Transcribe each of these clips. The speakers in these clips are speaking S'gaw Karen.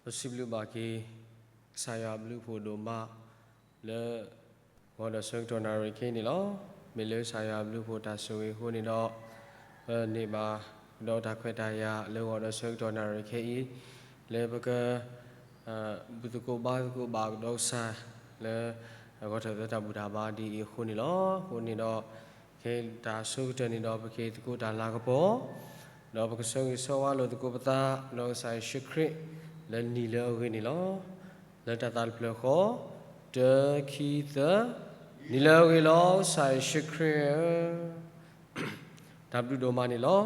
ပစံးဘျုးဘၣ်က့ၤ ကစၢ်ယွၤအဘျုးအဖှိၣ်ဒိၣ်မး လၢဂီၤဒီးဆၢကတီၢ်နၣ်ရံၣ်ခဲအံၤန့ၣ်လီၤ. မ့ၢ်လၢကစၢ်ယွၤအဘျုးအဖှိၣ်တၢ်ဆိၣ်ဂ့ၤအဃိန့ၣ်ဒီး ပန့ၢ်ဘၣ်ကဒီးတၢ်ခွဲးတၢ်ယာ်လၢဂီၤဒီးဆၢကတီၢ်နၣ်ရံၣ်ခဲအံၤ လၢပက ဘူၣ်သကိးဘါသကိးဘၣ်ကဒီးကစၢ် လၢ ဂီၤထီၣ်သၢတၢ်ဘူၣ်တၢ်ဘါဒ်အံၤအဃိန့ၣ်လီၤ. အဃိန့ၣ်ဒီး ခဲအံၤတၢ်ဆိကတၢၢ်န့ၣ်ဒီး ပကသကိးတၢ်လၤကပီၤ ဒီးပကဆၢဂ့ၤဆၢဝါလိာ်သကိးပသး ဒီးကစၢ်ယ့ၣ်ၡူးခရံာ် လၢနံၤလၢအဂ့ၤန့ၣ်လီၤ. လၢတၢ်သးတဖျၢၣ်ဃီ တၢ ခံ သၢ, နံၤလၢအဂ့ၤလီၤ ကစၢ်ယ့ၣ်ၡူးခရံာ်ဧၢ. တၢ်ဘျုးဒိၣ်မးန့ၣ်လီၤ.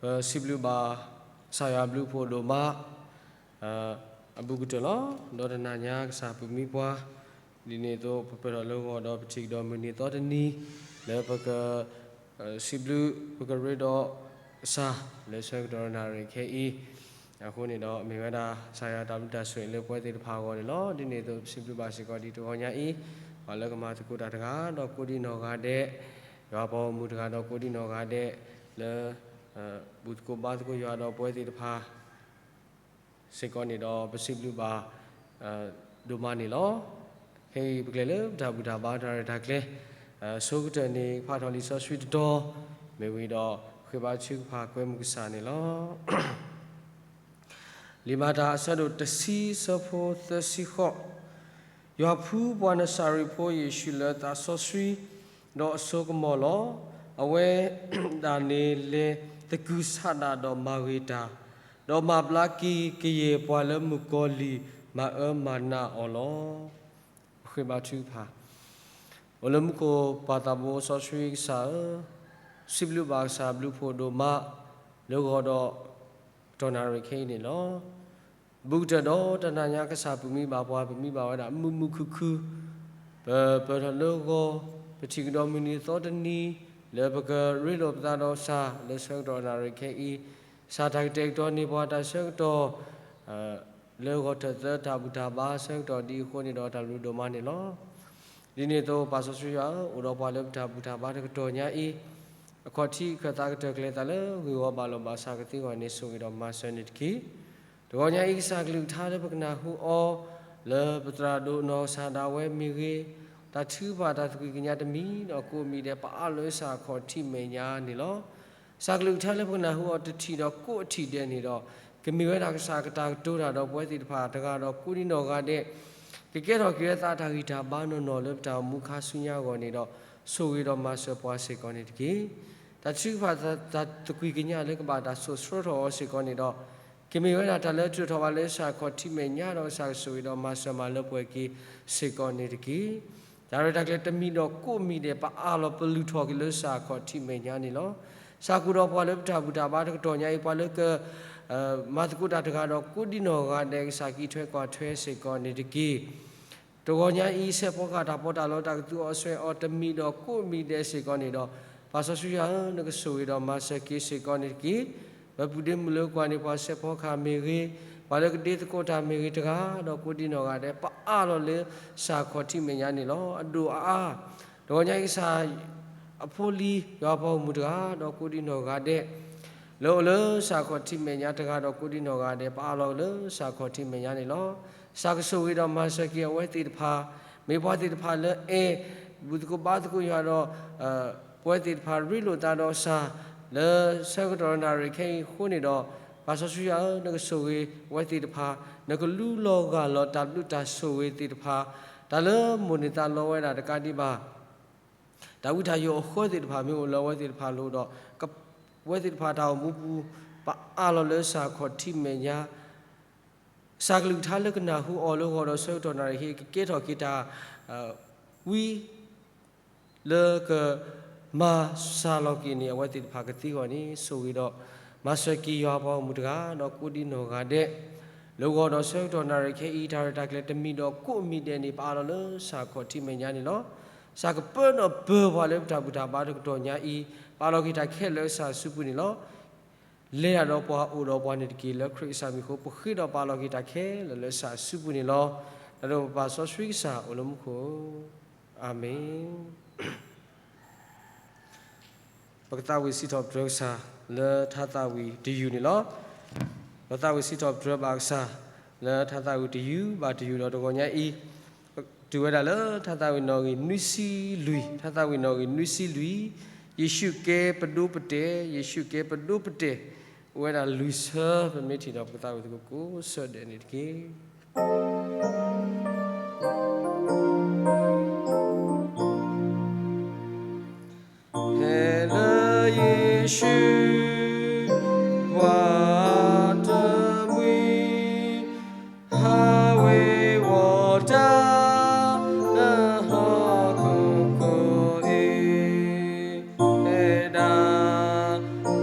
ပစံးဘျုးဘၣ် ကစၢ်ယွၤအဘျုးအဖှိၣ်ဒိၣ်မး အဘူးကတၢၢ်လီၤ. ဒီးတနၤညါကစၢ်ပမံပှၤ ဒ်န့ၣ်အသိး ပပၢၢ်ထီၣ်လၢဂီၤဒီးပထံၣ်ကဒီးမုၢ်နံၤသီတနံၤ လၢပက စံးဘျုး ပကရ့ဒီးကစၢ် လၢဆၢကတီၢ်နၣ်ရံၣ်ခဲအံၤ အဃိန့ၣ်ဒီး မ့ၢ်ဝဲဒၣ်ကစၢ်ယွၤတၢ်ဘျုးတၢ်ဆိၣ်ဂ့ၤလၢပဝဲသ့ၣ်တဖၣ်အဂီၢ်န့ၣ်လီၤ. ဒ်န့ၣ်အသိး ပစံးဘျုးဘၣ်စ့ၢ်ကီးဒ်တဂီၤညါအံၤ ပှၤလၢကမၤသကိးတၢ်တဂၤ ဒီးကိးဒံနီၢ်ဂၤဒဲး ယွၤပှၤဂီၢ်မုၢ်တဂၤဒီးကိးဒံနီၢ်ဂၤဒဲး လၢ ဘူၣ်သကိးဘါသကိးယွၤဒီးပဝဲသ့ၣ်တဖၣ် စ့ၢ်ကီးန့ၣ်ဒီး ပစံးဘျုးဘၣ် ဒိၣ်မးန့ၣ်လီၤ. ခဲအံၤပကလဲၤလၢပတၢ်ဘူၣ်တၢ်ဘါတၢ်ရဲၣ်တၢ်ကျဲၤ ဆိကတၢၢ်န့ၣ် ဖးထီၣ်လံာ်စီဆှံတတီၤ မ့ၢ်ဝံၤဒီး ဃ့ဘါထုကဖၣ်ကွဲမုာ်ကစၢ်န့ၣ်လီၤ. လံာ်မၤတၢ်အဆၢဒိၣ်တဆံ ဆၢဖိသၢဆံဃိး, ယွၤဖှူပှၤနစၤရ့းဖိယ့ၣ်ၡူးလၢသးစီဆှံ ဒီးအစိကမီၤလီၤ. အဝဲဒၣ်န့ၣ်လဲၤသကုၤဆးဒးဒီးမၤဂ့ၤတၢ်, ဒီးမၤဘျါက့ၤကယဲၢ်ပှၤလၢမုၣ်ကီၤလံၢ်မၤအၢမၤနးအီၤလီၤ. ပဃ့ဘါထုကဖၣ်. အိၣ်လၢမူခိၣ်ပၢ်သးဘိစီဆှံကစၢ်ဧၢ, စံးဘျုးဘၣ်ကစၢ်ဘျုးဖှိၣ်ဒိၣ်မး လၢဂီၤဒီး တီၢ်နၣ်ရံၣ်ခဲအံၤန့ၣ်လီၤ. ဘူးကတၢၢ်ဒီးတနၤညါကစၢ်ပမံဘၣ်ပှၤ ပမံဘၣ်ဝဲဒၣ်မုာ်မုာ်ခုၣ်ခုၣ်, ပပၢၢ်ထီၣ်လၢဂီၤ, ပထံၣ်ကဒီးမုၢ်နံၤသီတနံၤ, လၢပကရ့လိာ်ပသးဒီးကစၢ် လၢဆၢကတီၢ်နၣ်ရံၣ်ခဲအံၤ, ကစၢ်တၢ်ကတဲာ်ကတီၤန့ၢ်ပှၤတၢ်ဆၢကတီၢ် လၢဂီၤထီၣ်သၢတၢ်ဘူၣ်တၢ်ဘါဆၢကတီၢ်ဒ်အဃိန့ၣ်ဒီးတၢ်ဘျုးဒိၣ်မးန့ၣ်လီၤ. ဒ်န့ၣ်အသိးပၢ်စီဆှံယွၤဧၢ, အိၣ်ဒီးပှၤလၢပတၢ်ဘူၣ်တၢ်ဘါတကတီၢ်ညါအံၤ, အခီၣ်ထံးအခၢၣ်သးကတၢၢ်ကျဲၤသးလၢဂ့ၢ်ဝီဘၣ်လီၤဘၣ်ဆၣ်ကသ့အဂီၢ်န့ၣ် ဆိၣ်ဂ့ၤဒီးမၤစၢၤန့ၣ်တက့ၢ်. တဂီၤညါအံၤကစၢ်ကလုၢ်ကထါလၢပကနၢ်ဟူအီၤ, လၢပသရၣ်ဒိၣ်နီၢ်ကစၢ်ဒၣ်ဝဲမ့ၢ်ဂ့ၤ, တၢ်ထုကဖၣ်တၢ်သကွံၢ်ကညးတမံၤဒီးကိးမံၤဒဲး ပအးလီၤလၢကစၢ်အခီၣ်ထံးမဲာ်ညါန့ၣ်လီၤ. ကစၢ်ကလုၢ်ကထါလၢပကနၢ်ဟူအီၤတထံၣ်ဒီးကိးအထံၣ်ဒဲးန့ၣ်ဒီး, ကမ့ၢ်ဝဲဒၣ်ကစၢ်ကတၢ်ကတိၤတၢ်ဒီးပဝဲသ့ၣ်တဖၣ်တဂၤဒီးကိးဒံနီၢ်ဂၤဒဲး, ကကဲထီၣ်က့ၤဝဲသးတၢ်ဂံၢ်တၢ်ဘါနီၢ်နီၢ်လၢပတၢ်အိၣ်မူခါဆူညါအဂီၢ်န့ၣ်ဒီး, ဆိၣ်ဂ့ၤဒီးမၤစၢၤပှၤစ့ၢ်ကီးန့ၣ်တက့ၢ်. တၢ်ထုကဖၣ်တၢ်သကွံၢ်ကညးလၢကဘၣ်တၢ်စိာ်ဆှၢထီၣ်အီၤစ့ၢ်ကီးန့ၣ်ဒီး, ကမ့ၢ်ဝဲဒၣ်တၢ်လၢအထုးထီၣ်ဘၣ်လၢကစၢ်အခီၣ်ထံးမဲာ်ညါဒီးကစၢ်ကဆိၣ်ဂ့ၤဒီးမၤစၢၤမၤလၢပှဲၤက့ၤစ့ၢ်ကီးန့ၣ်တက့ၢ်. တၢ်ရဲၣ်တၢ်ကျဲၤတမံၤဒီးကိးမံၤဒဲး ပအးလီၤပလုၢ်ထီၣ်က့ၤလၢကစၢ်အခီၣ်ထံးမဲာ်ညါန့ၣ်လီၤ. ကစၢ်ကအိၣ်ဒီးပှၤလၢပတၢ်ဘူၣ်တၢ်ဘါတကတီၢ်ညါအံၤ ပှၤလၢက မၤသကိးတၢ်တဂၤဒီးကိးဒံနီၢ်ဂၤဒဲး ကစၢ်ကအံးထွဲကွၢ်ထွဲစ့ၢ်ကီးန့ၣ်တက့ၢ်. တဂီၤညါအံၤ စဲးဖီကဟၣ်တၢ်ပီးတၢ်လီတၢ်ကသူအီၤဆှဲးအီၤတမံၤဒီးကိးမံၤဒဲးစ့ၢ်ကီးန့ၣ်ဒီး, ပၢ်စီဆှံယွၤဧၢ, နကဆိၣ်ဂ့ၤဒီးမၤစၢၤက့ၤစ့ၢ်ကီးန့ၣ်တက့ၢ်. ပပုၢ်ဒ့မုၣ်လၢကွၢ်န့ၢ်ပှၤစဲးဖီကဟၣ်မ့ၢ်ဂ့ၤ, ပှၤလၢကဒ့သကိးတၢ်မ့ၢ်ဂ့ၤတဂၤဒီးကိးဒံနီၢ်ဂၤဒဲး ပအးလီၤလၢကစၢ်အခီၣ်ထံးမဲာ်ညါန့ၣ်လီၤ. အဒိၣ်အအါ တဂီၤညါအံၤကစၢ် အဖိလံၤ ယွၤပှၤဂီၢ်မုၢ်တဂၤ ဒီးကိးဒံနီၢ်ဂၤဒဲး လၢအိၣ်လၢကစၢ်အခီၣ်ထံးမဲာ်ညါတဂၤဒီးကိးဒံနီၢ်ဂၤဒဲး ပအးလီၤလၢကစၢ်အခီၣ်ထံးမဲာ်ညါန့ၣ်လီၤ. ကစၢ်ကဆိၣ်ဂ့ၤဒီးမၤစၢၤက့ၤအဝဲသ့ၣ်တဖၣ်, မ့ၢ်ပှၤသ့ၣ်တဖၣ်လၢအဲၣ် ဘူၣ်သကိးဘါသကိးယွၤဒီး ပဝဲသ့ၣ်တဖၣ်ရ့လိာ်သးဒီးကစၢ် လၢဆၢကတီၢ်နၣ်ရံၣ်ခဲအံၤအဃိန့ၣ်ဒီး, ပၢ်စီဆှံယွၤဧၢ, နကဆိၣ်ဂ့ၤအဝဲသ့ၣ်တဖၣ်, နကလူလီၤဂၢ်လီၤတၢ်ဘျုးတၢ်ဆိၣ်ဂ့ၤသ့ၣ်တဖၣ်, တၢ်လၢမိၣ်န့ၢ်သးလီဝဲဒၣ်တကးဒံးဘၣ် တၢ်ဝံတၢ်ယိးအဃၢသ့ၣ်တဖၣ် မ့ၢ်အိၣ်လၢအဝဲသ့ၣ်တဖၣ်လိၤဒီး, အဝဲသ့ၣ်တဖၣ်တၢ်အိၣ်မူပူၤ ပအးလီၤလၢကစၢ်အခီၣ်ထံးမဲာ်ညါ, ကစၢ်ကလုၢ်ကထါလၢကနၢ်ဟူအီၤလၢဂီၤဒီးဆၢကတီၢ်နၣ်ရံၣ်ခဲအံၤ ကကဲထီၣ်က့ၤတၢ် ဝံ လၢကမၤစှၤလီၤက့ၤန့ၣ် အဝဲသ့ၣ်တဖၣ်ကသ့အဂီၢ်န့ၣ် ဆိၣ်ဂ့ၤဒီးမၤစၢၤက့ၤယွၤပှၤဂီၢ်မုၢ်တဂၤ ဒီးကိးဒံနီၢ်ဂၤဒဲး လၢဂီၤဒီးဆၢကတီၢ်နၣ်ရံၣ်ခဲအံၤ တၢ်ရဲၣ်တၢ်ကျဲၤတမံၤဒီးကိးမံၤဒဲးန့ၣ် ပအးလီၤလၢကစၢ်အခီၣ်ထံးမဲာ်ညါန့ၣ်လီၤ. ကစၢ်ကပၢဒီးပၢၤပှၤလၢပတၢ်ဘူၣ်တၢ်ဘါတကတီၢ်ညါအံၤ ပအးလီၤက့ၤတၢ်ခဲလၢာ်လၢကစၢ်အစုပူၤန့ၣ်လီၤ. လဲၤတၢ်ဒီးပှၤအိၣ်ဒီးပှၤန့ၣ်တက့ၢ်. လၢခရံာ်ကစၢ်မံၤအဃိ ပဃ့ဒီးပာ်လီၤက့ၤတၢ်ခဲလၢာ်လၢကစၢ်အစုပူၤန့ၣ်လီၤ. တၢ်ဒိၣ်ပပၢ်စီဆှံကစၢ်အိၣ်လၢမူခိၣ်, အၤမ့ၣ်. ပကသးဝံၣ်စံးထီၣ်ပတြၢၤကစၢ်လၢထါသးဝံၣ်တယုၢ်န့ၣ်လီၤ. ပသးဝံၣ်စံးထီၣ်ပတြၢၤဘၣ်ကစၢ် လၢထါသးဝံၣ်တယုၢ်ဘၣ်တယုၢ်ဒီးတဂီၤညါအံၤ, တုၤဝဲဒၣ်လၢထါသးဝံၣ်နီၣ်ဂံၢ်နွံဆံလွံၢ်, ထါသးဝံၣ်နီၣ်ဂံၢ်နွံဆံလွံၢ်, ယ့ၣ်ၡူးကဲပဒိပတဲာ်, ယ့ၣ်ၡူးကဲပဒိပတဲာ်, အိၣ်ဝဲဒၣ်လွံၢ်ဆၢ, ပမ့ၢ်ထံၣ်ဒီးပကသးဝံၣ်သကိးကိးဆၢဒဲးန့ၣ်တက့ၢ်. ဖဲလၢယ့ၣ်ၡူး ပှၤတမှံၤ ဟးဝ့ၤဝီၤတၢ် လၢဟီၣ်ခိၣ်ခိၣ်အံၤ တဲဒၣ်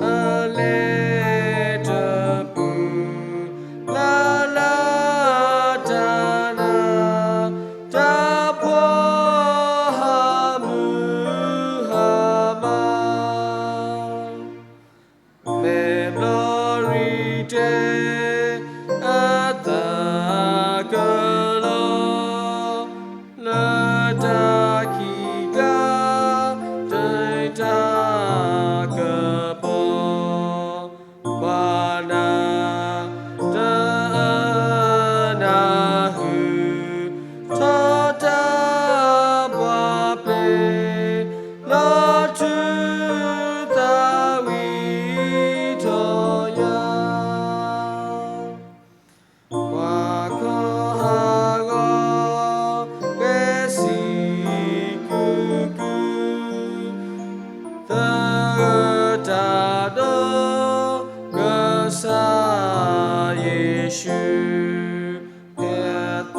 အလဲၤတပူၤ လၢလၢတၢ်နၢ် တၢ်ဖှီၣ်ဟးမုၢ်ဟါမး မဲာ်ဘျီရံတဲ အသးကလီၤ လၢတၢ်ခံးကျါ တၢ်တၢ်ကပီၤ ပှၤနၢ်တအၢနၢ်ဟုၣ် ထီၣ်တၢ်ပှၤပျဲၤ လီၤထူသးဝံၣ်ထီၣ်ယၤ ပှၤခီဟးဂီၤ ဂဲၤဆံးကုၢ်ကုၢ် သဂၢၢ်တၢ်ဒီး ကစၢ်ယ့ၣ်ၡူး ဖဲ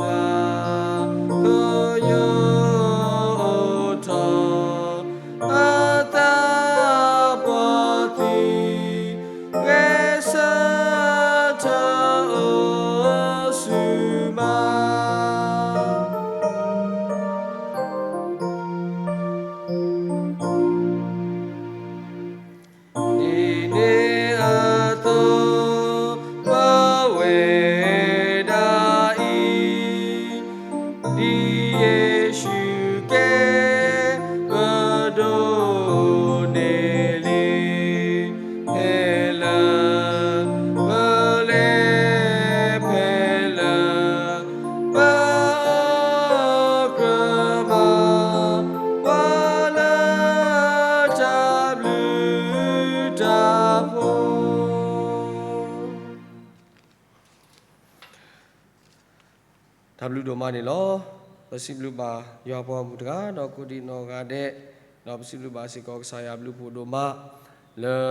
သးကယီၤအိၣ်ထီၣ် အသးပှၢ်သံ ဂဲၤဆၢထၢၣ်အိၣ်ဆူၣ်မး ဒ်န့ၣ်အသိး ပဝဲဒၣ်အံၤ ဒ်ယ့ၣ်ၡူးကဲပဒိၣ်န့ၣ်လံ, ဖဲလၢ ပလဲၤဖဲလၢ ပအီၣ်ကြၢးဘၣ် ပှၤလၢတၢ်ဘျုးတၢ်ဖှိၣ် တၢ်ဘျုးဒိၣ်မးန့ၣ်လီၤ. ပစံးဘျုးဘၣ်ယွၤပှၤဂီၢ်မုၢ်တဂၤဒီးကိးဒံးနီၢ်ဂၤဒဲး, ဒီးပစံးဘျုးဘၣ်စ့ၢ်ကီးကစၢ်ယွၤဘျုးဖှိၣ်ဒိၣ်မး လၢ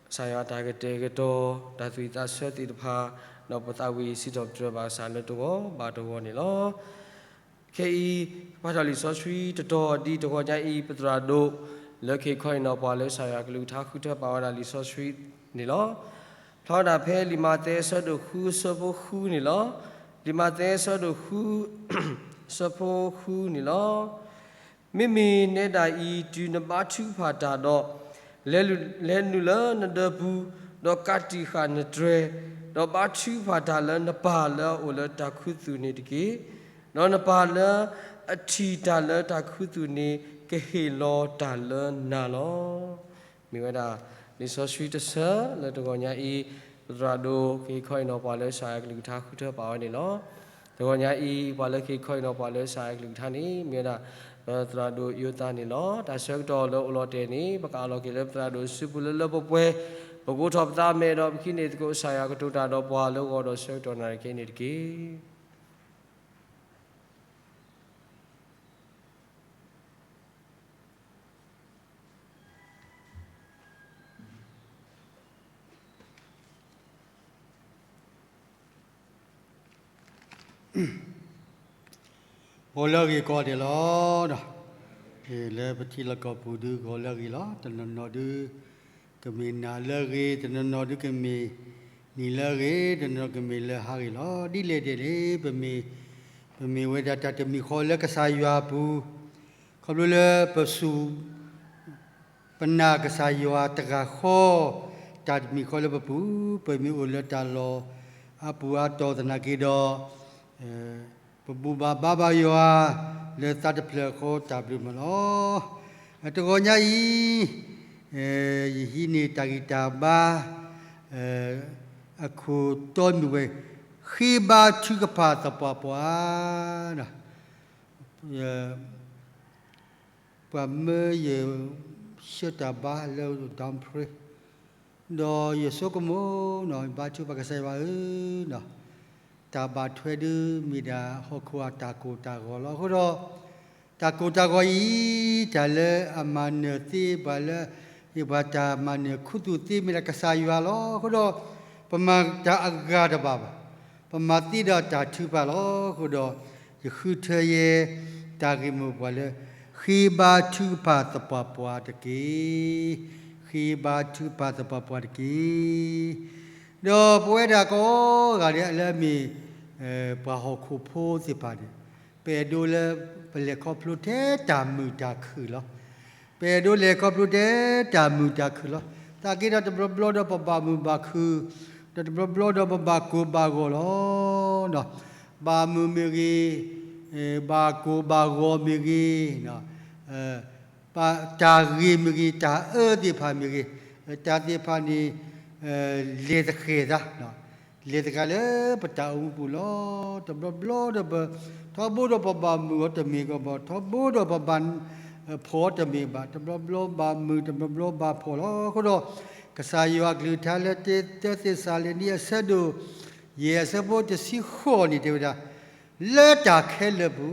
ကစၢ်ယွၤတၢ်ကတဲာ်ကတီၤ တၢ်သူၣ်ဝံၣ်သးဆၢသ့ၣ်တဖၣ်, ဒီးပသးဝံၣ်စံးထီၣ်ပတြၢၤဘၣ်ကစၢ်လၢတဂီၤဘၣ်တဂီၤန့ၣ်လီၤ. ခဲအံၤ ပဖးထီၣ်လံာ်စီဆှံတတီၤဒ်တဂီၤညါအံၤ ပသရၣ်ဒိၣ် လၢကဟ့ၣ်ခီဟ့ၣ်နီၤပှၤလၢကစၢ်ယွၤအကလုၢ်ကထါ ဃုထၢပာ်ဝဲဒၣ်လံာ်စီဆှံန့ၣ်လီၤ. ဖျါဝဲဒၣ်ဖဲလံာ်မးသဲအဆၢဒိၣ်ဃုအဆၢဖိဃုန့ၣ်လီၤ. လံာ်မးသဲအဆၢဒိၣ်ဃု အဆၢဖိဃုန့ၣ်လီၤ. မ့မ့ၢ်နဲဒၣ်အံၤ တုၤနဘါထုကဖၣ်တၢ်ဒီး လဲၤနုာ်လၢနဒၢပူၤ, ဒီးကးတံာ်ဃာ်နတြဲၤ, ဒီးဘါထုကဖၣ်တၢ်လၢနပၢ်လၢအအိၣ်လၢတၢ်ခူသူၣ်န့ၣ်တက့ၢ်. ဒီးနပၢ်လၢအထံၣ်တၢ်လၢတၢ်ခူသူၣ်န့ၣ် ကဟ့ၣ်လီၤတၢ်လၢနၤလီၤ. မ့ၢ်ဝဲဒၣ် လံာ်စီဆှံတဆၢလၢတဂီၤညါအံၤ ပသရၣ်ဒိၣ်ကဟ့ၣ်ခီဟ့ၣ်နီၤပှၤလၢကစၢ်ယွၤအကလုၢ်ကထါဃုထၢပာ်ဝဲန့ၣ်လီၤ. တဂီၤညါအံၤ ပှၤလၢကဟ့ၣ်ခီဟ့ၣ်နီၤပှၤလၢကစၢ်ယွၤအကလုၢ်ကထါန့ၣ် မ့ၢ်ဝဲဒၣ် ပသရၣ်ဒိၣ်ယိၤသးန့ၣ်လီၤ. တၢ်ဆၢကတီၢ်လၢအိၣ်လီၤတဲာ်န့ၣ် ပကအးလီၤက့ၤလၢပသရၣ်ဒိၣ်စုပူၤလၢလၢပှဲၤပှဲၤ, ပကအိးထီၣ်ပသးမဲာ်ဒီး ပကဟံးန့ၢ်သကိးကစၢ်ယွၤကတိၤတၢ်ဒီးပှၤလၢဂီၤဒီးဆၢကတီၢ်နၣ်ရံၣ်ခဲအံၤန့ၣ်တက့ၢ်. ဂီၤလၢအဂ့ၤကိးဂၤဒဲးလီၤ. လၢပထံလီၢ်ကီၢ်ပူၤဒုးဂီၤလၢအဂ့ၤလီၤ. တနီၤနီၤဒုး ကမ့ၢ်နၤလၢအဂ့ၤ, တနီၤနီၤဒုးကမ့ၢ်နံၤလၢအဂ့ၤ, တနီၤနီၤကမ့ၢ်လၢဟါဂ့ၤလီၤ. ဒ်လဲၣ်ဒ်လဲၣ် ပမ့ၢ်, ပမ့ၢ်ဝဲဒၣ်တၢ်တမံၤဃီလၢကစၢ်ယွၤအပူၤ, ခီဖျိလၢပစူၢ် ပနာ်ကစၢ်ယွၤတဂၤဃီ, တၢ်တမံၤဃီလၢပပူၤ, ပမ့ၢ်အိၣ်လၢတၢ်လီၢ်အပူၤအါတီၤသနာ်က့ဒီး, ပဘူၣ်ဘၣ်ဘါဘၣ်ယွၤလၢသးတဖျၢၣ်ဃီတၢ်ဘျုးမးလီၤ. တဂီၤညါအံၤ, ယဟံးန့ၢ်တၢ်ဂံၢ်တၢ်ဘါ အခိၣ်တီမုၢ်ဝဲၢ် ဃ့ဘါထုကဖၣ်သပှၢ်ပှၢ်, ပှၤမၢယဆှၢတၢ်ဘါလၢ Downpray, ဒီးယဆိကမိၣ်နီၤ ဘါထုကဖၣ် ကစၢ်ယွၤဧၢ, တၢ်ဘၣ်ထွဲဒုးမ့ၢ်ဒၣ်ဟီၣ်ခိၣ်အတၢ်ကိၢ်တၢ်ဂီၤလီၤ. အဃိဒီး တၢ်ကိၢ်တၢ်ဂီၤအံၤ တၢ်လၢအမၤနၢၤသ့ပှၤလၢ ယပှၤတၢ်မၤနၢၤခူသူၣ်သ့မ့ၢ်ဒၣ်ကစၢ်ယွၤလီၤ. အဃိဒီး ပမၤတၢ်အဂၤတဘၣ်ဘၣ်, ပမၤသ့ဒီးတၢ်ထုကဖၣ်လီၤ. အဃိဒီး ယဃုထၢယဲ တၢ်ဂ့ၢ်မိၢ်ပှၢ်လၢ ဃ့ဘါထုကဖၣ်သပှၢ်ပှၢ်တက့ၢ်. ဃ့ဘါထုကဖၣ်သပှၢ်ပှၢ်တက့ၢ်. ဒီးပဝဲဒၣ်ကိးဂၤဒဲးလၢအမ့ၢ် ပှၤဟီၣ်ခိၣ်ဖိသ့ၣ်တဖၣ်န့ၣ် ပအဲၣ်ဒိးလၢ ပလဲၤခီဖျိထဲတၢ်မုာ်တၢ်ခုၣ်လီၤ. ပအဲၣ်ဒိးလဲၤခီဖျိထဲတၢ်မုာ်တၢ်ခုၣ်လီၤ. သနာ်က့ဒီးတဘျီဘျီဒီးပဘၣ်မုာ်ဘၣ်ခုၣ်, ဒီးတဘျီဘျီဒီးပဘၣ်ကိၢ်ဘၣ်ဂီၤလီၤ. ဘၣ်မုာ်မ့ၢ်ဂ့ၤ, ဘၣ်ကိၢ်ဘၣ်ဂီၤမ့ၢ်ဂ့ၤ, တၢ်ဂ့ၤမ့ၢ်ဂ့ၤ, တၢ်အၢသ့ၣ်တဖၣ်မ့ၢ်ဂ့ၤ, တၢ်သ့ၣ်တဖၣ်န့ၣ် လဲၤသဃဲၤသး, လဲၤသဃဲၤလၢပတၢ်အိၣ်မူပူၤလီၤ. တဘျီဘျီဒီးပ ထီဘိဒီးပဘၣ်မုာ်အီၤတမ့ၢ်ကီးဘၣ်, ထီဘိဒီးပဘၣ်ဖှီၣ်အီၤတမ့ၢ်ဘၣ်, တဘျီဘျီဘၣ်မုာ် တဘျီဘျီဘၣ်ဖှီၣ်လီၤ. အဃိဒီး ကစၢ်ယွၤအကလုၢ်ကထါလၢတၢသ့းစၤလနံ အဆၢဒိၣ် ယဲၢ် အဆၢဖိတဆံဃိးန့ၣ် တဲဝဲဒၣ် လၢတၢ်ခဲလၢာ်ပူ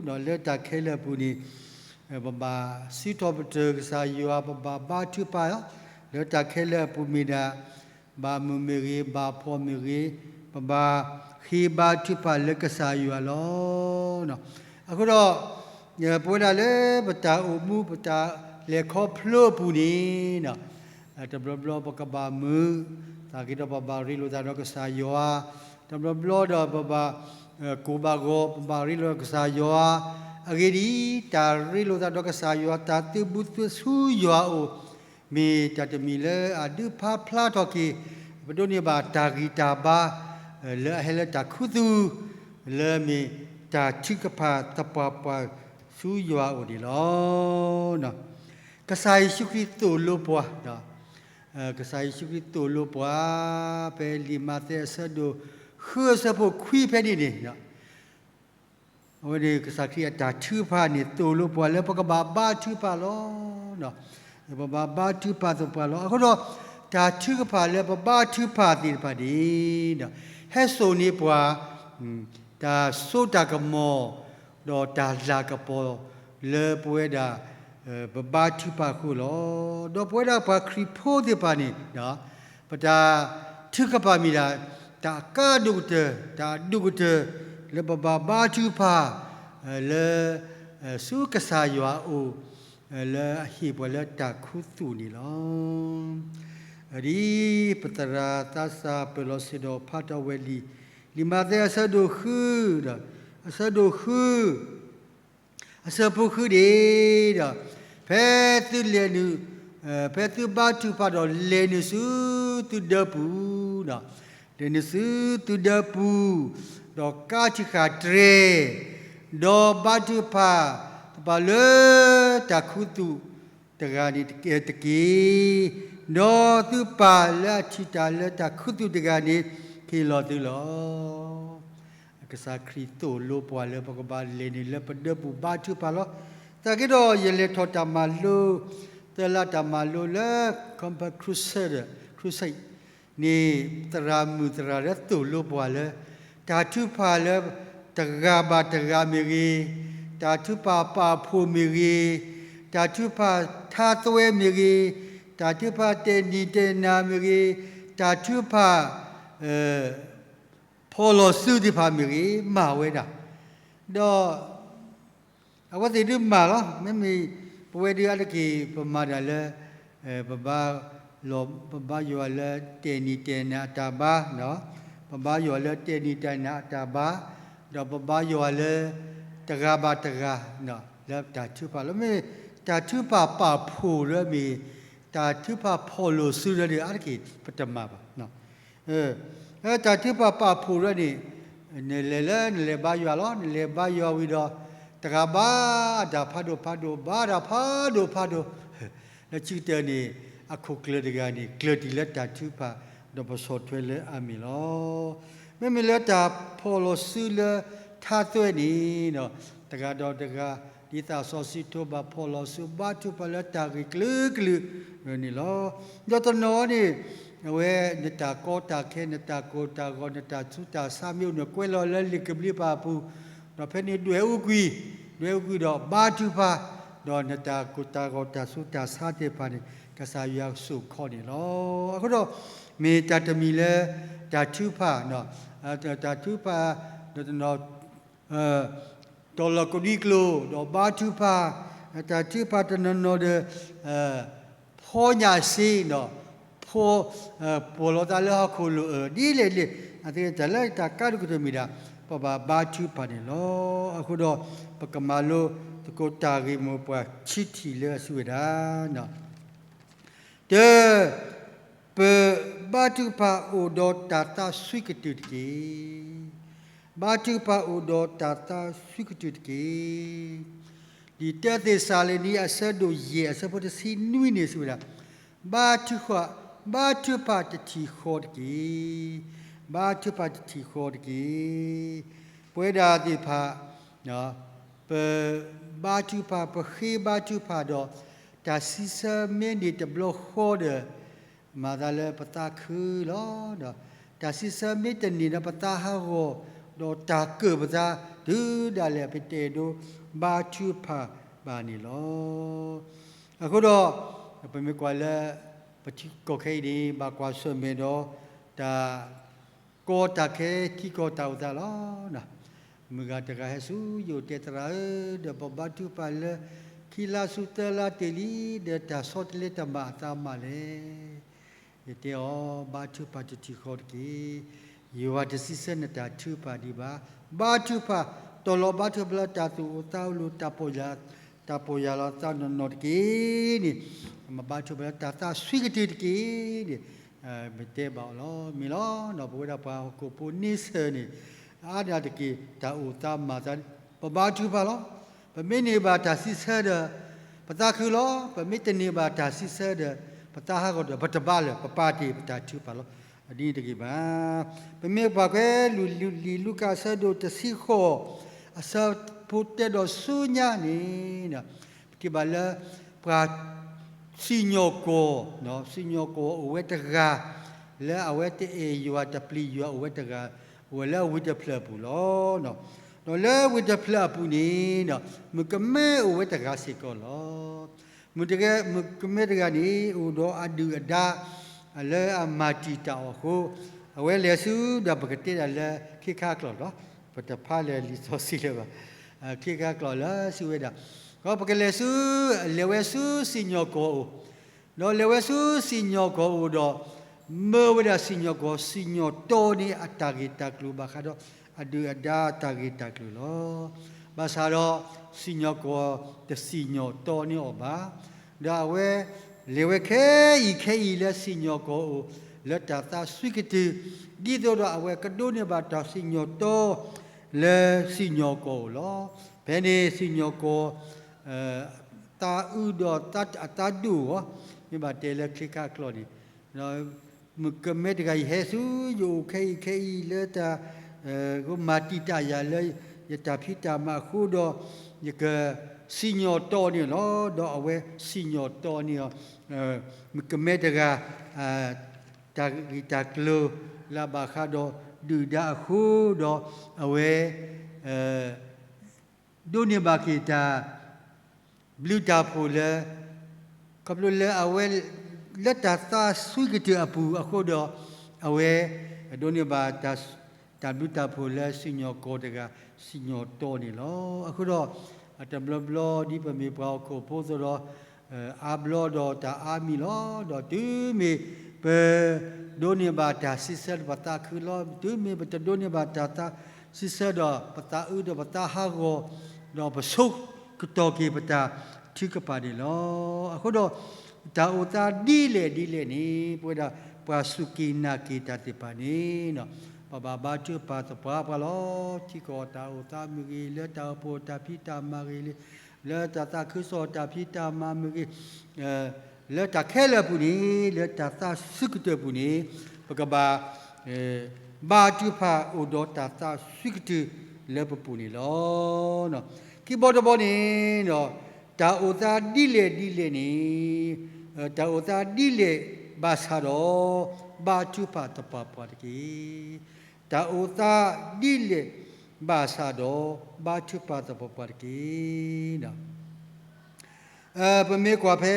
ၤ, လၢတၢ်ခဲလၢာ်အပူၤန့ၣ် ပဘၣ်စံးထီၣ်ပတြၢၤကစၢ်ယွၤ, ပဘၣ်ဘါထုကဖၣ်, လၢတၢ်ခဲလၢာ်အပူၤမ့ၢ်ဒၣ် ဘၣ်မုာ်မ့ၢ်ဂ့ၤ, ဘၣ်ဖှီၣ်မ့ၢ်ဂ့ၤ, ပဘၣ်ဃ့ဘါထုကဖၣ်လၢကစၢ်ယွၤလီၤ. အဃိဒီး ပဝဲဒၣ်လၢပတၢ်အိၣ်မူ ပတၢ်လဲၤခီဖျိအပူၤန့ၣ် တဘျီဘျီပကဘၣ်မုာ်, သနာ်က့ဒီးပဘၣ်ရ့လိာ်သးဒီးကစၢ်ယွၤ, တဘျီဘျီဒီးပဘၣ် ကိၢ်ဘၣ်ဂီၤ ပဘၣ်ရ့လိာ်ကစၢ်ယွၤ. အဂ့ၢ်ဒ်အံၤ, တၢ်ရ့လိာ်သးဒီးကစၢ်ယွၤ တၢ်သုးဘူးသုဆူယွၤအအိၣ် မ့ၢ်တၢ်တမံၤလၢအဒုးဖးဖျါထီၣ်က့ၤ ပဒိးန့ၢ်ဘၣ်တၢ်ဂံၢ်တၢ်ဘါ လၢအဟဲလၢတၢ်ခူသူၣ် လၢအမ့ၢ်တၢ်ထုကဖၣ်သပှၢ်ပှၢ်ဆူယွၤအအိၣ်န့ၣ်လီၤ. ကစၢ်ယ့ၣ်ၡူးခရံာ်သိၣ်လိပှၤ, ကစၢ်ယ့ၣ်ၡူးခရံာ်သိၣ်လိပှၤ ဖဲလံာ်မးသဲအဆၢဒိၣ်ဃုအဆၢဖိခွံဖဲန့ၣ်န့ၣ် အဝဲန့ၣ်ကစၢ်ခရံာ်အတၢ်ထုကဖၣ်န့ၣ် သိၣ်လိပှၤလၢပကဘၣ်ဘါထုကဖၣ်လီၤ. ပဘၣ်ဘါထုကဖၣ်သပှၢ်လီၤ. အဃိဒီး တၢ်ထုကဖၣ်လၢပဘါထုကဖၣ်သ့ၣ်တဖၣ်န့ၣ် ဟဲစိာ်န့ၢ်ပှၤ တၢ်စိတၢ်ကမီၤ ဒီးတၢ်လၤကပီၤလၢပဝဲဒၣ် ပဘါထုကဖၣ်အဃိလီၤ. ဒီးပဝဲဒၣ်ပှၤခရံာ်ဖိသ့ၣ်တဖၣ်န့ၣ် ပတၢ်ထုကဖၣ်မ့ၢ်ဒၣ် တၢ်အကါဒိၣ်ကတၢၢ် တၢ်အဒိၣ်ကတၢၢ် လၢပဘၣ်ဘါထုကဖၣ် လၢ ဆူကစၢ်ယွၤအအိၣ် လၢအဟ့ၣ်ပှၤလၢတၢ်ခူသူၣ်န့ၣ်လီၤ. ဒ်ပသရၣ်သးစၢ်ပၢၢ်လီၤစ့ၢ်ဒီးဖးထီၣ်ဝဲလံာ် လံာ်မးသဲအဆၢဒိၣ်ဃု ဒီး အဆၢဒိၣ်ဃု အဆၢဖိဃုန့ၣ်ဒီး ဖဲသုလဲၤနုာ် ဖဲသုဘါထုကဖၣ်ဒီးလဲၤနုာ်ဆူသုဒၢပူၤ လဲၤနုာ်ဆူသုဒၢပူၤ ဒီးကါထုကဖၣ်တြဲၤ ဒီးဘါထုကဖၣ်သပှၢ်လၢတၢ်ခူသူၣ်တဂၤန့ၣ်တက့ၢ်. ဒီးသုပၢ်လၢအထံၣ်တၢ်လၢတၢ်ခူသူၣ်တဂၤန့ၣ် ဟ့ၣ်လီၤသုလီၤ. ကစၢ်ခရံာ်သိၣ်လိပှၤလၢပကဘၣ်လဲၤနုာ်လၢပဒၢပူၤဘါထုကဖၣ်လီၤ. သနာ်က့ဒီးယလဲၤထီၣ်တၢ်မၤလိ သၢလါတၢ်မၤလိလၢ Compass Crusade န့ၣ် သရၣ်မုၣ်သရၣ်လၢသိၣ်လိပှၤလၢ တၢ်ထုကဖၣ်လၢတဂၤဘၣ်တဂၤမ့ၢ်ဂ့ၤ, တၢ်ထုကဖၣ်ပာ်ဖှိၣ်မ့ၢ်ဂ့ၤ, တၢ်ထုကဖၣ်ထါသွဲမ့ၢ်ဂ့ၤ, တၢ်ထုကဖၣ်တဲာ်နံၤတဲာ်နၤမ့ၢ်ဂ့ၤ, တၢ်ထုကဖၣ် ဖီၣ်လီၤစုသ့ၣ်တဖၣ်မ့ၢ်ဂ့ၤ မၤဝဲဒၣ်, ဒီး အဝဲသ့ၣ်ဒုးမၤလီၤ. မ့မ့ၢ်ပဝဲဒုးအါတက့ၢ် ပမၤဒၣ်လၢ ပဘါလီၤ ပဘါယွၤလၢတဲာ်နံၤတဲာ်နၤအတၢ်ဘါ, ပဘါယွၤလၢတဲာ်နံၤတဲာ်နၤအတၢ်ဘါ, ဒီးပဘါယွၤလၢ တဂၤဘၣ်တဂၤ လၢတၢ်ထုကဖၣ်လီၤ. မ့မ့ၢ်တၢ်ထုကဖၣ်ပာ်ဖှိၣ်လၢမ့ၢ် တၢ်ထုကဖၣ်ဖီၣ်လိာ်စုလၢဒုးအါတက့ၢ် ပတမၤဘၣ်. တၢ်ထုကဖၣ်ပာ်ဖှိၣ်လၢန့ၣ် နလဲၤလၢနလဲၤဘါယွၤလီၤ. နလဲၤဘါယွၤဝံၤဒီး တဂၤဘါအတၢ်ဖးဒိၣ်ဖးဒိၣ် ဘါတၢ်ဖးဒိၣ်ဖးဒိၣ် လၢခံကတၢၢ်န့ၣ် အခိၣ်ကျၢၢ်တဂၤန့ၣ် ကျၢၤတံၢ်လၢတၢ်ထုကဖၣ် ဒီးပဆီၣ်ထွဲလၢအမ့ၢ်လီၤ. မ့မ့ၢ်လၢတၢ်ဖီၣ်လီၤစုလၢထါသွဲန့ၣ်ဒီး တဂၤဒီးတဂၤ ဒ်သိးစီဆှံကတိၤဘၣ် ဖီၣ်လီၤစုဘါထုကဖၣ်လၢတၢ်ဂ့ၢ်ကျၢၤကလုာ်န့ၣ်လီၤ. ဒီးတနီၤန့ၣ် အဝဲနတၢ်ကီတၢ်ခဲ နတၢ်ကိၢ်တၢ်ဂီၤ နတၢ်ဆူးတၢ်ဆါမ့ၢ်အိၣ်န့ၣ် ကွဲးလီၤလၢလံာ်ကဘျံးပၤအပူၤ, ဒီးဖဲန့ၣ်ဒွဲၣ်အူကွံာ်, ဒွဲၣ်အူကွံာ်ဒီးဘါထုကဖၣ်, ဒီးနတၢ်ကိၢ်တၢ်ဂီၤ တၢ်ဆူးတၢ်ဆါသ့ၣ်တဖၣ်န့ၣ် ကစၢ်ယွၤကဆိၣ်ခီန့ၣ်လီၤ. အဃိဒီး မ့ၢ်တၢ်တမံၤလၢ တၢ်ထုကဖၣ်, တၢ်ထုကဖၣ် ဒီးတနီၤ တီၢ်လီၤကဒွံကျိာ် ဒီးဘါထုကဖၣ်, တၢ်ထုကဖၣ်တနီၤနီၤဒီး ဖီညၣ်စ့ဒီး ဖီ ပှီၢ်လီၤသးလၢဟီၣ်ခိၣ်လိၤအၢ ဒ်လဲၣ်ဒ်လဲၣ် အသ့ၣ်တၢ်လၢတၢ်ကါဒိၣ်ကတၢၢ်မ့ၢ်ဒၣ် ပဘၣ်ဘါထုကဖၣ်န့ၣ်လီၤ. အဃိဒီး ပကမၤလိသကိးတၢ်ဂ့ၢ်မိၢ်ပှၢ်ခံထံၣ်လၢအစံးဝဲဒၣ် တၢ, ပဘါထုကဖၣ်အိၣ်ဒီးတၢ်သးစွံကတုာ်တက့ၢ်. ဘါထုကဖၣ်အိၣ်ဒီးတၢ်သးစွံကတုာ်တက့ၢ်. လံာ်တၢသ့းစၤလနံ အဆၢဒိၣ်ယဲၢ် အဆၢဖိတဆံနွံန့ၣ် စံးဝဲဒၣ်, ဘါထုကဖၣ်, ဘါထုကဖၣ်တထံၣ်ဃီတက့ၢ်. ဘါထုကဖၣ်တထံၣ်ဃီတက့ၢ်. ပဝဲဒၣ်သ့ၣ်တဖၣ် ပဘါထုကဖၣ် ပဃ့ဘါထုကဖၣ်ဒီး တၢ်စံးဆၢမ့ၢ်န့ၢ်တဘျီဃီဒီး မၤသးလၢပသးခုလီၤ. တၢ်စံးဆၢမ့ၢ်တန့ၢ်ဒီးပသးဟးဂီၤ ဒီးတၢ်ကၢၣ်ပသး တုၤဒၣ်လဲာ်ပတအဲၣ်ဒိးဘါထုကဖၣ်ဘၣ်န့ၣ်လီၤ. အဃိဒီး ပမ့ၢ်ကွၢ်လၢ ပထံကီၢ်ခဲအံၤန့ၣ် ဘၣ်ကွၢ်ဆၢၣ်မဲာ်ဒီး တၢ် ကီတၢ်ခဲ ထံကီၢ်တၢ်အိၣ်သးလီၤ. မုၢ်ဂၤတဂၤဟဲဆူယအိၣ်တဲသရၣ်ဧၢ, ဒီးပဘါထုကဖၣ်လၢ ခံလါဆူသၢလါတ့ၢ်လံ, ဒီးတၢ်ဆီတလဲတမၤအသးမးလဲၣ်. ယတဲအီၤ ဘါထုကဖၣ်တထံၣ်ဃီတက့ၢ်. ယွၤတစံးဆၢနတၢ်ထုကဖၣ်ဒံးဘၣ်. ဘါထုကဖၣ်, တီၢ်လီၤဘါထုကဖၣ်လၢတၢ်သူၣ်အိၣ်သးအိၣ်လိၤ တၢ်ပီၢ်ယၢ်လီၤသးနီၢ်နီၢ်တက့ၢ်န့ၣ်, မ့ၢ်ဘါထုကဖၣ်လၢတၢ်သးစွံကတုာ်တက့ၢ်န့ၣ် မ့ၢ်တဲဘၣ်အီၤလီၤ. မ့ၢ်လီၤ, ပဝဲဒၣ်ပှၤဟီၣ်ခိၣ်ဖိန့ဆၢၣ်န့ၣ် အါဒၣ်တက့ၢ် တၢ်အိၣ်သးမၤသးန့ၣ် ပဘါထုကဖၣ်လီၤ. ပမ့ၢ်န့ၢ်ဘၣ်တၢ်စံးဆၢဒီး ပသးခုလီၤ. ပမ့ၢ်တန့ၢ်ဘၣ်တၢ်စံးဆၢဒီး ပသးဟးဂီၤဒီး ပတဘါလၢၤ ပပာ်တ့ၢ်ပတၢ်ထုကဖၣ်လီၤ. အဒ်န့ၣ်တဂ့ၤဘၣ်. ပမ့ၢ်ပာ်ကွဲး လံာ်လူၤကၣ်အဆၢဒိၣ်တဆံဃိး အဆၢဖိတၢဒီးဆူညါန့ၣ် ပထံၣ်ဘၣ်လၢ ပှၤ စံၣ်ညီၣ်ကွီၢ်, စံၣ်ညီၣ်ကွီၢ်အိၣ်ဝဲတဂၤ လၢအဝဲတအဲၣ်ယွၤတပျံၤယွၤအိၣ်ဝဲတဂၤ အိၣ်ဝဲလၢဝ့ၢ်တဖျၢၣ်အပူၤလီၤ. ဒီးလၢဝ့ၢ်တဖျၢၣ်အပူၤန့ၣ် မုၣ်ကမဲအိၣ်ဝဲတဂၤစ့ၢ်ကီးလီၤ. မုၣ်ကမဲတဂၤန့ၣ် အိၣ်ဒီးအဒုၣ်အဒါ လၢအမၤတံာ်တာ်အီၤအဃိ အဝဲလဲၤဆူဒီးပကတဲဒၣ်လၢခ့ခါကျိာ်လီၤ. ပတဖးလၢာ်လံာ်စီဆှံလၢၤဘၣ်. ခ့ခါကျိာ်လၢစံးဝဲဒၣ်, ဒီးပကလဲၤဆူ လဲၤဝဲဆူစံၣ်ညီၣ်ကွီၢ်အအိၣ်, ဒီးလဲၤဝဲဆူစံၣ်ညီၣ်ကွီၢ်အအိၣ်ဒီး မၢဝဲဒၣ်စံၣ်ညီၣ်ကွီၢ် စံၣ်ညီၣ်တီန့ၢ်အတၢ်ဂ့ၢ်တၢ်ကျိၤဘၣ်ဃးဒီး အဒုၣ်အဒါတၢ်ဂ့ၢ်တၢ်ကျိၤလီၤ. ဘၣ်ဆၣ်ဒီး စံၣ်ညီၣ်ကွီၢ်တစံၣ်ညီၣ်တီန့ၢ်အီၤဘၣ်. ဒီးအဝဲ လဲၤဝဲခဲအံၤခဲအံၤလၢစံၣ်ညီၣ်ကွီၢ်အအိၣ် လၢတၢ်သးစွံကတုာ် ဒ်သိးဒီးအဝဲကဒိးန့ၢ်ဘၣ်တၢ်စံၣ်ညီၣ်တီ လၢစံၣ်ညီၣ်ကွီၢ်အအိၣ်လီၤ. ဖဲန့ၣ်စံၣ်ညီၣ်ကွီၢ် သးအုးဒီးအသးဒိၣ်အီၤ, မ့ၢ်ဘၣ်တဲလၢခ့ခါကျိာ်န့ၣ် မုၣ်ကမဲတဂၤ ယဟဲဆူယအိၣ်ခဲအံၤခဲအံၤလၢတၢ် ကမၤတံာ်တာ်ယၤလၢယတၢ်ဖံးတၢ်မၤအဃိဒီး ယကစံၣ်ညီၣ်တီန့ၢ်လီၤ. ဒီးအဝဲစံၣ်ညီၣ်တီန့ၢ်အီၤ မုၣ်ကမဲတဂၤ တၢ်ဂ့ၢ်တၢ်ကျိၤလၢအဘၣ်ဃးဒီးဒုၣ်ဒါအဃိဒီး အဝဲ ဒိးန့ၢ်ဘၣ်က့ၤတၢ်ဘျုးတၢ်ဖှိၣ်လၢ ခီဖျိလၢအဝဲ လၢတၢ်သးစွံကတုာ်အပူၤအဃိဒီး အဝဲ ဒိးန့ၢ်ဘၣ် တၢ်ဘျုးတၢ်ဖှိၣ်လၢစံၣ်ညီၣ်ကွီၢ်တဂၤ စံၣ်ညီၣ်တီန့ၢ်လီၤ. အဃိဒီး အတဘျီဘျီဒ်ပမ့ၢ်ပှၤဟီၣ်ခိၣ်ဖိအသိးဒီး အါဘျီဒီးတၢ်အါမံၤလီၤ. ဒီးတုၤမ့ၢ်ပ ဒိးန့ၢ်ဘၣ်တၢ်စံးဆၢဒီးပသးခုလီၤ. တုၤမ့ၢ်ပတဒိးန့ၢ်ဘၣ်တၢ်သးစံးဆၢဒီး ပသးအုးဒီးပသးဟးဂီၤ ဒီးပဆိကတီၢ်က့ၤပတၢ်ထုကဖၣ်န့ၣ်လီၤ. အဃိဒီး တၢ်အိၣ်သးဒ်လဲၣ်ဒ်လဲၣ်န့ၣ် ပဝဲဒၣ်ပှၤစူၢ်က့ၤနာ်က့ၤတၢ်သ့ၣ်တဖၣ်န့ၣ် ပဘၣ်ဘါထုကဖၣ်သပှၢ်ပှၢ်လီၤ. ထံကီၢ်တၢ်အိၣ်သးမ့ၢ်ဂ့ၤ, လၢတၢ်အိၣ်ဖှိၣ်တၢ်ဖံးတၢ်မၤဂ့ၤလံ, လၢတၢ်သးခုကစီၣ်တၢ်ဖံးတၢ်မၤမ့ၢ်ဂ့ၤ, လၢတၢ်ခဲလၢာ်အပူၤန့ၣ် လၢတၢ်သးစွံကတုာ်အပူၤန့ၣ် ပကဘၣ် ဘါထုကဖၣ်အိၣ်ဒီးတၢ်သးစွံကတုၤလၢပပူၤန့ၣ်လီၤ. ခံဘီတဘီန့ၣ်ဒီး တၢ်အိၣ်သးဒ်လဲၣ်ဒ်လဲၣ်န့ၣ် တၢ်အိၣ်သးဒ်လဲၣ်ဘၣ်ဆၣ်ဒီး ဘါထုကဖၣ်သပှၢ်ပှၢ်တက့ၢ်. တၢ်အိၣ်သးဒ်လဲၣ်ဘၣ်ဆၣ်ဒီး ဘါထုကဖၣ်သပှၢ်ပှၢ်တက့ၢ်. ပမ့ၢ်ကွၢ်ဖဲ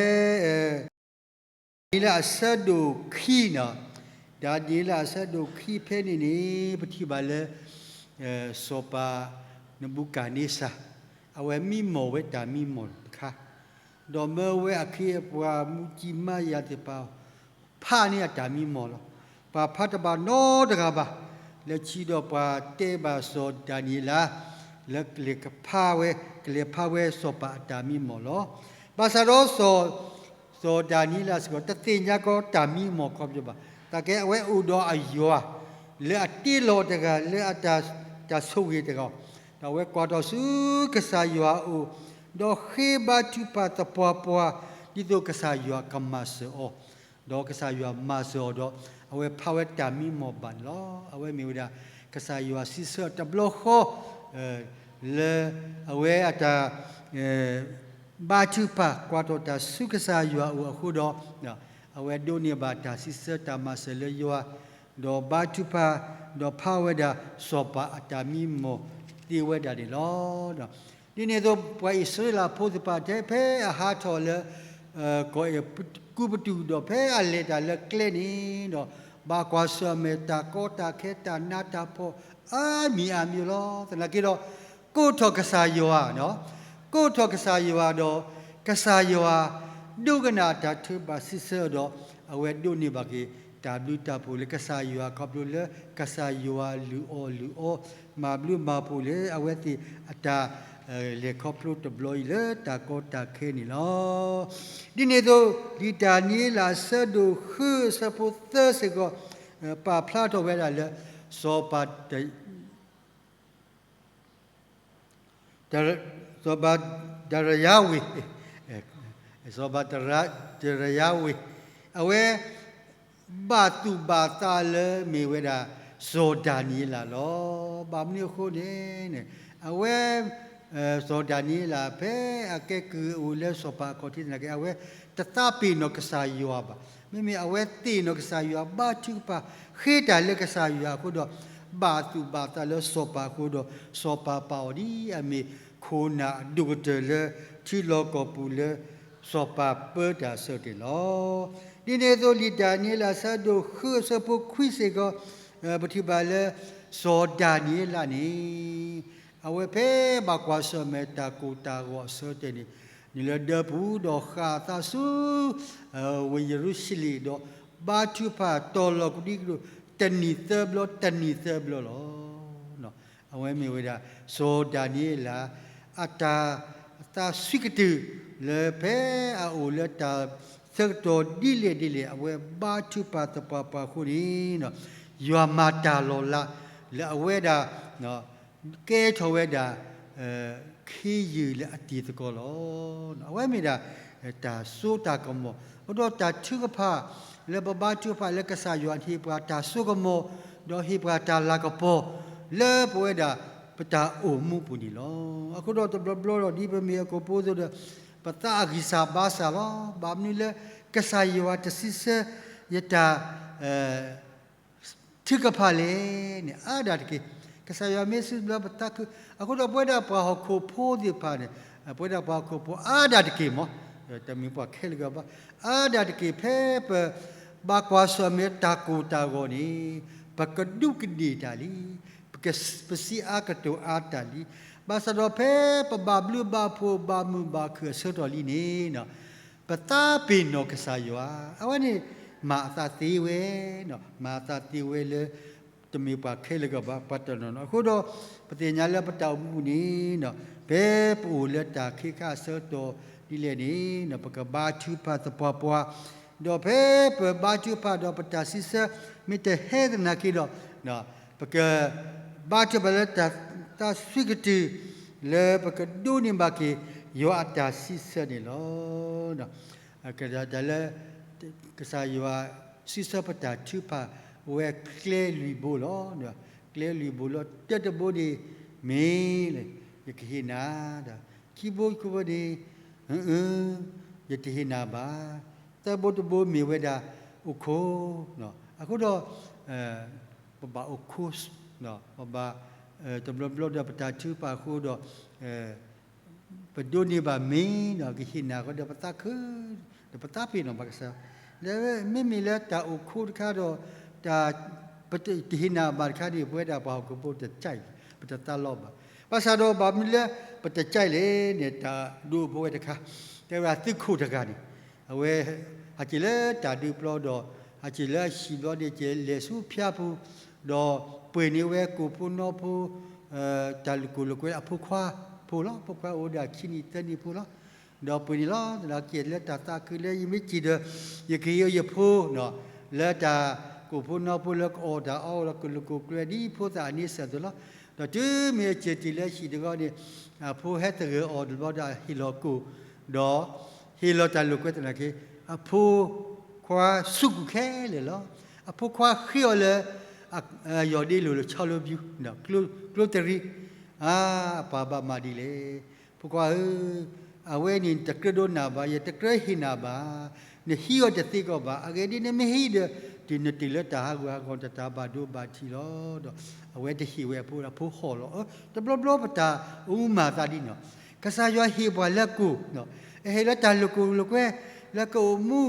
ဒၤနံးယ့လးအဆၢဒိၣ်ခံန့ၣ်, ဒၤနံးယ့လးအဆၢဒိၣ်ခံဖဲန့ၣ်န့ၣ် ပထံၣ်ဘၣ်လၢ စီၤပၤနဘူၤကၤန့စၢ် အဝဲမံမီၢ်ဝဲတၢ်မံမီၢ်တခါ, ဒီးမၢဝဲအခ့အပှၤမူကံမါယၤသ့ၣ်တဖၣ် ဖးန့ၢ်အတၢ်မံမီၢ်လီၤ. ပှၤဖးတဘၣ်နီတဂၤဘၣ်, လၢခံဒီးပှၤတဲဘၣ်စီၤဒၤနံးယ့လး လၢကလဲၤကဖးဝဲ, ကလဲၤဖးဝဲစီၤပၤအတၢ်မံမီၢ်လီၤ. ဘၣ်ဆၣ်ဒီး စီၤဒၤနံးယ့လးစ့ၢ်ကီး တသ့ၣ်ညါကီးတၢ်မံမီၢ်ခီဖျိဘၣ်. သနာ်က့အဝဲအိၣ်ဒီးအယွၤ လၢအတ့လီၤတဂၤ လၢအတၢ်ဆိၣ်ဂ့ၤတဂၤ, ဒီးအဝဲကွၢ်ထီၣ်ဆူကစၢ်ယွၤအအိၣ်, ဒီးဃ့ဘါထုကဖၣ်သပှၢ်ပှၢ် ဒ်သိးကစၢ်ယွၤကမၤစၢၤအီၤ, ဒီးကစၢ်ယွၤမၤစၢၤအီၤဒီး အဝဲဖးဝဲတၢ်မံမီၢ်ဘၣ်န့ၣ်လီၤ. အဝဲမ့ၢ်ဝဲဒၣ် ကစၢ်ယွၤစံးဆၢတဘျီဃီ လၢအဝဲအတၢ် ဘါထုကဖၣ်ကွၢ်ထီၣ်တၢ်ဆူကစၢ်ယွၤအအိၣ်အဃိဒီး အဝဲဒိးန့ၢ်ဘၣ်တၢ်စံးဆၢတၢ်မၤစၢၤလၢယွၤ, ဒီးဘါထုကဖၣ်, ဒီးဖးဝဲဒၣ်စီၤပၤအတၢ်မံမီၢ်သ့ဝဲဒၣ်န့ၣ်လီၤ. ဒ်န့ၣ်အသိး ပှၤအံၣ်စရ့လးဖိသ့ၣ်တဖၣ်တဲဖဲအဟးထီၣ်လၢ ကီၢ်အဲၤကူပတူးဒီး ဖဲအလဲၤတၢ်လၢကျဲန့ၣ်ဒီး ဘၣ်ကွၢ်ဆၢၣ်မဲာ်တၢ်ကီတၢ်ခဲ တၢ်နးတၢ်ဖှီၣ်အါမံၤအါမံၤလီၤ. သနာ်က့ဒီး ကိးထီၣ်ကစၢ်ယွၤ, ကိးထီၣ်ကစၢ်ယွၤဒီး ကစၢ်ယွၤ ဒိကနၣ်တၢ်ထုကဖၣ်စံးဆၢဒီး အဝဲဒိးန့ၢ်ဘၣ်က့ၤ တၢ်ဘျုးတၢ်ဖှိၣ်လၢကစၢ်ယွၤ ခီဖျိလၢကစၢ်ယွၤလုၢ်အီၣ်လုၢ်အီ မၤဘျုးမၤဖှိၣ်လၢအဝဲသ့ၣ်အတၢ် လဲၤခီဖျိတဘျီအံၤလၢတၢ်ကီတၢ်ခဲန့ၣ်လီၤ. ဒ်န့ၣ်အသိး လံာ်ဒၤနံးယ့လးအဆၢဒိၣ်ဃုအဆၢဖိသၢစ့ၢ်ကီး ပာ်ဖျါထီၣ်ဝဲဒၣ်လၢ စီၤပၤ စီၤပၤဒရယၤဝ့ၤ, စီၤပၤဒရယၤဝ့ၤ, အဝဲ ဘၣ်သူၣ်ဘၣ်သးလၢမ့ၢ်ဝဲဒၣ် စီၤဒၤနံးယ့လးလီၤ. ဘၣ်မနုၤအဃိန့ၣ် အဝဲ စီၤဒၤနံးယ့လး ဖဲအကဲကုၢ်အိၣ်လၢစီၤပၤအခီၣ်ထံးသနာ်က့ အဝဲတသးပ့ၤနီၣ်ကစၢ်ယွၤဘၣ်. မ့မ့ၢ်အဝဲသ့ၣ်နီၣ်ကစၢ်ယွၤ ဘါထုကဖၣ် ဃ့တၢ်လၢကစၢ်ယွၤအဃိဒီး ဘၣ်သူၣ်ဘၣ်သးလၢစီၤပၤအဃိဒီး စီၤပၤပာ်အီၤဒ်အမ့ၢ်ခိၣ်နၢ်အဒိၣ်ကတၢၢ်လၢ ထံလီၢ်ကီၢ်ပူၤလၢ စီၤပၤပၢတၢ်အဆၢကတီၢ်န့ၣ်လီၤ. ဒ်န့ၣ်အသိး လံာ်ဒၤနံးယ့လးအဆၢဒိၣ်ဃုအဆၢဖိခွံစ့ၢ်ကီး ပထံၣ်ဘၣ်လၢ စီၤဒၤနံးယ့လးန့ၣ် အဝဲဖဲဘၣ်ကွၢ်ဆၢၣ်မဲာ်တၢ်ကိၢ်တၢ်ဂီၤအဆၢကတီၢ်န့ၣ် နုာ်လၢဒၢပူၤဒီးဃၣ်အသးဆူ ဝ့ၢ်ယရူၤၡလ့ၣ်ဒီး ဘါထုကဖၣ်တီၤလီၤကဒံကဒိၣ် တနံၣ်သၢဘျီ တနံၣ်သၢဘျီလီၤ. အဝဲမ့ၢ်ဝဲဒၣ် စီၤဒၤနံးယ့လး အတၢ်သးစွံကတုၤ လၢဖဲအအိၣ်လၢတၢ်ဆၢကတီၢ်ဒ်လဲၣ်ဒ်လဲၣ် အဝဲဘါထုကဖၣ်သပှၢ်ပှၢ်အဃိန့ၣ် ယွၤမၤတၢ်လီၤလး လၢအဝဲဒၣ် ကဲထီၣ်ဝဲဒၣ် ခ့ယုၢ်လၢအတံၤသကိးလီၤ. အဝဲမ့ၢ်ဒၣ် တၢ်စိတၢ်ကမီၤ အဃိဒီးတၢ်ထုကဖၣ် လၢပဘါထုကဖၣ်လၢကစၢ်ယွၤဟ့ၣ်ပှၤတၢ်စိကမီၤ ဒီးဟ့ၣ်ပှၤတၢ်လၤကပီၤ လၢပဝဲဒၣ် ပတၢ်အိၣ်မူပူၤန့ၣ်လီၤ. အဃိဒီးတဘျီဘျီဒီး ဒ်ပမ့ၢ်အကပိာ်အသိးဒီး ပသးအဂံၢ်စၢ်ဘါစၢ်လီၤ. ဘၣ်မနုၤလၢ ကစၢ်ယွၤတစံးဆၢ ယတၢ် ထုကဖၣ်လဲၣ်န့ၣ် အါဒၣ်တက့ၢ်. ကစၢ်ယွၤမ့ၢ်စံးဘျီပသးခု, အဃိဒီးပဝဲဒၣ်ပှၤဟီၣ်ခိၣ်ဖိသ့ၣ်တဖၣ်န့ၣ် ပဝဲဒၣ်ပှၤဟီၣ်ခိၣ်ဖိအါဒၣ်တက့ၢ်မး, တမ့ၢ်ပှၤခဲလၢာ်ဘၣ်, အါဒၣ်တက့ၢ် ဖဲပဘၣ်ကွၢ်ဆၢၣ်မဲာ်တၢ်ကိၢ်တၢ်ဂီၤန့ၣ် ပကဒူးကဒ့ၣ်တၢ်လံ, ပက ပစံးအါကတိၤအါတၢ်လံ. ဘၣ်ဆၣ်ဒီးဖဲပဘၣ်ဘျုးဘၣ်ဖှိၣ်ဘၣ်မုာ်ဘၣ်ခုၣ်အဆၢကတီၢ်လံန့ၣ် ပသးပ့ၤနီၣ်ကစၢ်ယွၤ, အဝဲန့ၣ် မၤအသးသ့ဝဲ, မၤအသးသ့ဝဲလၢ တမ့ၢ်ပှၤခဲလၢာ်ကဘၣ် ပှၤတနီၤနီၤ. အဃိဒီး ပသ့ၣ်ညါလၢပတၢ်အိၣ်မူန့ၣ် ဖဲပအိၣ်လၢတၢ်ခ့ခါအဆၢကတီၢ်ဒ်လဲၣ်န့ၣ် ပကဘါထုကဖၣ်သပှၢ်ပှၢ်, ဒီးဖဲပဘါထုကဖၣ်ဒီးပတၢ်စံးဆၢ မ့ၢ်တဟဲသနာ်က့ဒီး ပကဘါထုကဖၣ်လၢတၢ်သးစွံကတုၤ လၢပကဒိးန့ၢ်ဘၣ်က့ၤ ယွၤအတၢ်စံးဆၢန့ၣ်လီၤ. တၢ်လၢ ကစၢ်ယွၤစံးဆၢပတၢ်ထုကဖၣ် အိၣ်ဝဲကျဲလွံၢ်ဘိလီၤ. ကျဲလွံၢ်ဘိလီၤ. တၢတဘိန့ၣ် မ့ၢ်လၢ ယကဟ့ၣ်နၤဒီး ခံဘိခံဘိန့ၣ် ယတဟ့ၣ်နၤဘၣ်. သၢဘိတဘိမ့ၢ်ဝဲဒၣ် အိၣ်ခိၣ်, အဃိဒီး ပဘၣ်အိၣ်ခိၣ်, ပဘၣ် တဘျီဘျီဒီးပတၢ်ထုကဖၣ်အဃိဒီး ပဒိးန့ၢ်ဘၣ်မ့ၢ်ဒီး ကဟ့ၣ်နၤဃီဒီး ပသးခု ဒီးပသးပ့ၤနီၣ်ဘၣ်ကစၢ်. ဒီးမ့မ့ၢ်လၢတၢ်အိၣ်ခိၣ်တခါဒီး တၢ် ပတဟ့ၣ်နၤဘၣ်တခါန့ၣ် ပဝဲဒၣ်ပှၤဟီၣ်ခိၣ်ဖိတကဲး, ပတသးလီဘၣ်. ဘၣ်ဆၣ်ဒီးဘၣ်မနုၤလၢ ပတကဲးလဲၣ်န့ၣ် တၢ်ဒိအိၣ်ဖှိၣ်ဝဲတခါ တဲဝဲဒၣ်သုးခိၣ်တဂၤန့ၣ် အဝဲ ဟးက့ၤလၢတၢ်ဒုးပျီဒီး ဟးက့ၤလၢအဟံၣ်ဘျီန့ၣ် ကလဲၤဆူဖၠါပူၤ ဒီးပှ့ၤန့ၢ်ဝဲကိၣ်ဖိနီဖိ တၢ်လိာ်ကွဲးလိာ်ကွဲအဖိခွါဖိလီၤ. ဖိခွါအိၣ်ဝဲဒၣ်ခံနံၣ်သၢနံၣ်ဖိလီၤ. ဒီးပှ့ၤန့ၢ်လီၤ. ဒီးကဲလၢတၢ်သးခုလၢယမ့ၢ်စံးဒီး ယကဟ့ၣ်အီၤယဖိ လၢတၢ်ကိၣ်ဖိနီဖိလၢကအီၣ်တၢ်အီဒီးကလိာ်ကိၢ်ကျဲဒ်ဖိသၣ်အန့ဆၢၣ်အသိးလီၤ. ဒီးတုၤမ့ၢ်အစၢၤတံၢ်လၢဟံၣ်တဂီၤန့ၣ် အဖိဟဲသဂၢၢ်အီၤတဘျီဒီးဟ့ၣ်လီၤကိၣ် ဒီးဟ့ၣ်လီၤတၢ်လိာ်ကွဲသနာ်က့ အဖိခွါစူးကွံာ်ခဲလၢာ်လီၤ. အဖိခွါဃ့အီၤလၢ ယီၢ်ဒ့လိာ်လၢဆီလိဘျူး ကျိတရံး အပၢ်ဘၣ်မၤဒ်လဲၣ်. ဖိခွါဧၢ, အဝဲန့ၣ်တကြၢးဒိးနၤဘၣ်, ယတကြၢးဟ့ၣ်နၤဘၣ်. နဟံးအီၤတသ့ကီးဘၣ်. အဂ့ၢ်ဒ်အံၤ နမ့ၢ်ဟံးဒီး တုၤနတ့ၢ်လၢတၢ်ဟးဂူာ်ဟးဂီၤ တၢ်ဘၣ်ဒိဘၣ်ထံးလီၤ. ဒီးအဝဲတဟ့ၣ်ဝဲအဖိဒီး အဖိဟီၣ်လီၤ. တဘျီဘျီပတၢ်အိၣ်မူမၤသးဒ်န့ၣ်, ကစၢ်ယွၤဟ့ၣ်ပှၤလၢကိၣ်, အဟ့ၣ်လၢတၢ်လိာ်ကွဲလိာ်ကွဲ လၢကအိၣ်မူ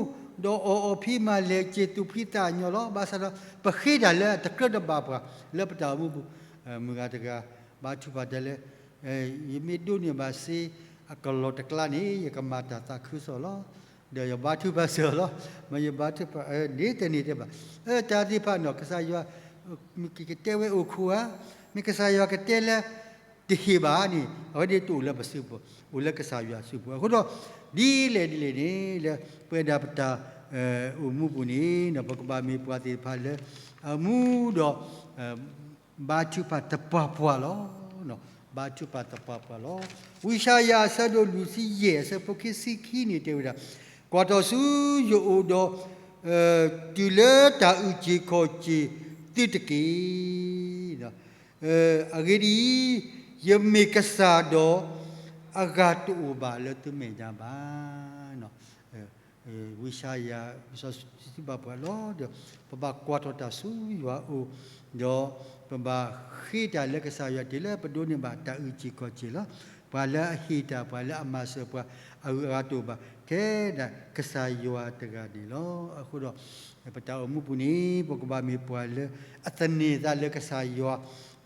ဒီးအီၣ်အီၣ်ဖံးမၤလဲၣ် စံၣ်သူၣ်ဖှံသးညီလီၤ. ဘၣ်ဆၣ်ဒီး ပဃ့တၢ်လၢအတကြၢးတဘၣ်ပှၤ လၢပတၢ်အိၣ်မူပူၤ, မုၢ်ဂၤတဂၤ ဘါထုကဖၣ်တဲလၢ ယမ့ၢ်ဒိးန့ၢ်ဘၣ်စ့အကလီၢ်တကျါန့ၣ် ယကမၤတၢ်သးခုစ့ၢ်လီၤ. ဒီးယဘါထုကဖၣ်စ့ၢ်လီၤ. မ့ၢ်ယဘါထုကဖၣ် န့ၣ်တန့ၢ်တဲဘၣ်. တၢ်သ့ၣ်တဖၣ်န့ၣ် ကစၢ်ယွၤ မ့ၢ်ကတဲဝဲအိၣ်ခိၣ်ဧါ, မ့ၢ်ကစၢ်ယွၤကတဲလၢ တဟ့ၣ်ဘၣ်န့ၣ် အဝဲန့ၣ်တအိၣ်လၢပစုပူၤ, အိၣ်လၢကစၢ်ယွၤစုပူၤ. အဃိဒီး ဒ်လဲၣ်ဒ်လဲၣ်န့ၣ် လၢပဝဲဒၣ်ပတၢ် အိၣ်မူပူၤန့ၣ် ပကဘၣ်မ့ၢ်ပှၤသ့ၣ်တဖၣ်လၢ အမူဒီး ဘါထုကဖၣ်တပှၢ်ပှၢ်လီၤ. ဘါထုကဖၣ်တပှၢ်ပှၢ်လီၤ. ဝံယၡါယၤအဆၢဒိၣ်လွံၢ်ဆံယဲၢ် အဆၢဖိခံဆံခံန့ၣ် တဲဝဲဒၣ်, ကွၢ်ထီၣ်ဆူယအိၣ်ဒီး တုၤလၢတၢ်အုၣ်က့ၤခီၣ်က့ၤသုတက့ၢ်. အဂ့ၢ်ဒ်အံၤ, ယမ့ၢ်ကစၢ်ဒီး အဂၤတအိၣ်ဘၣ်လၢသုမဲာ်ညါဘၣ်. ဝံယၡါယၤ လံာ်စီဆှံဘၣ်ပှၤလီၤ. ဒီးပဘၣ်ကွၢ်ထီၣ်တၢ်ဆူယွၤအအိၣ်, ဒီးပဘၣ်ဃ့တၢ်လၢကစၢ်ယွၤတုၤလၢပဒိးန့ၢ်ဘၣ်တၢ်အုၣ်က့ၤခီၣ်က့ၤလီၤ. ပှၤလၢအဟ့ၣ်တၢ် ပှၤလၢအမၤစၢၤပှၤ အဂၤတအိၣ်ဘၣ် ထဲဒၣ်ကစၢ်ယွၤတဂၤန့ၣ်လီၤ. အဃိဒီး ပတၢ်အိၣ်မူပူၤန့ၣ် ပကဘၣ်မ့ၢ်ပှၤလၢအသန့ၤသးလၢကစၢ်ယွၤ,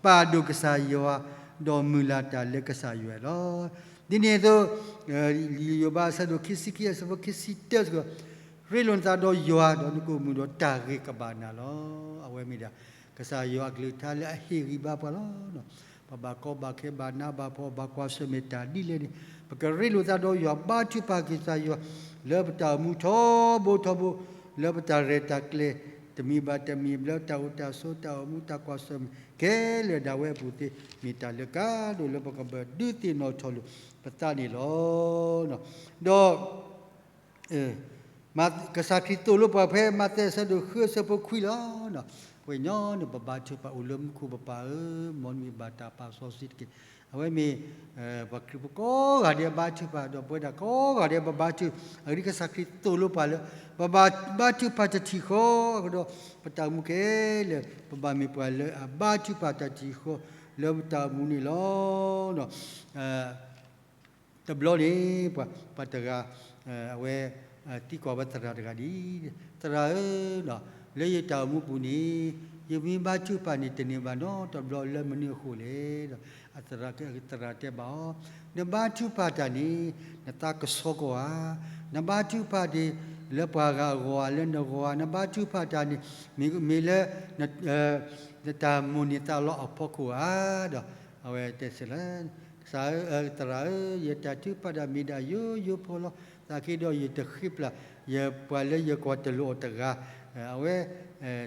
ပာ်ဒိၣ်ကစၢ်ယွၤ, ဒီးမုၢ်လၢ်တၢ်လၢကစၢ်ယွၤလီၤ. ဒ်န့ၣ်အသိး လံာ်ယိၤဘးအဆၢဒိၣ်ခံဆံခံ အဆၢဖိခံဆံတၢ စ့ၢ်ကီး, ရ့လိာ်နသးဒီးယွၤ ဒီးနကအိၣ်မုာ်ဒီးတၢ်ဂ့ၤကဘၣ်နၤလီၤ. အဝဲမ့ၢ်ဒၣ် ကစၢ်ယွၤအကလုၢ်ကထါလၢအဟ့ၣ်ဂံၢ်ဘါပှၤလီၤ. ပဘၣ်ကီဘၣ်ခဲဘၣ်နးဘၣ်ဖှီၣ် ဘၣ်ကွၢ်ဆၢၣ်မဲာ်တၢ်ဒ်လဲၣ်န့ၣ် ပကရ့လိာ်သးဒီးယွၤ ဘါထုကဖၣ်က့ၤကစၢ်ယွၤ လၢပတၢ်အိၣ်မူထီဘိထီဘိ, လၢပတၢ်ရဲၣ်တၢ်ကျဲၤ တမံၤဘၣ်တမံၤ လၢတၢ်အိၣ်တၢ်ဆိး တၢ်အိၣ်မူ တၢ်ကွၢ်ဆၢၣ်မဲာ်ခဲလၢာ်ဒၣ်ဝဲအပူၤသ့ၣ် မ့ၢ်တၢ်လၢကါဒိၣ်လၢပကဘၣ်ဒုးသ့ၣ်နီၣ်ထီၣ်လိာ်ပသးန့ၣ်လီၤ. ဒီး ကစၢ်ခရံာ်သိၣ်လိပှၤဖဲမးသဲအဆၢဒိၣ်ဃုအဆၢဖိခွံလီၤ. ပှၤကညီန့ၣ် ပဘါထုကဖၣ်အိၣ်လၢမူခိၣ် ပပၢ်ဧၢ, မ်နမံၤဘၣ်တၢ်ပာ်စီဆှံတက့ၢ်. အဝဲမ့ၢ် ပှၤခရံာ်ဖိကိးဂၤဒဲးဘါထုကဖၣ် ဒီးပဝဲဒၣ်ကိးဂၤဒဲးပဘါထုကဖၣ် အဂ့ၢ်ဒ်အံၤ ကစၢ်ခရံာ်သိၣ်လိပှၤလၢ ပဘၣ်ဘါထုကဖၣ်တထံၣ်ဃီအဃိဒီး ပတၢ်အိၣ်မူခဲလၢာ် ပဘၣ်မ့ၢ်ပှၤလၢအဘါထုကဖၣ်တၢ်တထံၣ်ဃီလၢပတၢ်အိၣ်မူန့ၣ်လီၤ. တဘျီန့ၣ် ပှၤတဂၤ အဝဲ သံကွၢ်ဝဲသရၣ်တဂၤဒ်အံၤ, သရၣ်ဧၢ, လၢယတၢ်အိၣ်မူပူၤန့ၣ် ယမ့ၢ်ဘါထုကဖၣ်န့ၣ် တန့ၢ်ဘၣ်နီတဘျီလၢမနုၤအဃိလဲၣ်. ဒီးသရၣ်တဲဘၣ်အီၤ, နဘါထုကဖၣ်တၢ်န့ၣ် နသးကဆှီကီၢ်ဧါ, နဘါထုကဖၣ်န့ၣ် လၢပှၤဂၤအဂီၢ်ဧါ လၢနဂီၢ်ဧါ, နဘါထုကဖၣ်တၢ်န့ၣ် မ့ၢ်လၢ နတၢ်မိၣ်န့ၢ်သးလီအဖီခိၣ်ဧါ. ဒီးအဝဲတဲစ့ၢ်လၢ ကစၢ်ဧၢ, သရၣ်ဧၢ, ယတၢ်ထုကဖၣ်တၢ်မ့ၢ်ဒၣ်ယိယိဖိလီၤ. သနာ်က့ဒီးယတဃ့ပျၢ် ယပှၤလၢယကွၢ်တလိာ်အီၤတဂၤ, အဝဲ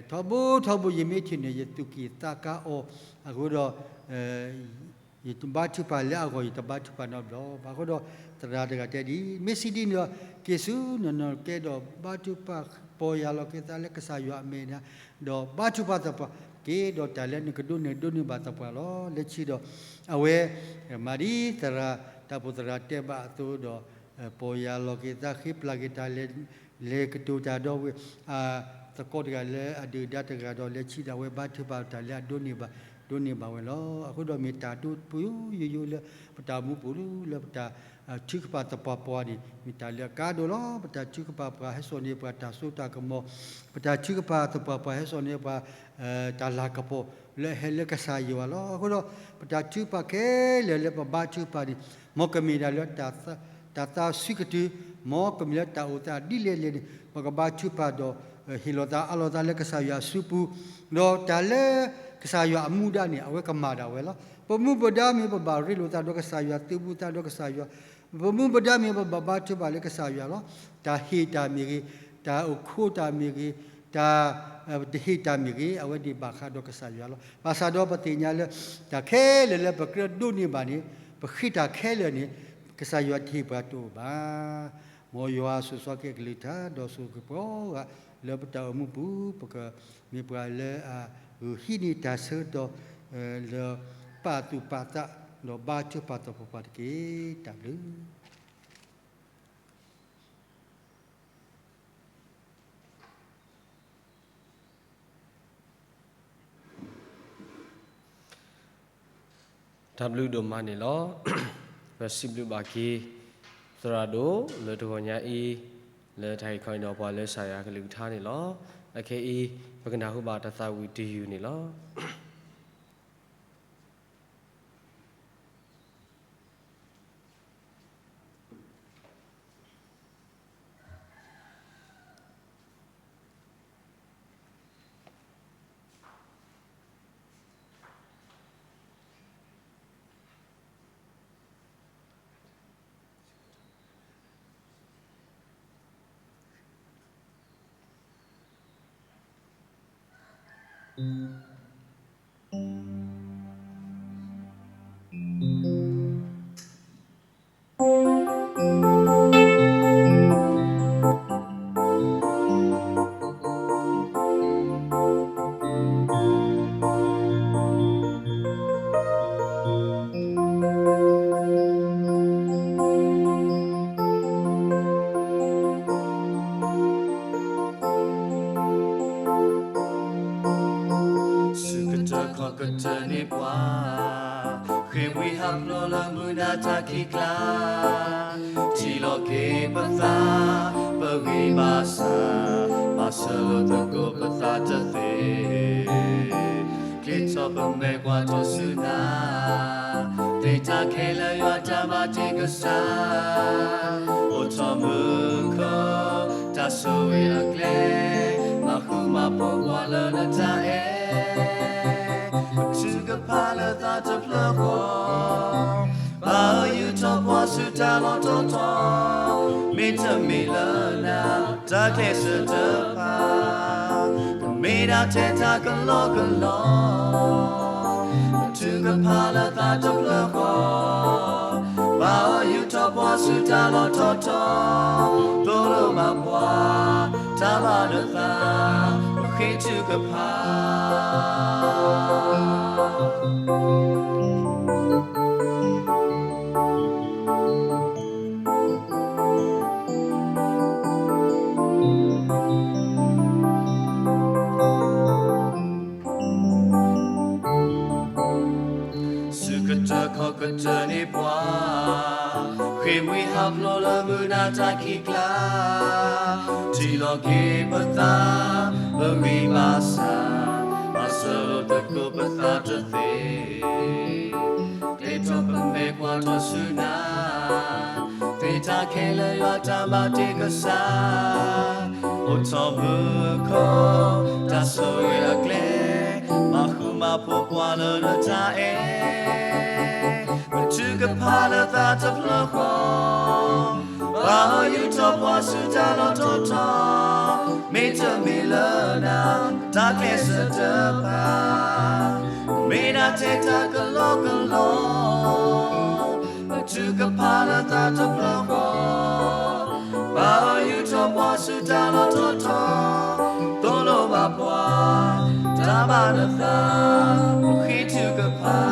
ထီဘိထီဘိယမ့ၢ်ထံၣ်န့ၣ် ယသူၣ်က့ၣ်သးကါအီၤအဃိဒီး ယဘါထုကဖၣ်လၢအဂီၢ် ယတဘါထုကဖၣ်နီတဘျီဘၣ်. အဃိဒီး သရၣ်တဂၤတဲဒ်အံၤ, မ့ၢ်စံးဒ်န့ၣ်ဒီး က့ၤဆူနနီၢ်ကဲဒီးဘါထုကဖၣ် ပီၢ်ယၢ်လီၤက့ၤသးလၢကစၢ်ယွၤအမဲာ်ညါ, ဒီးဘါထုကဖၣ်သပှၢ်က့ၤဒီးတၢ်လၢနကဒိးန့ၢ်ဒိးန့ၢ်ဘၣ်သပှၢ်လီၤ. လၢခံဒီး အဝဲ မၤဒ်သရၣ် တၢ်အိၣ်ဖှိၣ်သရၣ်တဲဘၣ်အသိးဒီး ပီၢ်ယၢ်လီၤက့ၤသး ဃ့ပျၢ်က့ၤတၢ်လဲၤ လဲၤကတိၤတၢ်ဒီးဝဲ သကိးတဂၤလၢအဒုၣ်ဒါတဂၤဒီး လၢခံဒီးအဝဲဘါထုကဖၣ်တၢ်လၢအဒိးန့ၢ်ဘၣ် ဒိးန့ၢ်ဘၣ်ဝဲလီၤ. အဃိဒီးမ့ၢ်တၢ်ဒိပယိယိယိလၢ ပတၢ်အိၣ်မူပူၤလၢပတၢ်ထုကဖၣ်သပှၢ်ပှၢ်န့ၣ် မ့ၢ်တၢ်လၢအကါဒိၣ်လီၤ. ပတၢ်ထုကဖၣ်ပှၤဟဲစိာ်န့ၢ်ပှၤတၢ်စိတၢ်ကမီၤ, ပတၢ်ထုကဖၣ်သပှၢ်ပှၢ်ဟဲစိာ်န့ၢ်ပှၤ တၢ်လၤကပီၤလၢအဟဲလၢကစၢ်ယွၤလီၤ. အဃိဒီး ပတၢ်ထုကဖၣ်ခဲလၢာ်လၢပဘါထုကဖၣ်န့ၣ် မ်ကမ့ၢ်ဒၣ်လၢ တၢ်သးဆှံကတုၤ, မ်ကမ့ၢ်လၢတၢ်အိၣ်သးဒ်လဲၣ်လဲၣ်န့ၣ် ပကဘါထုကဖၣ်ဒီး ဟ့ၣ်လီၤသးအးလီၤသးလၢကစၢ်ယွၤအစုပူၤ, ဒီးတၢ်လၢကစၢ်ယွၤအမူဒါန့ၣ် အဝဲကမၤဒၣ်ဝဲလီၤ. ပမူပဒါမ့ၢ်ပဘၣ်ရ့လိာ်သးဒီးကစၢ်ယွၤ, သုးဘူးသးဒီးကစၢ်ယွၤ, ပမူပဒါမ့ၢ်ပဘၣ်ဘါထုကဖၣ်လၢကစၢ်ယွၤလီၤ. တၢ်ဟ့ၣ်တၢ်မ့ၢ်ဂ့ၤ, တၢ်အိၣ်ခိးတၢ်မ့ၢ်ဂ့ၤ, တၢ် တဟ့ၣ်တၢ်မ့ၢ်ဂ့ၤ, အဝဲန့ၣ်ဘၣ်ဃးဒီးကစၢ်ယွၤလီၤ. ဘၣ်ဆၣ်ဒီးပသ့ၣ်ညါလၢ တၢ်ခဲလၢာ်လၢပကြၢးဒိးန့ၢ်ဘၣ်န့ၣ်, ပဃ့တၢ်ခဲလၢာ်န့ၣ် ကစၢ်ယွၤတဟ့ၣ်ပှၤတအိၣ်ဘၣ်. မ်ယွၤဆိၣ်ဂ့ၤကလုၢ်ကထါ ဒီးဆိၣ်ဂ့ၤပှၤဂၤ လၢပတၢ်အိၣ်မူပူၤ ပကမ့ၢ်ပှၤလၢအဂုာ်ဟံးန့ၢ်တၢ်ဆၢကတီၢ် လၢပာ်သူၣ်ပာ်သး ဒီးဘါထုကဖၣ်သပှၢ်ပှၢ်တက့ၢ်. တၢ်ဘျုး တၢ်ဘျုးဒိၣ်မးန့ၣ်လီၤ. ပစံးဘျုးဘၣ်က့ၤ သရၣ်ဒိၣ်လၢတဂီၤညါအံၤ လၢတၢ်ဟ့ၣ်ခီဟ့ၣ်နီၤပှၤလၢကစၢ်ယွၤကလုၢ်ကထါန့ၣ်လီၤ. အခဲအံၤ ပကနၢ်ဟူဘၣ်တၢ်သးဝံၣ်တယုၢ်န့ၣ်လီၤ. ဆူကတၢၢ်ခီၣ်ကတၢၢ်န့ၢ်ပှၤ, ဃ့ဝံဟးဖျိးလၢမူဒါတၢ်ခံးကျါ, ထံၣ်လီၤက့ၤပသး, ပဂံၢ်ဘါစၢ်, ဘၣ်ဆၢလိာ်သကိးပသးတသ့, ချ့ထီၣ်ပမဲာ်ကွၢ်ထီၣ်ဆူနၤ, သ့ၣ်တၢ်ခဲလၢာ်ယွၤတၢ်ဘၣ်တ့ကစၢ်, အိၣ်ထီၣ်မူခိၣ်, တၢ်ဆိၣ်ဂ့ၤအကျဲ, မၤဃူမၤဖိးပှၤလၢနတၢ်အဲၣ်, ပထုကဖၣ်လၢသးတဖျၢၣ်ဃီ, ဘၣ်အၢယူၢ်ထီၣ်ပှၤဆူတၢ်လီၢ်ထီၣ်ထီ, မ့တမ့ၢ်လၢနၤ, တၢ်ကျဲးစၢးတဖၣ်, ကမ့ၢ်ဒၣ်ထဲတၢ်ကလီကလီ, ပထုကဖၣ်လၢသးတဖျၢၣ်ဃီ, ဘၣ်အၢယူၢ်ထီၣ်ပှၤဆူတၢ်လီၢ်ထီၣ်ထီ, သိၣ်လိမၤပှၤ, တၢ်ဘၣ်နသး, ပဃ့ထုကဖၣ် ဆူကတၢၢ်ခီၣ်ကတၢၢ်န့ၢ်ပှၤ, ဃ့ဝံဟးဖျိးလၢမူဒါတၢ်ခံးကျါ, ထံၣ်လီၤက့ၤပသး, ပဂံၢ်ဘါစၢ်, ဘၣ်ဆၢလိာ်သကိးပသးတသ့, ချ့ထီၣ်ပမဲာ်ကွၢ်ထီၣ်ဆူနၤ, သ့ၣ်တၢ်ခဲလၢာ်ယွၤတၢ်ဘၣ်တ့ကစၢ်, အိၣ်ထီၣ်မူခိၣ်, တၢ်ဆိၣ်ဂ့ၤအကျဲ, မၤဃူမၤဖိးပှၤလၢနတၢ်အဲၣ်, ပထုကဖၣ်လၢသးတဖျၢၣ်ဃီ, ဘၣ်အၢယူၢ်ထီၣ်ပှၤဆူတၢ်လီၢ်ထီၣ်ထီ, မ့တမ့ၢ်လၢနၤ, တၢ်ကျဲးစၢးတဖၣ်, မ့ၢ်ဒၣ်ထဲတၢ်ကလီကလီ, ပထုကဖၣ်လၢသးတဖျၢၣ်ဃီ, ဘၣ်အၢယူၢ်ထီၣ်ပှၤဆူတၢ်လီၢ်ထီၣ်ထီ တၢ်ဘၣ်နသး ပဃ့ထုကဖၣ်,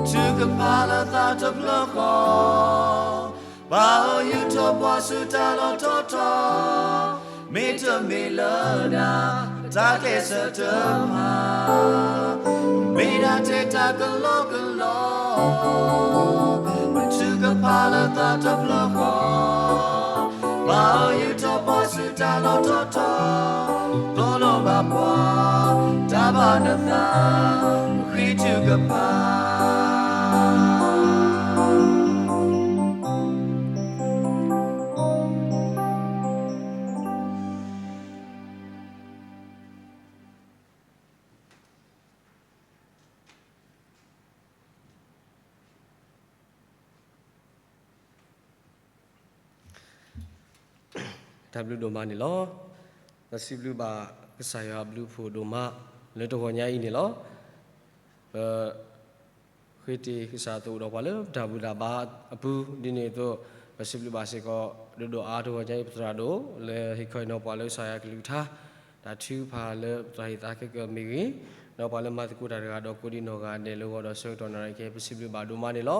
ထုကဖၣ်လၢသးတဖျၢၣ်ဃီ, ဘၣ်အိၣ်ယူၢ်ထီၣ်ပှၤဆူတၢ်လီၢ်ထီၣ်ထီ, မ့တမ့ၢ်လၢနၤ တၢ်ကျဲးစၢးတဖၣ် မ့ၢ်ဒၣ်ထဲတၢ်ကလီကလီ, ပထုကဖၣ်လၢသးတဖျၢၣ်ဃီ, ဘၣ်အိၣ်ယူၢ်ထီၣ်ပှၤဆူတၢ်လီၢ်ထီၣ်ထီ, သိၣ်လိဘၣ်ပှၤ တၢ်ဘၣ်နသး ပဃ့ထုကဖၣ်. တၢ်ဘျုးဒိၣ်မးန့ၣ်လီၤ. ပစံးဘျုးဘၣ်ကစၢ်ယွၤအဘျုးအဖှိၣ်ဒိၣ်မး လၢတဂီၤညါအံၤန့ၣ်လီၤ. ပ ဃ့တ့ၢ်ကစၢ်အသိးဒီးပှၤလၢပတၢ်ဘူၣ်တၢ်ဘါအပူၤ ဒ်န့ၣ်အသိး ပစံးဘျုးဘၣ်စ့ၢ်ကီး ဒိၣ်ဒိၣ်အါအါတဂီၤညါအံၤ ပသရၣ်ဒိၣ် လၢဟ့ၣ်ခီဟ့ၣ်နီၤပှၤလၢကစၢ်ယွၤကလုၢ်ကထါ တၢ်ထုကဖၣ်လၢပသရၣ်ဟ့ၣ်သါခဲကၢမ့ၢ်ဂ့ၤ, ဒီးပှၤလၢမၤသကိးတၢ်တဂၤဒီးကိးဒံးနီၢ်ဂၤဒဲးလၢဂီၤဒီးဆၢကတီၢ်နၣ်ရံၣ်ခဲအံၤ ပစံးဘျုးဘၣ်ဒိၣ်မးန့ၣ်လီၤ.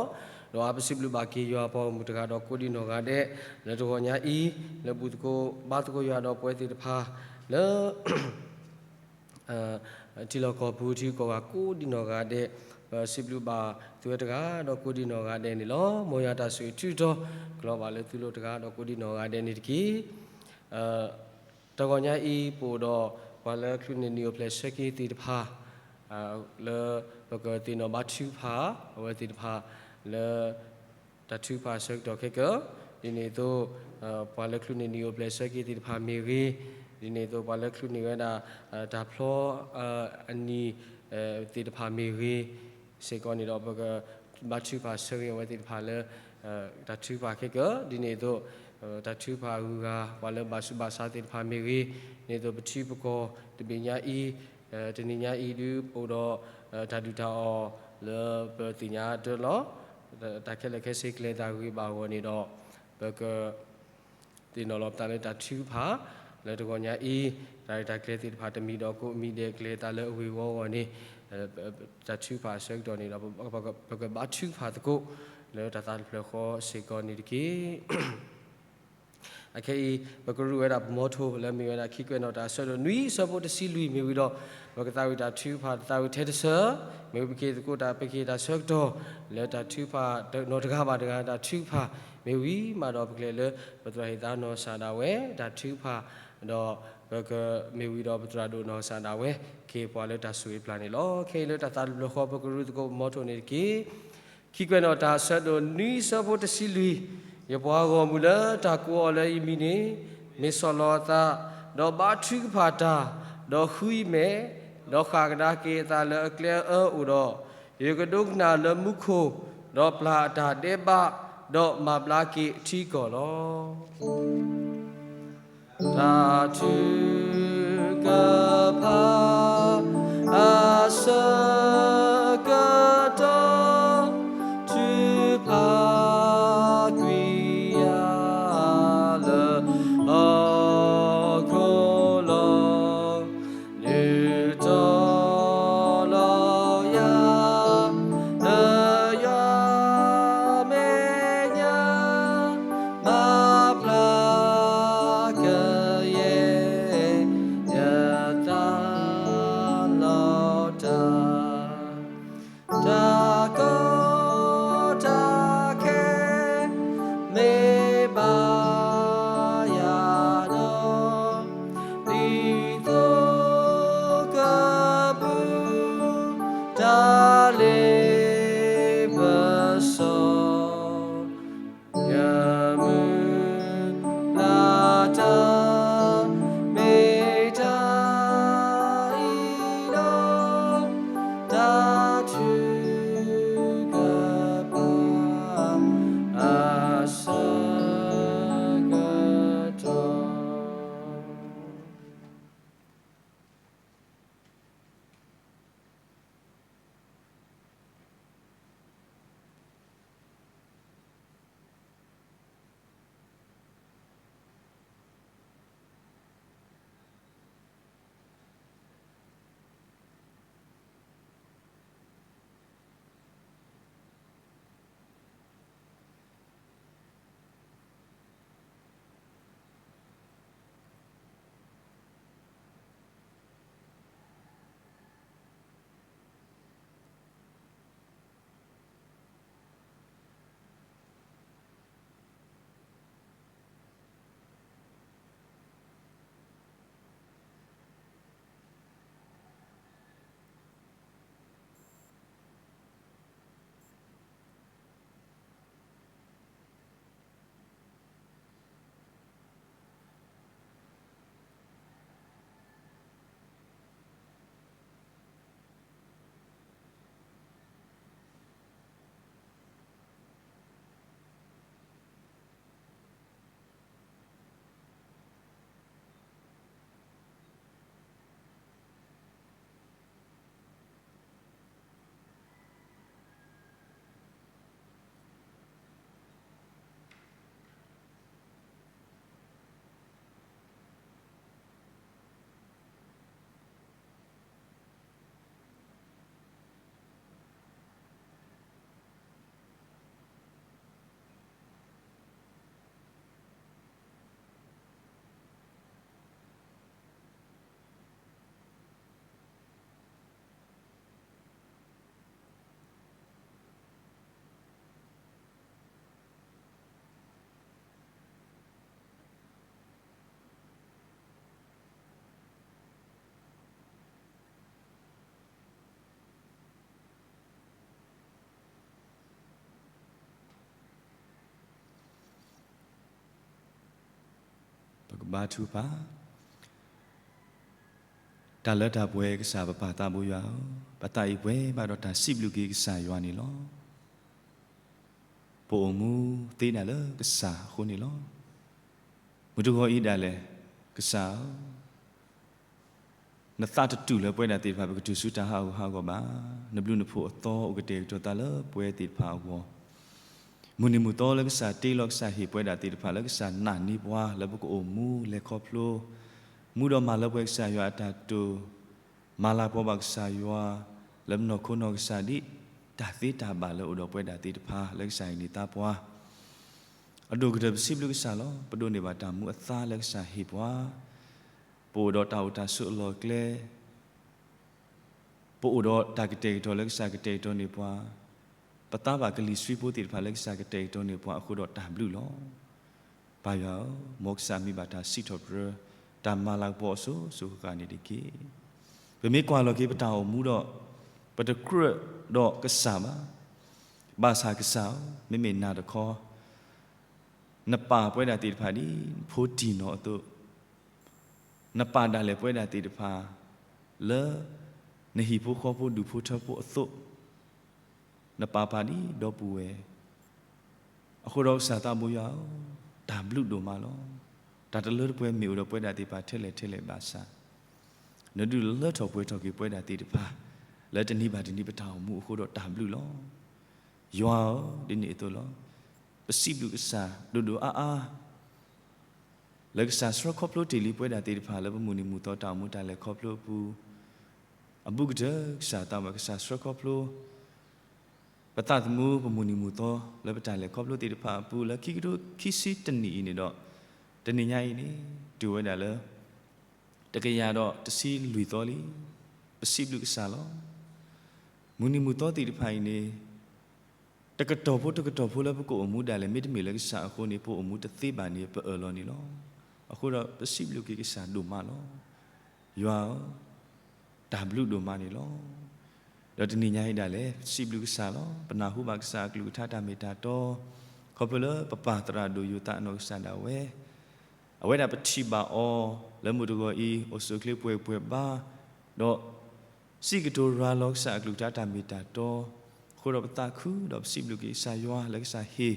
ဒီးအါပစံးဘျုးဘၣ်က့ၤယွၤအပှၤဂီၢ်မုၢ်တဂၤဒီးကိးဒံးနီၢ်ဂၤဒဲး လၢတဂီၤညါအံၤ လၢဘူၣ်သကိးဘါသကိးယွၤဒီးပဝဲသ့ၣ်တဖၣ် လၢ ထံလီၢ်ကီၢ်ပူၤထံဂုၤကီၢ်ဂၤကိးဒံးနီၢ်ဂၤဒဲး, ပစံးဘျုးဘၣ်သုဝဲတဂၤဒီးကိးဒံးနီၢ်ဂၤဒဲးန့ၣ်လီၤ. မ်ယွၤတၢ်ဆိၣ်ဂ့ၤထုးထီၣ် ကလီၤဘၣ်လၢသုလိၤတဂၤဒီးကိးဒံးနီၢ်ဂၤဒဲးန့ၣ်တက့ၢ်. တဂီၤညါအံၤ ပအိၣ်ဒီးပှၤလၢချုးန့ၢ်နံၣ်အိၣ်ဖျဲၣ်ဆၢက့ၤသ့ၣ်တဖၣ် လၢပကသ့ၣ်နီၣ်ဘါထုကဖၣ် အဝဲသ့ၣ်တဖၣ်လၢ တၢ်ထုကဖၣ်အဆၢကတီၢ်ခဲကၢ, ဒ်န့ၣ်အသိး ပှၤလၢချုးန့ၢ်နံၣ်အိၣ်ဖျဲၣ်ဆၢက့ၤသ့ၣ်တဖၣ်မ့ၢ်ဂ့ၤ, ဒ်န့ၣ်အသိးပှၤလၢချုးန့ၢ်ဝဲဒၣ် တၢ်ဖျီအနံၤသ့ၣ်တဖၣ်မ့ၢ်ဂ့ၤ စ့ၢ်ကီးန့ၣ်ဒီး ပကဘါထုကဖၣ်ဆၢဂ့ၤအဝဲသ့ၣ်တဖၣ်လၢ တၢ်ထုကဖၣ်ခဲကၢ, ဒ်န့ၣ်အသိး တၢ်ထုကဖၣ်အဂုၤအဂၤ ပှၤလၢဘၣ်ဆူးဘၣ်ဆါသ့ၣ်တဖၣ်မ့ၢ်ဂ့ၤ, ဒ်န့ၣ်အသိးပထံပကီၢ်တဘ့ၣ်ညါအံၤ တနံၤညါအံၤဒုးအိၣ်ဒီး တၢ်ဒုၣ်တၢ်အီၣ်လၢပသ့ၣ်ညါတၢ်လီၤ. တၢ်ခဲလၢာ်ခဲဆ့ကျဲၤတၢ်ဂ့ၤဘၣ်အဂီၢ်န့ၣ်ဒီး ပက သ့ၣ်နီၣ်လီၤပသးလၢတၢ်ထုကဖၣ် လၢတဂီၤညါအံၤ, တၢ်ရဲၣ်တၢ်ကျဲၤသ့ၣ်တဖၣ်တမံၤဒီးကိးမံၤဒဲးကျဲၤသးလၢအဂ့ၢ်ဝီအဂီၢ်န့ၣ်, တၢ်ထုကဖၣ်အဆၢကတီၢ်န့ၣ်ဒီး ပကဘါထုကဖၣ်သကိး လၢတၢ်သးတဖျၢၣ်ဃီစ့ၢ်ကီးန့ၣ်တက့ၢ်. အခဲအံၤ ပကရူၢ်ဝဲဒၣ်ပမီထိလၢမ့ၢ်ဝဲဒၣ်ခံကွဲးနီၣ်တၢ်အဆၢဒိၣ်နွံအဆၢဖိတဆံလွံၢ်မ့ၢ်ဝံၤဒီး ပကသးဝံၣ်တၢ်ထုကဖၣ်သးဝံၣ်ထဲတဆၢ, မ့ၢ်ဝံၤပက့ၤသကိးတၢ် ပက့ၤတၢ်ဆၢကတီၢ် လၢတၢ်ထုကဖၣ်နီၢ်တဂၤဘၣ်တဂၤတၢ်ထုကဖၣ်, မ့ၢ်ဝံၤမးဒီးပကလဲၤလၢ ပသရၣ်ဟ့ၣ်သါနီၢ်ကစၢ်ဒၣ်ဝဲ တၢ်ထုကဖၣ် ဒီးပကမ့ၢ်ဝံၤဒီးပသရၣ်ဒိၣ်နီၢ်ကစၢ်ဒၣ်ဝဲ ကဟ့ၣ်ပှၤလၢတၢ်ဆိၣ်ဂ့ၤပျၢ်န့ၣ်လီၤ. ခဲအံၤလၢတၢ်သးတဖျၢၣ်ဃီ ပကရူၢ်သကိးပမီထိန့ၣ်တက့ၢ်. ခံကွဲးနီၣ်တၢ်အဆၢဒိၣ်နွံအဆၢဖိတဆံလွံၢ်, ယပှၤဂီၢ်မုၢ်လၢတၢ်ကိးအီၤလၢယမံၤန့ၣ် မ့ၢ်ဆီၣ်လီၤအသး, ဒီးဘါထုကဖၣ်တၢ်, ဒီးဃုယမဲာ်, ဒီးဃၣ်ကဒါက့ၤအသးလၢအကျဲအၢအိၣ်ဒီး, ယကဒိကနၣ်လၢမူခိၣ်, ဒီးပျၢ်အတၢ်ဒဲးဘး, ဒီးမၤဘျါက့ၤအထံအကီၢ်လီၤ. တၢ်ထုကဖၣ်အဆၢကတီၢ် ထုကဖၣ်ကွံာ်ယၤလၢဟီၣ်ခိၣ်လီၤ. နုာ်ထီၣ်လီၤယၤလၢယွၤမဲာ်ညါ, မၤဖျါကယဲၢ် ယသး ဘါထုကဖၣ်. တၢ်လၢတၢ်ပှဲၤကစၢ်ပပၢ်သးဘိယွၤဧၢ, ပသးအံၤပှဲၤဘၣ်ဒီးတၢ်စံးဘျုးက့ၤကစၢ်ယွၤန့ၣ်လီၤ. ပအိၣ်မူသ့ဒၣ်လၢကစၢ်အဃိန့ၣ်လီၤ. မုၢ်တဂီၤအံၤဒၣ်လဲာ်, ကစၢ်ဧၢ, နသးတတူၢ်လၢပဝဲဒၣ်သ့ၣ်တဖၣ် ပကတုၤဆူတၢ်ဟးဂူာ်ဟးဂီၤဘၣ်. နဘျုးနဖှိၣ်အသီအိၣ်ကတဲာ်ကတီၤသးလၢပဝဲသ့ၣ်တဖၣ်အဂီၢ်, မုၢ်နံၤမုၢ်သီလၢကစၢ်တ့လီၤ ကစၢ်ဟ့ၣ်ပဝဲဒၣ်သ့ၣ်တဖၣ် လၢကစၢ်နာ်န့ၢ်ပှၤလၢပကအိၣ်မူလဲၤခီဖျိ, မူဒီးမၤလၢပှဲၤကစၢ်ယွၤအတၢ်တိာ်, မၤလၤကပီၤဘၣ်ကစၢ်ယွၤ လၢပနီၢ်ခိနီၢ်ကစၢ်ဒ် တၢ်သ့တၢ်ဘၣ်လၢအိၣ်ဒီးပဝဲဒၣ်သ့ၣ်တဖၣ် လၢကစၢ်ဟ့ၣ်န့ၢ်သါပှၤ အဒိၣ်ကတၢၢ်ပစံးဘျုးကစၢ်လီၤ. ပဒိးန့ၢ်ဘၣ်တၢ်မူအသါလၢကစၢ်ဟ့ၣ်ပှၤ, ပအိၣ်ဒီးတၢ်အိၣ်တၢ်ဆိးအလီၢ်အကျဲ, ပအိၣ်ဒီးတၢ်ကတဲာ်ကတီၤလၢကစၢ်ကတဲာ်ကတီၤန့ၢ်ပှၤ, ပသါဘၣ်ကလံၤဆှံဖိသ့ၣ်တဖၣ်လၢကစၢ်ကတဲာ်ကတီၤန့ၢ်ပှၤအဃိဒီးတၢ်ဘျုးလီၤ. ပၢ်ယွၤဧၢ, မ်ကစၢ်မ့ၢ်ဘၣ်တၢ်စံးထီၣ်ပတြၢၤ, တၢ်မၤလၤကပီၤအစိၤစိၤဃၣ်ဃၣ်န့ၣ်တက့ၢ်. ပမ့ၢ်ကွၢ်လီၤက့ၤပတၢ်အိၣ်မူဒီး, ပတကြၢးဒီးကစၢ်ဘၣ်. ဘၣ်ဆၣ်ကစၢ်ဧၢ, မ့မ့ၢ်နၤတခီ, နပာ်ပဝဲဒၣ်သ့ၣ်တဖၣ်ဒ်ဖိတံၢ်နီၢ်အသိး, နပာ်ဒၣ်လဲာ်ပဝဲဒၣ်သ့ၣ်တဖၣ် လၢ နဟံၣ်ဖိဃီဖိဒူၣ်ဖိထၢဖိအသိး, နပာ်ပှၤဒ်ဒီပုၢ်ဝဲၢ် အဃိဒီးကစၢ်သးဘိယွၤဧၢ, တၢ်ဘျုးဒိၣ်မးလီၤ. တၢ်တလၢတပှဲၤမ့ၢ်အိၣ်ဒီးပဝဲဒၣ်သ့ၣ်တဖၣ်ထဲလဲၣ်ထဲလဲၣ်ဘၣ်ဆၣ်, နဒုးလၢထီၣ်ပှဲၤထီၣ်က့ၤပဝဲဒၣ်သ့ၣ်တဖၣ် လၢတနံၤဘၣ်တနံၤပတၢ်အိၣ်မူအဃိဒီးတၢ်ဘျုးလီၤ. ယွၤဧၢ, ဒ်န့ၣ်အသိးလီၤ. ပစံးဘျုးကစၢ်ဒိၣ်ဒိၣ်အါအါ လၢကစၢ်ဆှၢခီဖျိတ့ၢ်လံပဝဲဒၣ်သ့ၣ်တဖၣ်လၢပမုၢ်နံၤမုၢ်သီတၢ်အိၣ်မူတၢ်လဲၤခီဖျိအပူၤ, အဘူးကတၢၢ်ကစၢ်သးဘိယွၤ ကစၢ်ဆှၢခီဖျိ ပသးသမူပမုၢ်နံၤမုၢ်သီလၢပတၢ်လဲၤခီဖျိသ့ၣ်တဖၣ်အပူၤ လၢခံကထိခံဆံတနံၣ်အံၤန့ၣ်ဒီး, တနံၤညါအံၤန့ၣ် တုၤဝဲဒၣ်လၢ တကယၤဒီးတဆံလွံၢ်သီလံ. ပစံးဘျုးကစၢ်လီၤ. မုၢ်နံၤမုၢ်သီသ့ၣ်တဖၣ်အံၤန့ၣ် တကတီၢ်ဖိတကတီၢ်ဖိလၢပကအိၣ်မူဒၣ်လဲာ် မ့တမ့ၢ်လၢကစၢ်အဃိန့ၣ် ပအိၣ်မူတသ့ဘၣ်န့ၣ် ပအၢၣ်လီၤန့ၣ်လီၤ. အဃိဒီးပစံးဘျုးက့ၤကစၢ်ဒိၣ်မးလီၤ. ယွၤဧၢ, တၢ်ဘျုးဒိၣ်မးန့ၣ်လီၤ. ဒီးတနံၤညါအံၤဒၣ်လဲာ် ပစံးဘျုးကစၢ်လီၤ. ပနၢ်ဟူဘၣ်ကစၢ်အကလုၢ်ကထါတၢ်မ့ၢ်တၢ်တီ, ခီဖျိလၢပပၢ်သရၣ်ဒိၣ်ယိၤသးအနီၢ်ကစၢ်ဒၣ်ဝဲ အဝဲဒၣ်ပထံၣ်ဘၣ်အီၤ လၢမုၢ်တဂီၤအံၤ အိၣ်ဆူၣ်အိၣ်ချ့ပှဲၤပှဲၤဘါ, ဒီး စံးကတိၤရၤလီၤကစၢ်အကလုၢ်ကထါတၢ်မ့ၢ်တၢ်တီ, အဃိဒီးပသးခုဒီးပစံးဘျုးက့ၤကစၢ်ယွၤလၢကစၢ်ဟ့ၣ်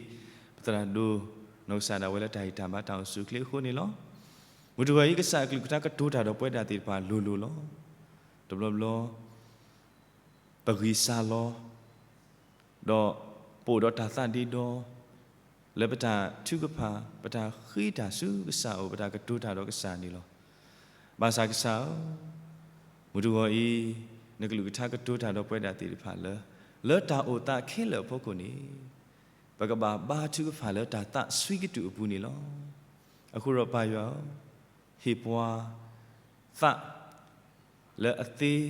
ပသရၣ်ဒိၣ်နီၢ်ကစၢ်ဒၣ်ဝဲလၢတၢ်ဟ့ၣ်တၢ်ဘါတၢ်အိၣ်ဆူၣ်အိၣ်ချ့အဃိန့ၣ်လီၤ. မုၢ်တဂီၤအံၤ ကစၢ်အကလုၢ်ကထါကတိၤတၢ်ဒီးပဝဲဒၣ်သ့ၣ်တဖၣ်လိၤလိၤလီၤ. တဘျီဘျီ ပဂံၢ်စၢ်လီၤ, ဒီးပအိၣ်ဒီးတၢ်သးဒ့ဒီ, လၢပတၢ်ထုကဖၣ် ပတၢ်ဃ့တၢ်ဆူကစၢ်အအိၣ် ပတၢ်ကတိၤတၢ်ဒီးကစၢ်န့ၣ်လီၤ. ဘၣ်ဆၣ်ကစၢ်ဧၢ, မုၢ်တဂီၤအံၤ နကလုၢ်ကထါကတိၤတၢ်ဒီးပဝဲဒၣ်သ့ၣ်တဖၣ်လၢ လၢတၢ်အိၣ်သးခဲလၢာ်အဖီခိၣ်န့ၣ် ပကဘၣ်ဘါထုကဖၣ်လၢတၢ်သးဆှံကတုၢ်အပူၤန့ၣ်လီၤ. အဃိဒီးပၢ်ယွၤဧၢ, ဟ့ၣ်ပှၤ သး လၢအသ့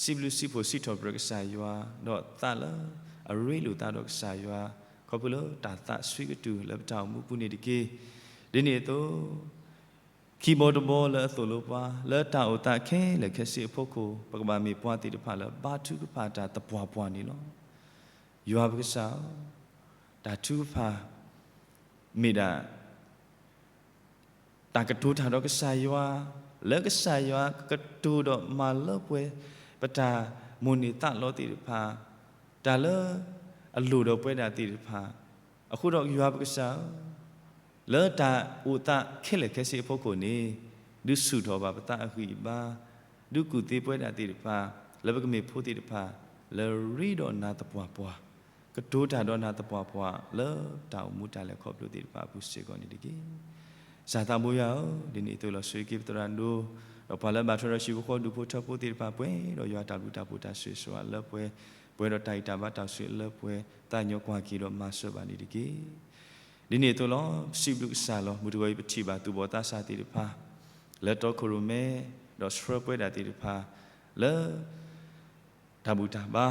စံးဘျုးစံးဖှိၣ်စံးထီၣ်ပတြၢၤကစၢ်ယွၤ, ဒီးသးလၢအရ့လိာ်သးဒီးကစၢ်ယွၤ, ခီဖျိလၢတၢ်သးဆှံကတုၢ်လၢပတၢ်အိၣ်မူပူၤန့ၣ်တက့ၢ်. ဒ်န့ၣ်အသိး ခံဘီတဘီလၢအသိၣ်လိပှၤ လၢတၢ်အိၣ်သးခဲလၢာ်ခဲဆ့အဖီခိၣ် ပကဘၣ်မ့ၢ်ပှၤသ့ၣ်တဖၣ်လၢဘါထုကဖၣ်တၢ်သပှၢ်ပှၢ်န့ၣ်လီၤ. ယွၤပကစၢ်ဧၢ, တၢ်ထုကဖၣ် မ့ၢ်ဒၣ် တၢ်ကတိၤတၢ်ဒီးကစၢ်ယွၤ, လၢကစၢ်ယွၤကတိၤဒီးမၤလၢပှဲၤ ပတၢ်မိၣ်န့ၢ်သးလီသ့ၣ်တဖၣ်, တၢ်လၢအလိၣ်ဒီးပဝဲဒၣ်သ့ၣ်တဖၣ်, အဃိဒီးယွၤပကစၢ်ဧၢ, လၢတၢ်အိၣ်သးခဲလၢာ်ခဲဆ့အဖီခိၣ်န့ၣ် ဒုးဆူၣ်ထီၣ်ဘၣ်ပသးအဂံၢ်အဘါ, ဒုးကူၣ်သ့ပဝဲဒၣ်သ့ၣ်တဖၣ်, လၢပကမ့ၢ်ဖိသ့ၣ်တဖၣ် လၢရ့ဒီးနၤသပှၢ်ပှၢ်, ကတိၤတၢ်ဒီးနၤသပှၢ်ပှၢ် လၢတၢ်အိၣ်မူတၢ်လဲၤခီဖျိသ့ၣ်တဖၣ်အပူၤစ့ၢ်ကီးန့ၣ်တက့ၢ်. ကစၢ်သးဘိယွၤဧၢ, ဒ်န့ၣ်အသိးလီၤ ဆိၣ်ဂ့ၤက့ၤပသရၣ်ဒိၣ်, ဒီးပှၤလၢအဘၣ်ထွဲဒီးဟံၣ်ဖိဃီဖိဒူၣ်ဖိထၢဖိသ့ၣ်တဖၣ် ပှဲၤဒီးယွၤတၢ်ဘျုးတၢ်ဖှိၣ်တၢ်ဆိၣ်ဂ့ၤဆိၣ်ဝါလၢပှဲၤ, ပှဲၤဒီးတၢ်ဂံၢ်တၢ်ဘါတၢ်ဆိၣ်ဂ့ၤလၢပှဲၤ, သးကညီၤကွၢ်က့ၤဒီးမၤစၢၤဘၣ်န့ၣ်တက့ၢ်. ဒ်န့ၣ်အသိးလီၤ ပစံးဘျုးကစၢ်လီၤ. မုၢ်တဂီၤအံၤ ပထံၣ်ဘၣ်သူၣ်ဘီၣ်သးစၢ်သ့ၣ်တဖၣ် လၢတီခိၣ်ရိၣ်မဲ, ဒီးဆှၢပဝဲဒၣ်သ့ၣ်တဖၣ် လၢ တၢ်ဘူၣ်တၢ်ဘါ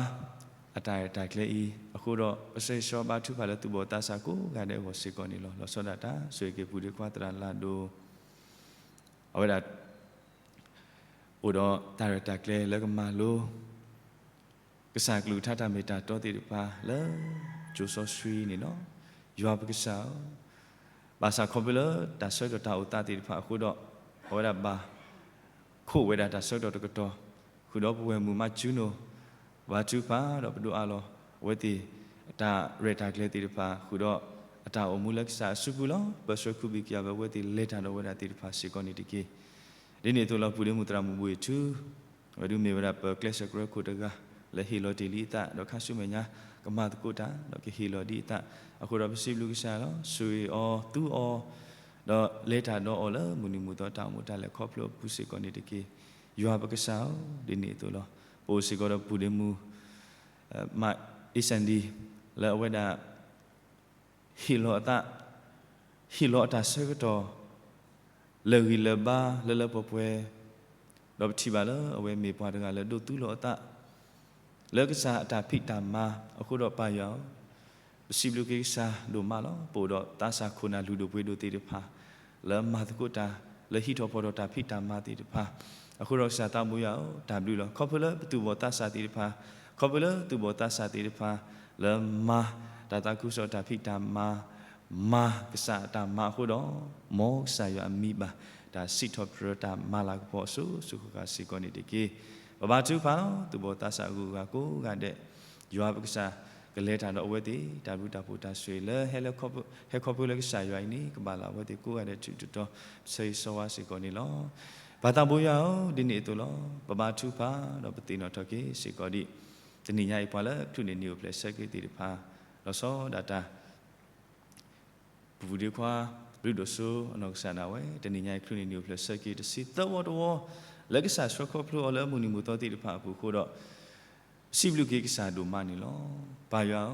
အတၢ်ရဲၣ်တၢ်ကျဲၤအံၤ အဃိဒီး ပဆၢဂ့ၤဆၢဝါဘါထုကဖၣ်လၢသူၣ်ဘီၣ်သးစၢ်ကိးဂၤဒဲးအဂီၢ်စ့ၢ်ကီးန့ၣ်လီၤ. လီၤဆီဒၣ်တၢ် ဆိၣ်ဂ့ၤက့ၤပုၢ်ဒ့ခွါသရၣ်လၢ်ဒိၣ် အဝဲဒၣ် အိၣ်ဒီးတၢ်ရဲၣ်တၢ်ကျဲၤလၢကမၤလိ ကစၢ်ကလုၢ်ကထါတၢ်မ့ၢ်တၢ်တီသ့ၣ်တဖၣ်လၢ ကၠိစီဆှံန့ၣ်လီၤ. ယွၤပကစၢ်ဧၢ, ဘၣ်ဆၣ်ခီဖျိလၢတၢ်ဆၢကတီၢ်တၢ်အိၣ်သးသ့ၣ်တဖၣ်အဃိဒီး အဝဲဒၣ်ဘၣ်ခိးဝဲဒၣ်တၢ်ဆၢကတီၢ်တကတီၢ် ဃုာ်ဒီးပဝဲၢ်မုၢ်မၤစူၤနိၣ် ဘါထုကဖၣ်ဒီးပဒိးအးလီၤ အဝဲသ့ၣ်အတၢ်ရဲၣ်တၢ်ကျဲၤသ့ၣ်တဖၣ် ဃုာ်ဒီးအတၢ်အိၣ်မူလၢကစၢ်အစုပူၤလီၤ. ပၢဆှၢခူဘံၣ်ကယၤဝဲအဝဲသ့ၣ်လဲၤတၢ်ဒီးဝဲဒၣ်သ့ၣ်တဖၣ်စ့ၢ်ကီးန့ၣ်တက့ၢ်. ဒ်န့ၣ်အသိးလီၤ ပုၢ်ဒ့မုၣ်သရၣ်မုၣ်ဘိၣ်အ့ၣ်ထူ အဝဲဒၣ်မ့ၢ်ဝဲဒၣ်ပကျဲးစၢးကရၢခိၣ်တဂၤ လၢဟ့ၣ်လီၤတ့ၢ်လံအသး ဒီးခါဆူမဲာ်ညါ ကမၤသကိးတၢ် ဒီးကဟ့ၣ်လီၤဒံးအသး အဃိဒီးပစံးဘျုးကစၢ်လီၤ. ဆိၣ်ဂ့ၤအီၤသူအီၤ ဒီးလဲၤတၢ်ဒီးအီၤလၢမုၢ်နံၤမုၢ်သီတၢ်အိၣ်မူတၢ်လဲၤခီဖျိအပူၤစ့ၢ်ကီးန့ၣ်တက့ၢ်. ယွၤပကစၢ်ဧၢ, ဒ်န့ၣ်အသိးလီၤ. ပအိၣ်စ့ၢ်ကီးဒီးပုၢ်ဒ့မုၣ် မၤအ့စၣ်ဒံ လၢအဝဲဒၣ် ဟ့ၣ်လီၤအသး, ဟ့ၣ်လီၤအတၢ်ဆၢကတီၢ် လၢဂံၢ်လၢဘါလၢလၢပှဲၤပှဲၤ, ဒီးပထံၣ်ဘၣ်လၢအဝဲမ့ၢ်ပှၤတဂၤလၢဒိးသူလီၤအသး လၢကစၢ်အတၢ်ဖံးတၢ်မၤအဃိဒီးပၢ်ယွၤဧၢ, ပစံးဘျုးက့ၤကစၢ်ဒိၣ်မးလီၤ. ပအိၣ်ဒီးသးစၢ်ခိၣ်နၢ်လုၢ်ဒိၣ်ပှ့ၤဒိၣ်သ့ၣ်တဖၣ် လၢမၤသကိးတၢ် လၢဟံးထီၣ်ဖီၣ်ထီၣ်တၢ်ဖံးတၢ်မၤသ့ၣ်တဖၣ်, အဃိဒီးကစၢ်သးဘိယွၤဧၢ, တၢ်ဘျုးလီၤ. ခီဖျိလၢပသူၣ်ဘီၣ်သးစၢ်သ့ၣ်တဖၣ်, ခီဖျိလၢသူၣ်ဘီၣ်သးစၢ်သ့ၣ်တဖၣ် လၢမၤတၢ်သးခုကစီၣ်တၢ်ဖံးတၢ်မၤ, မၤကစၢ်အတၢ်မၤအဃိဒီး, မ်ကစၢ်ယွၤအမံၤဘၣ် တၢ်စံးထီၣ်ပတြၢၤတၢ်မၤလၤကပီၤအစိၤစိၤဃၣ်ဃၣ်စ့ၢ်ကီးန့ၣ်တက့ၢ်. ပဘါထုကဖၣ်လီၤ. သူၣ်ဘီၣ်သးစၢ်အဂုၤအဂၤကိးဂၤဒဲး, ယွၤပကစၢ်ကလဲၤတၢ်ဒီးအဝဲသ့ၣ် တၢ်ဘျုးတၢ်ဖှိၣ်တၢ်ဆိၣ်ဂ့ၤလၢ ဟဲခီဖျိလၢကစၢ်ယွၤအံၤန့ၣ် ကဘၣ်လၢအဝဲသ့ၣ်ကိးဂၤဒဲးဆူတတီၤ ဆၢဂ့ၤဆၢဝါစ့ၢ်ကီးန့ၣ်လီၤ. ပၢ်သးဘိယွၤဧၢ, ဒ်န့ၣ်အသိးလီၤ. ပဘါထုကဖၣ်ဒီးပသ့ၣ်နီၣ်ထီၣ်က့ၤစ့ၢ်ကီးဒံး တနံၤညါအံၤပှၤလၢချုးန့ၢ်နံၣ်အိၣ်ဖျဲၣ်ဆၢက့ၤသ့ၣ်တဖၣ်, လီၤဆီဒၣ်တၢ် ပပုၢ်ဒ့ခွါ ဘျုးဒိၣ်စိအနီၢ်ကစၢ်ဒၣ်ဝဲ တနံၤညါအံၤချုးန့ၢ်နံၣ်အိၣ်ဖျဲၣ်ဆၢက့ၤတဆံသၢဝီတဝီ လၢကစၢ်ဆှၢခီဖျိအီၤလၢမုၢ်နံၤမုၢ်သီသ့ၣ်တဖၣ်အပူၤအဃိဒီး, ပစံးဘျုးက့ၤကစၢ်ဒိၣ်မးန့ၣ်လီၤ. ပၢ်ယွၤဧၢ,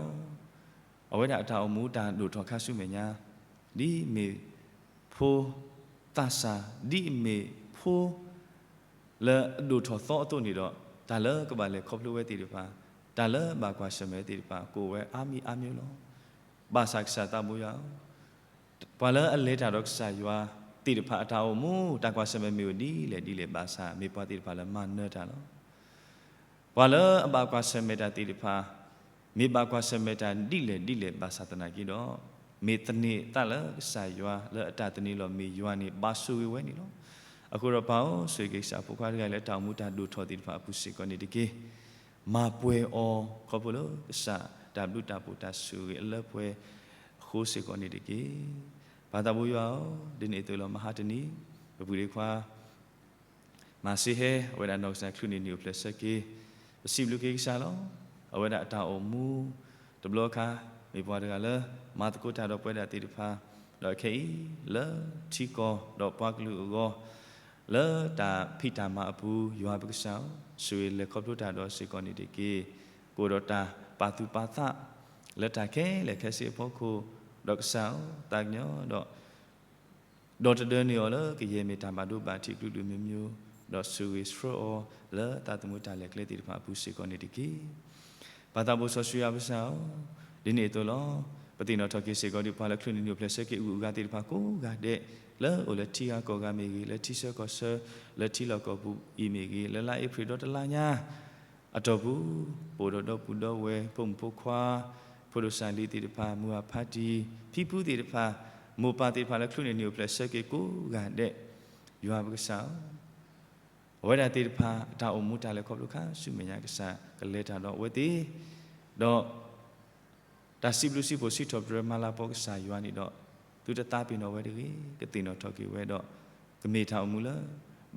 အဝဲဒၣ်အတၢ်အိၣ်မူတၢ်ဒိၣ်ထီၣ်ခါဆူမဲာ်ညါ, ဒ်အမ့ၢ်ဖိသးစၢ်, ဒ်အမ့ၢ်ဖိ လၢအဒိၣ်ထီၣ်သီအသိးန့ၣ်ဒီး, တၢ်လၢကဘၣ်လဲၤခီဖျိဝဲသ့ၣ်တဖၣ်, တၢ်လၢဘၣ်ကွၢ်ဆၢၣ်မဲာ်သ့ၣ်တဖၣ် ကအိၣ်ဝဲအါမံၤအါမံၤလီၤ. ဘၣ်ဆၣ်ကစၢ်သးဘိယွၤဧၢ, ပှၤလၢအလဲၤတၢ်ဒီးကစၢ်ယွၤသ့ၣ်တဖၣ်အတၢ်အိၣ်မူ တၢ်ကွၢ်ဆၢၣ်မဲာ်မ့ၢ်အိၣ်ဒ်လဲၣ်ဒ်လဲၣ်ဘၣ်ဆၣ် မ့ၢ်ပှၤသ့ၣ်တဖၣ်လၢမၤနၢၤတၢ်လီၤ. ပှၤလၢအဘၣ်ကွၢ်ဆၢၣ်မဲာ်တၢ်သ့ၣ်တဖၣ်, မ့ၢ်ဘၣ်ကွၢ်ဆၢၣ်မဲာ်တၢ်ဒ်လဲၣ်ဒ်လဲၣ်ဘၣ်ဆၣ်သနာ်က့ဒီး, မ့ၢ်သန့ၤအသးလၢကစၢ်ယွၤလၢအတၢ်သန့ၤလီၤမ့ၢ်ယွၤန့ၣ် ဘၣ်ဆိၣ်ဂ့ၤဝဲန့ၣ်လီၤ. အဃိဒီးပၢ်ဧၢ, ဆိၣ်ဂ့ၤက့ၤကစၢ်ဖိခွါတဂၤလၢတၢ်အိၣ်မူတၢ်ဒိၣ်ထီၣ်သ့ၣ်တဖၣ်အပူၤစ့ၢ်ကီးန့ၣ်တက့ၢ်. မၤပှဲၤအီၤခီဖျိလၢကစၢ်တၢ်ဘျုးတၢ်ဖှိၣ်တၢ်ဆိၣ်ဂ့ၤအလၢပှဲၤအဃိစ့ၢ်ကီးန့ၣ်တက့ၢ်. ပၢ်သးဘိယွၤဧၢ, ဒ်န့ၣ်အသိးလီၤ. မဟါတနံၤ ပပုၢ်ဒ့ခွါ မၤစ့ဟဲ အဝဲဒၣ်နီၢ်ကစၢ်ချုးန့ၢ်နံၣ်အိၣ်ဖျဲၣ်ဆၢက့ၤ, ပစံးဘျုးက့ၤကစၢ်လီၤ. အဝဲဒၣ်အတၢ်အိၣ်မူတဘျီအခါ မ့ၢ်ပှၤတဂၤလၢ မၤသကိးတၢ်ဒီးပဝဲဒၣ်သ့ၣ်တဖၣ်, ဒီးခဲအံၤ လၢထံကီၢ်ဒီးပှၤကလုာ်အဂီၢ် လၢတၢ်ဖံးတၢ်မၤအပူၤ ယွၤပကစၢ်ဧၢ, ဆိၣ်ဂ့ၤလဲၤခီဖျိတၢ်ဒီးစ့ၢ်ကီးန့ၣ်တက့ၢ်. ကအိၣ်ဒီးတၢ်ပာ်သူၣ်ပာ်သး လၢတၢ်ခဲလၢာ်ခဲဆ့အဖီခိၣ်, ဒီးကစၢ်ဧၢ, သးကညီၤဒီး ဒီးတဒၢန့ၢ်အီၤလၢကယဲၢ်မ့ၢ်တၢ်ဘၣ်ဒိဘၣ်ထံးကလုာ်ကလုာ်မျိုးမျိုး, ဒီးဆိၣ်ဂ့ၤဆှၢအီၤလၢသးသမူတၢ်လဲၤကျဲသ့ၣ်တဖၣ်အပူၤစ့ၢ်ကီးန့ၣ်တက့ၢ်. ပၢ်သးဘိစီဆှံယွၤပကစၢ်ဧၢ, ဒ်န့ၣ်အသိးလီၤ. ပသ့ၣ်နီၣ်ထီၣ်က့ၤစ့ၢ်ကီးဒံး ပှၤလၢချုးန့ၢ်နံၣ်အိၣ်ဖျဲၣ်ဆၢက့ၤအဂုၤအဂၤသ့ၣ်တဖၣ်ကိးဂၤဒဲး, လၢအိၣ်လၢထံဂၤကီၢ်ဂၤမ့ၢ်ဂ့ၤ, လၢထံဆၢကီၢ်ဆၢ, လၢထံလီၢ်ကီၢ်ပူၤအံၤမ့ၢ်ဂ့ၤ, လၢလါအ့ဖြ့ၣ်ဒီတလါညါ အတီၢ်ပူၤ, ပအိၣ်ဒီးဒီပုၢ်ဒီဝဲၢ် ဖိမုၣ်ဖိခွါ, ဖိဒိၣ်စၢ်လံၤသ့ၣ်တဖၣ်, မုၢ်အဖါတံၢ်, ဖံဖုသ့ၣ်တဖၣ်, မိၢ်ပၢ်သ့ၣ်တဖၣ်လၢချုးန့ၢ်နံၣ်အိၣ်ဖျဲၣ်ဆၢက့ၤကိးဂၤဒဲး, ယွၤပကစၢ်ဧၢ, အဝဲဒၣ်သ့ၣ်တဖၣ် အတၢ်အိၣ်မူတၢ်လဲၤခီဖျိခါဆူမဲာ်ညါကစၢ်ကလဲၤတၢ်ဒီးအဝဲသ့ၣ်, ဒီး တၢ်စံးဘျုးစံးဖှိၣ်စံးထီၣ်ပတြၢၤမၤလၤကပီၤကစၢ်ယွၤန့ၣ်ဒီး, သုတသးပ့ၤနီၣ်ဝဲတဂ့ၤ, ကသ့ၣ်နီၣ်ထီၣ်က့ၤဝဲဒီး, ကမ့ၢ်တၢ်အိၣ်မူလၢ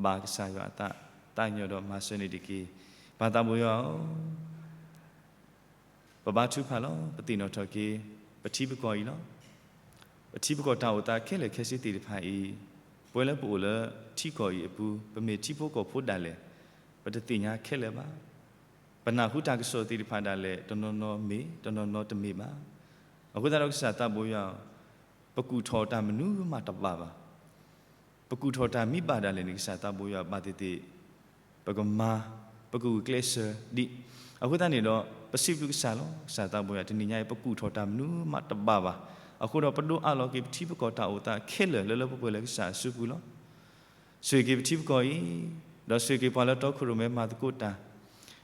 ဘၣ်ကစၢ်ယွၤအသး, သးကညီၤဒီးမၤစၢၤန့ၣ်တက့ၢ်. ပၢ်သးဘိယွၤဧၢ, ပဘါထုကဖၣ်လီၤ. ပသ့ၣ်နီၣ်ထီၣ်က့ၤ ပထံပကီၢ်အံၤလီၤ. ပထံပကီၢ်တၢ်အိၣ်သးခဲလၢာ်ခဲဆ့သ့ၣ်တဖၣ်အံၤ, ပဝဲလၢပအိၣ်လၢထံကီၢ်အံၤအပူၤ, ပမ့ၢ်ထံဖိကီၢ်ဖိဒၣ်လဲာ်, ပတသ့ၣ်ညါခဲလၢာ်ဘၣ်. ပနၢ်ဟူတၢ်ကစီၣ်သ့ၣ်တဖၣ်ဒၣ်လဲာ် တနီၤနီၤမ့ၢ်, တနီၤနီၤတမ့ၢ်ဘၣ်. အဃိသတးဒီးကစၢ်သးဘိယွၤဧၢ, ပကူၣ်ထီၣ်တၢ်မနုၤမးတဘၣ်ဘၣ်. ပကူၣ်ထီၣ်တၢ်မ့ၢ်ဘၣ်ဒၣ်လဲာ်န့ၣ် ကစၢ်သးဘိယွၤဧၢ ဘၣ်သ့ၣ်သ့ၣ် ပကမၤ, ပကဂုာ်ကျဲးစၢးဒံး. အဃိသတးန့ၣ်ဒီး ပစံးဘျုးကစၢ်လီၤ. ကစၢ်သးဘိယွၤဧၢ တနံၤညါအံၤ ပကူၣ်ထီၣ်တၢ်မနုၤမးတဘၣ်ဘၣ်. အဃိဒီးပဒိးအးလီၤက့ၤပထံပကီၢ်တၢ်အိၣ်သးခဲလၢာ်လၢလၢပှဲၤပှဲၤလၢကစၢ်အစုပူၤလီၤ. ဆိၣ်ဂ့ၤက့ၤပထံပကီၢ်အံၤ, ဒီးဆိၣ်ဂ့ၤက့ၤပှၤလၢတီခိၣ်ရိၣ်မဲမၤသကိးတၢ်,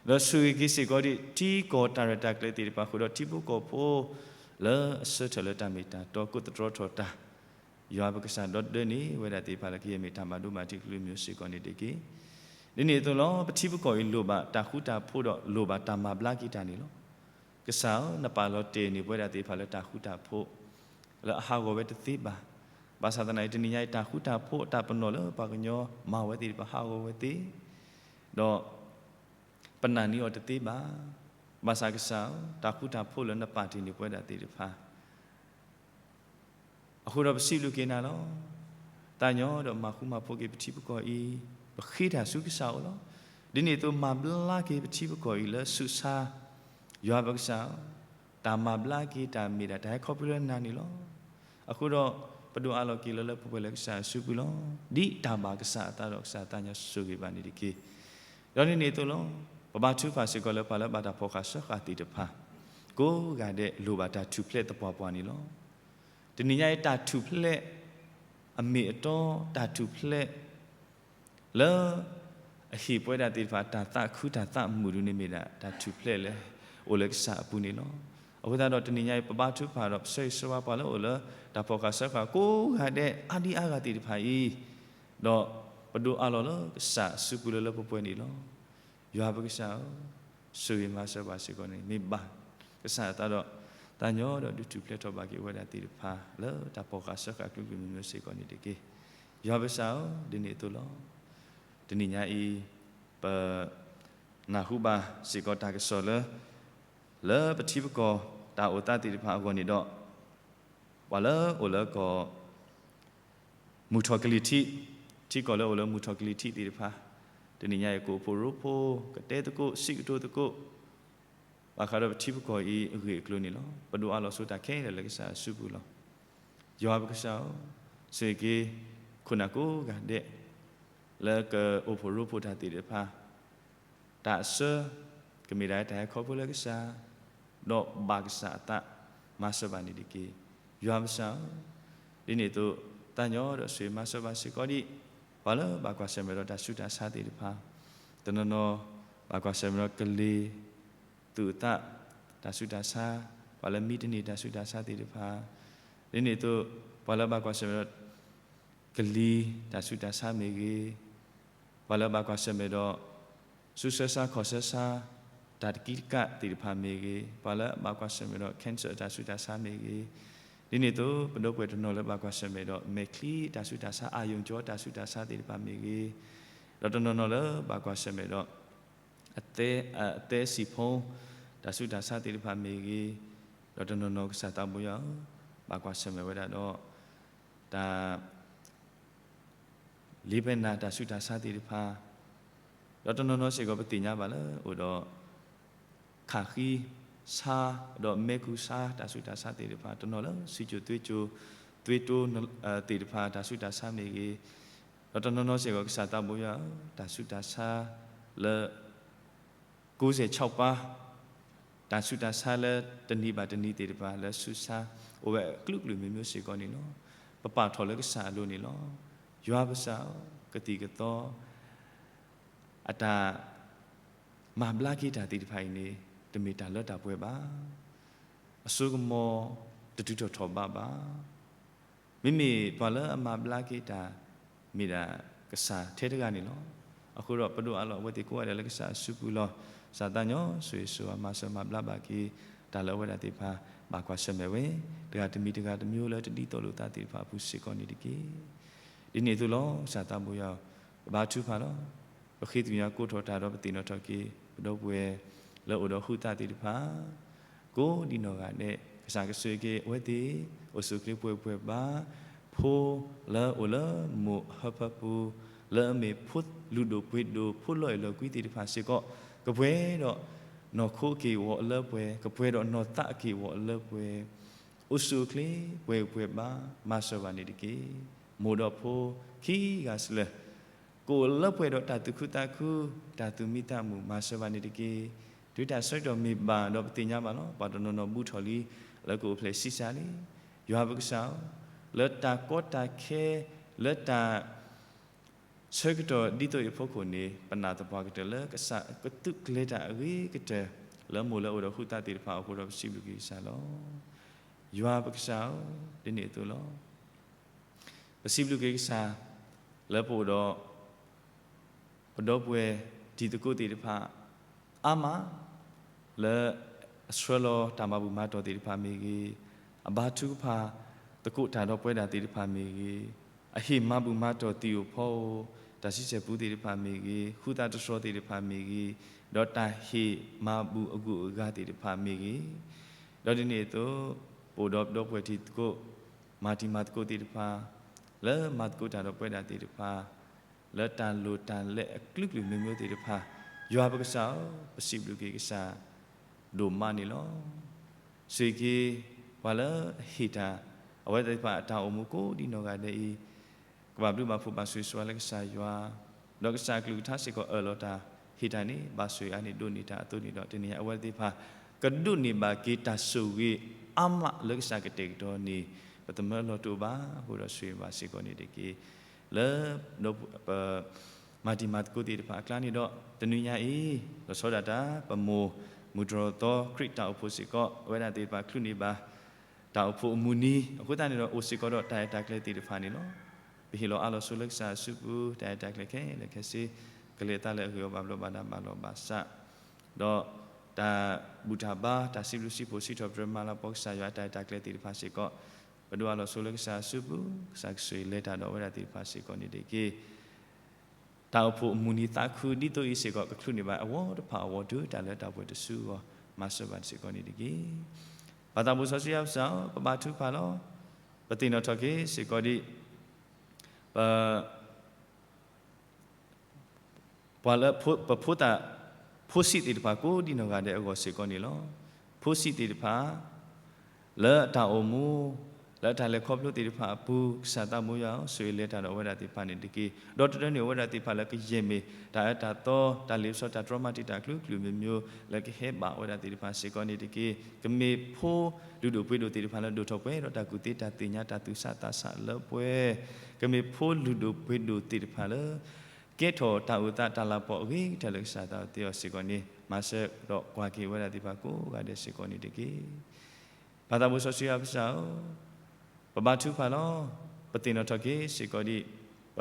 ဒီးဆိၣ်ဂ့ၤက့ၤစ့ၢ်ကီးဒံး ထံကီၢ်တၢ်ရဲၣ်တၢ်ကျဲၤသ့ၣ်တဖၣ် ဃုာ်ဒီးထံဖိကီၢ်ဖိ လၢအဆၢထၢၣ်လၢတၢ်မ့ၢ်တၢ်တီ ကိးသတြီထီၣ်တၢ် ယွၤပကစၢ်ဒီတဒၢန့ၣ် ဝဲဒၣ်သ့ၣ်တဖၣ်လၢကယဲၢ်မ့ၢ်တၢ်ဘၣ်ဒိဘၣ်ထံးကလုာ်ကလုာ်စ့ၢ်ကီးန့ၣ်တက့ၢ်. ဒ်န့ၣ်အသိးလီၤ. ပထံပကီၢ်အံၤလိၣ်ဘၣ်တၢ်ဃူတၢ်ဖိးဒီးလိၣ်ဘၣ်တၢ်မၤဘျါက့ၤတၢ်န့ၣ်လီၤ. ကစၢ်ဧၢ, နပာ်လီၤတဲာ်န့ၢ်ပဝဲဒၣ်သ့ၣ်တဖၣ်လၢတၢ်ဃူတၢ်ဖိး လၢအဟးဂီၤဝဲတသ့ဘၣ်. ဘၣ်ဆၣ်သနာ်က့ တနံၤညါအံၤ တၢ်ဃူတၢ်ဖိးအတၢ်ပနီၣ်လၢပှၤကညီမၤဝဲသ့ၣ်တဖၣ်ဟးဂီၤဝဲသ့, ဒီး ပနာ်န့ၢ်အီၤတသ့ဘၣ်. ဘၣ်ဆၣ်ကစၢ်ဧၢ, တၢ်ဃူတၢ်ဖိးလၢနပာ်တ့ၢ်န့ၢ်ပဝဲဒၣ်သ့ၣ်တဖၣ် အဃိဒီးပစံးဘျုးက့ၤနၤလီၤ. သးညီဒီးမၤဃူမၤဖိးက့ၤပထံပကီၢ်အံၤ, ပဃ့တၢ်ဆူကစၢ်အအိၣ်လီၤ. ဒ်န့ၣ်အသိးမၤဘျါက့ၤပထံပကီၢ်အံၤလၢဆူးဆါ, ယွၤပကစၢ်ဧၢ, တၢ်မၤဘျါက့ၤတၢ်မ့ၢ်ဒၣ်တၢ်ဟဲခီဖျိလၢနၤန့ၣ်လီၤ. အဃိဒီး ပဒိၣ်အးလီၤက့ၤလၢလၢပှဲၤပှဲၤလၢကစၢ်အစုပူၤလီၤ. ဒ်တၢ်ဘၣ်ကစၢ်အသးဒီးကစၢ်အသးညီဆိၣ်ဂ့ၤဘၣ်န့ၣ်တက့ၢ်. ဒီးဒ်န့ၣ်အသိးလီၤ. ပဘါထုကဖၣ်စ့ၢ်ကီးလၢပှၤလၢဘၣ်တၢ်ဖီၣ်ဃာ်စၢဃာ်သ့ၣ်တဖၣ် ကိးဂၤဒဲးလိၣ်ဘၣ်တၢ်ထူၣ်ဖျဲးသပှၢ်ပှၢ်န့ၣ်လီၤ. တနံၤညါအံၤ တၢ်ထူၣ်ဖျဲး အမ့ၢ်အတီ တၢ်ထူၣ်ဖျဲး လၢ အဟ့ၣ်ပဝဲဒၣ်သ့ၣ်တဖၣ် တၢ်သးခုတၢ်သးမုာ်ဒ်န့ၣ်မ့ၢ်ဒၣ် တၢ်ထူၣ်ဖျဲးလၢ အိၣ်လၢကစၢ်အပူၤန့ၣ်လီၤ. အဃိသတးဒီးတနံၤညါအံၤ ပဘါထုကဖၣ်ဒီးပဆၢဂ့ၤဆၢဝါပှၤလၢအိၣ်လၢ တၢ်ဖီၣ်ဃာ်စၢဃာ်ကိးဂၤဒဲးအါဒံအါဂၤသ့ၣ်တဖၣ်အံၤ, ဒီးပဒိၣ်အးလီၤလၢကစၢ်အစုပူၤလၢလၢပှဲၤပှဲၤန့ၣ်လီၤ. ယွၤပကစၢ်ဧၢ, ဆိၣ်ဂ့ၤမၤစၢၤဘၣ်စ့ၢ်ကီးန့ၣ် မ့ၢ်ဘၣ်ကစၢ်အသးဒီး သးညီဒီးဒုးထူၣ်ဖျဲးထီၣ်ဘၣ်က့ၤဝဲဒၣ်သ့ၣ်တဖၣ် လၢတၢ်ဖီၣ်ဃာ်စၢဃာ်ကလုာ်ကလုာ်မံၤစ့ၢ်ကီးန့ၣ်တက့ၢ်. ယွၤပကစၢ်ဧၢ, ဒ်န့ၣ်အသိးလီၤ. တနံၤညါအံၤ ပ နၢ်ဟူဘၣ်စ့ၢ်ကီးတၢ်ကစီၣ်လၢ လၢပထံပကီၢ်တၢ်အိၣ်သးသ့ၣ်တဖၣ်အဂီၢ်န့ၣ်ဒီး ပှၤလၢအိၣ်လၢကီၢ် မုၢ်ထီၣ်ကလံၤထံး, ထံကီၢ်လၢအိၣ်လၢမုၢ်ထီၣ်ကလံၤထံးသ့ၣ်တဖၣ်, တနံၤညါအံၤ ကအိၣ်ဖှိၣ်ရိဖှိၣ်, ကတဲသကိး, စံးကတိၤသကိး ဘၣ်ဃးဒီးပထံပကီၢ်အံၤအဂ့ၢ်အကျိၤန့ၣ်လီၤ. ပဒိၣ်အးလီၤဆိတၢ်ခဲလၢာ်လၢကစၢ်အစုပူၤလီၤ. ယွၤပကစၢ်ဧၢ, ဆိၣ်ဂ့ၤက့ၤ ခိၣ်နၢ်ကိးဂၤဒဲး လၢကအိၣ်ဖှိၣ်ရိဖှိၣ်တၢ်သ့ၣ်တဖၣ် တၢ်အဆၢ ကမ့ၢ်ဒၣ်တၢ်ဟဲခီဖျိလၢကစၢ်, ဒီးဘၣ်ကစၢ်အသး မၤစၢၤဘၣ်န့ၣ်တက့ၢ်. ယွၤပကစၢ်ဧၢ, ဒ်န့ၣ်အသိး သးညီဒီးဆိၣ်ဂ့ၤမၤစၢၤဘၣ်စ့ၢ်ကီးဒံး ပှၤလၢဘၣ်ကွၢ်ဆၢၣ်မဲာ်ဒီးတၢ်ဆူးတၢ်ဆါသ့ၣ်တဖၣ်, တနီၤနီၤ ဘၣ်ကွၢ်ဆၢၣ်မဲာ်ဒီးကလံၤ သူၣ်အသး တၢ်ဆူးတၢ်ဆါ, ပှၤလၢမံတန့ၢ်တၢ်ဆူးတၢ်ဆါသ့ၣ်တဖၣ်, ဒ်န့ၣ်အသိး ပှၤလၢဘၣ်ကွၢ်ဆၢၣ်မဲာ်ဒီး ကလံၤတၢ်ဆူးတၢ်ဆါမ့ၢ်ဂ့ၤ, ပှၤလၢဘၣ်ကွၢ်ဆၢၣ်မဲာ်ဒီး ဆူးဆၢဆါခီၣ်ဆၢဆါ တၢ်တကံတကးသ့ၣ်တဖၣ်မ့ၢ်ဂ့ၤ, ပှၤလၢဘၣ်ကွၢ်ဆၢၣ်မဲာ်ဒီး cancer တၢ်ဆူးတၢ်ဆါမ့ၢ်ဂ့ၤ, ဒ်န့ၣ်အသိး ပဒီပုၢ်ဝဲၢ်တနီၤလၢဘၣ်ကွၢ်ဆၢၣ်မဲာ်ဒီး မဲာ်ချံတၢ်ဆူးတၢ်ဆါ အာရုံကြော တၢ်ဆူးတၢ်ဆါသ့ၣ်တဖၣ်မ့ၢ်ဂ့ၤ, ဒီးတနီၤနီၤလၢဘၣ်ကွၢ်ဆၢၣ်မဲာ်ဒီး အသဲ, အသဲစံာ်ဖိ တၢ်ဆူးတၢ်ဆါသ့ၣ်တဖၣ်မ့ၢ်ဂ့ၤ, ဒီးတနီၤနီၤကစၢ်သးဘိယွၤဧၢ, ဘၣ်ကွၢ်ဆၢၣ်မဲာ်ဝဲဒၣ်ဒီး တၢ် လ့ဖဲနၢ်တၢ်ဆူးတၢ်ဆါသ့ၣ်တဖၣ်, ဒီးတနီၤနီၤစ့ၢ်ကီးပသ့ၣ်ညါဘၣ်လၢအိၣ်ဒီး ခးဃံဆါ ဒီးမဲာ်ကူဆါတၢ်ဆူးတၢ်ဆါသ့ၣ်တဖၣ်, တနီၤလၢဆံၣ်ကိၤသွ့ကိၤ သွ့တိ သ့ၣ်တဖၣ်တၢ်ဆူးတၢ်ဆါမ့ၢ်ဂ့ၤ, ဒီးတနီၤနီၤစ့ၢ်ကီးကစၢ်သးဘိယွၤဧၢ, တၢ်ဆူးတၢ်ဆါလၢ ကိးစဲးဆီၣ်ပာ် တၢ်ဆူးတၢ်ဆါလၢတနံၤဘၣ်တနံၤသ့ၣ်တဖၣ်လၢဆူးဆါ အိၣ်ဝဲအကလုာ်ကလုာ်မ့ၢ်မ့ၢ်စ့ၢ်ကီးန့ၣ်လီၤ. ပပာ်ထီၣ်လၢကစၢ်အလိၤန့ၣ်လီၤ. ယွၤပကစၢ်ဧၢ, ကသံၣ်ကသီ အတၢ် မၤဘျါက့ၤတၢ်သ့ၣ်တဖၣ်အံၤန့ၣ် တမ့ၢ်တၢ်လၢတၢ်ပှဲၤဘၣ်. အစိကမီၤတတုၤထီၣ်ထီၣ်ဘးဘၣ်. မ့မ့ၢ်ပှၤလၢအမၤဘျါက့ၤတၢ် မ့ၢ်ဒၣ်ကစၢ်ထဲတဂၤန့ၣ်လီၤ. အဃိဒီးပဒိၣ်အးလီၤအဝဲသ့ၣ်ကိးဂၤဒဲးလၢကစၢ်အစုပူၤလီၤ. ကစၢ်သးညီဆိၣ်ဂ့ၤဆိၣ်ဝါမၤစၢၤမၤဘျါဘၣ်က့ၤ တၢ်လၢအဝဲဒၣ်သ့ၣ်တဖၣ် ဘၣ်ကွၢ်ဆၢၣ်မဲာ်ဝဲ တဂၤတမံၤတဂၤတမံၤလၢတဒ်သိးလိာ်သးသ့ၣ်တဖၣ်အပူၤစ့ၢ်ကီးန့ၣ်တက့ၢ်. ဒ်န့ၣ်အသိးလီၤ. ကစၢ်သးဘိယွၤဧၢ, ပဘါထုကဖၣ်လီၤ. ပဃ့ကညးကိးထီၣ်တၢ်ဒီးပသ့ၣ်နီၣ်ထီၣ်က့ၤ ပဒီပုၢ်ဝဲၢ်လၢအိၣ်ဒီးဟုသးသ့ၣ်တဖၣ် ကိးဒံနီၢ်ဂၤဒဲး ကစၢ်ကဆိၣ်ဂ့ၤက့ၤအဝဲသ့ၣ် အိၣ်ဆူၣ်အိၣ်ချ့ပှဲၤပှဲၤဘၣ်. ဖိလၢအိၣ်လၢမိၢ်ဟၢဖၢပူၤ လၢအမ့ၢ်ဖိလုၢ်ဒိၣ်ပှ့ၤဒိၣ် ဖိလီၢ်အဲၣ်လီၤကွံသ့ၣ်တဖၣ်စ့ၢ်ကီး ကပှဲၤဒီးနီၢ်ခိက့ၢ်ဂီၤအလၢပှဲၤ, ကပှဲၤဒီးနီၢ်သးက့ၢ်ဂီၤအလၢပှဲၤ, အိၣ်ဆူၣ်အိၣ်ချ့ပှဲၤပှဲၤဘၣ် မၤစၢၤဘၣ်န့ၣ်တက့ၢ်. မိၢ်ဒီးဖိခံဂၤစ့ၢ်ကီး ကအိၣ်လၢပှဲၤဒီးတၢ်သူၣ်ခုသးခု တၢ်သူၣ်မံသးမုာ် မၤစၢၤဘၣ်န့ၣ်တက့ၢ်. တုၤတၢ်ဆၢကတီၢ်မ့ၢ်ဘၣ်ဒီးပသ့ၣ်ညါဘၣ်လီၤ. ပှၤတနီၤနီၤဘူးထီၣ်လံ လၢကအိၣ်ဖျဲၣ်ဆံးစၢ်လံ. ယွၤပကစၢ်ဧၢ, လၢတၢ်ကီတၢ်ခဲ လၢတၢ်ဆၢကတီၢ်ဒ်သိးအံၤအဖီခိၣ်န့ၣ် ပနာ်သပှၢ်ကတၢၢ်လၢကစၢ်ကသုးကျဲၤတၢ်အဂ့ၤကတၢၢ် လၢမိၢ်လၢအိၣ်ဒီးဟုသးသ့ၣ်တဖၣ်အဃိဒီးပစံးဘျုးက့ၤကစၢ်လီၤ. ယွၤပကစၢ်ဧၢ, ဒ်န့ၣ်အသိးလီၤ. ပစံးဘျုးက့ၤကစၢ် လၢပအိၣ်ဒီး ပဒီပုၢ်ဝဲၢ်တံၤသကိးသ့ၣ်တဖၣ် အါမး လၢအဆှၢလီၤတၢ်မၤဘူၣ်မၤတီၢ်သ့ၣ်တဖၣ်မ့ၢ်ဂ့ၤ, အဘါထုကဖၣ်သကိးတၢ်ဒီးပဝဲဒၣ်သ့ၣ်တဖၣ်မ့ၢ်ဂ့ၤ, အဟ့ၣ်မၤဘူၣ်မၤတီၢ်သံၣ်ဧိၤဖီဧိၤ တၢ်ဆံဆဲၣ်ပူသ့ၣ်တဖၣ်မ့ၢ်ဂ့ၤ, ဃုသးတတြီသ့ၣ်တဖၣ်မ့ၢ်ဂ့ၤ, ဒီးတၢ်ဟ့ၣ်မၤဘူၣ်အဂုၤအဂၤသ့ၣ်တဖၣ်မ့ၢ်ဂ့ၤ, ဒီးဒ်န့ၣ်အသိး ပအိၣ်ဒီးပဒီပုၢ်ဝဲၢ်တံၤသကိး မၤတံၤမၤသကိးသ့ၣ်တဖၣ် လၢမၤသကိးတၢ်ဒီးပဝဲဒၣ်သ့ၣ်တဖၣ် လၢတၢ်လိၣ်တၢ်လဲအကလုာ်ကလုာ်မ့ၢ်မ့ၢ်သ့ၣ်တဖၣ်, ယွၤပကစၢ်ဧၢ, ပစံးဘျုးက့ၤကစၢ် ဒိၣ်မးန့ၣ်လီၤ. ဆိၣ်ဂ့ၤက့ၤ ပှၤလၢအဟ့ၣ်တၢ် အဝဲသ့ၣ်တဖၣ်အတၢ်အိၣ်မူကိးဒံနီၢ်ဂၤဒဲးအံၤ ကဘၣ်ဘျုးဘၣ်ဖှိၣ်ဘၣ်ဆိၣ်ဂ့ၤဆိၣ်ဝါလၢကစၢ်ယွၤ, ဒီးကစၢ်အကလုၢ်ကထါစ့ၢ်ကီးအၢၣ်လီၤတၢ်ဟ့ၣ်တၢ်န့ၣ် ဘၣ်ဆိၣ်ဂ့ၤအါန့ၢ်ဒိးန့ၢ်တၢ်အသိးန့ၣ်ဒီး တနံၤအံၤအဝဲသ့ၣ်တဖၣ် ကဒိးန့ၢ်ဘၣ်က့ၤတၢ်ဆိၣ်ဂ့ၤအါမးလၢကစၢ်ကတဲာ်ကတီၤန့ၣ် ပသမၢလီၤတအိၣ်ဘၣ်အဃိဒီး ဆိၣ်ဂ့ၤဘၣ်စ့ၢ်ကီးန့ၣ်တက့ၢ်. လၢ ပ မၤတံၤမၤသကိးသ့ၣ်တဖၣ်အကျါန့ၣ်ဒီး တနံၤညါအံၤ လီၤဆီဒၣ်တၢ် ပမိၢ်မုၢ်တြီၢ်သီခရံာ်တၢ်အိၣ်ဖှိၣ်စ့ၢ်ကီး အဝဲဒၣ်သ့ၣ်တဖၣ်ချုးန့ၢ်ဘၣ် တၢ်အိၣ်ဖှိၣ်အမုၢ်နံၤ အဃိသတးန့ၣ်ဒီး အိၣ်စ့ၢ်ကီးဒီးတၢ်ရဲၣ်တၢ်ကျဲၤသ့ၣ်တဖၣ်န့ၣ်လီၤ. ပဟ့ၣ်လီၤအါလီၤဆိလၢကစၢ်အစုပူၤ တၢ်ရဲၣ်တၢ်ကျဲၤခဲလၢာ်ခဲဆ့ ကလဲၤသးလၢအဂ့ၢ်အီၤဘၣ်ဘျီးဘၣ်ဒါဘၣ်လီၢ်ဘၣ်စး ဒီးတၢ်ဘူၣ်တၢ်ဘါ တၢ်စံးဘျုးစံးဖှိၣ်စံးထီၣ်ပတြၢၤမၤလၤကပီၤကစၢ်ယွၤအတၢ်ရဲၣ်တၢ်ကျဲၤသ့ၣ်တဖၣ်စ့ၢ်ကီး ပဒိးအါလီၤဆိလၢကစၢ်အစုပူၤ ကစၢ်ကဆိၣ်ဂ့ၤလဲၤတၢ်ဒီးအဝဲဒၣ်သ့ၣ်တဖၣ်စ့ၢ်ကီးန့ၣ်တက့ၢ်. တၢ်အိၣ်ဖှိၣ်အမုၢ်နံၤသးခုဒ်သိးအံၤစ့ၢ်ကီး ကချုးန့ၢ်ဘၣ်အဝီတဖၣ်အဝီဒုးတၢ်လၢတၢ်ပှဲၤတစုအဂီၢ် မၤစၢၤဘၣ်စ့ၢ်ကီးန့ၣ်တက့ၢ်. ပၢ်သးဘိစီဆှံယွၤပကစၢ်ဧၢ, ပဘါထုကဖၣ်လီၤ. ပသ့ၣ်နီၣ်ထီၣ်က့ၤစ့ၢ်ကီးဒ် ပ ပှၤလၢပဖိသၣ် ဖိဆံးသ့ၣ်တဖၣ်ကိးဒံနီၢ်ဂၤဒဲးအဂီၢ်စ့ၢ်ကီးန့ၣ်လီၤ. ဖိဆံးသ့ၣ်တဖၣ် လၢအတၢ်အိၣ်မူ လၢအတၢ်လဲၤခီဖျိသ့ၣ်တဖၣ်အပူၤ ကစၢ်သးဘိယွၤဧၢ, ဆိၣ်ဂ့ၤလဲၤတၢ်ဒီးအဝဲဒၣ်သ့ၣ်တဖၣ်န့ၣ်တက့ၢ်. ဒီးတဒၢန့ၢ်အဝဲဒၣ်သ့ၣ်တဖၣ်လၢကယဲၢ်မ့ၢ် တၢ်အၢတၢ်သီ တၢ်လ့ပစီ တၢ်တြီမၤတံာ်တာ်ကလုာ်ကလုာ်မ့ၢ်မ့ၢ် လၢကဟဲဘၣ်ဝဲဒၣ်သ့ၣ်တဖၣ်စ့ၢ်ကီးန့ၣ်တက့ၢ်. ကမ့ၢ်ဖိလုၢ်ဒိၣ်ပှ့ၤဒိၣ်သ့ၣ်တဖၣ်လၢဒိၣ်ထီၣ်ပှဲၤဒီးတၢ်ကူၣ်သ့တၢ်သ့ၣ်ညါတၢ်သူၣ်ဆးသးဆးလၢပှဲၤ ကမ့ၢ်ဖိလုၢ်ဒိၣ်ပှ့ၤဒိၣ်သ့ၣ်တဖၣ်လၢ ကဲထီၣ်တၢ်အိၣ်သးတၢ်လၤပီၤအဂ့ၤကတၢၢ်လၢကစၢ်သးအိၣ်သ့အီၤစ့ၢ်ကီးန့ၣ် မၤစၢၤဒီးကွၢ်က့ၤဝဲဒၣ်သ့ၣ်တဖၣ်ကိးဂၤဒဲးစ့ၢ်ကီးန့ၣ်တက့ၢ်. ပၢ်သးဘိစီဆှံယွၤပကစၢ်ဧၢ, ပဘါထုကဖၣ်လီၤ. ပသ့ၣ်နီၣ်ထီၣ်က့ၤစ့ၢ်ကီးဒ် ပ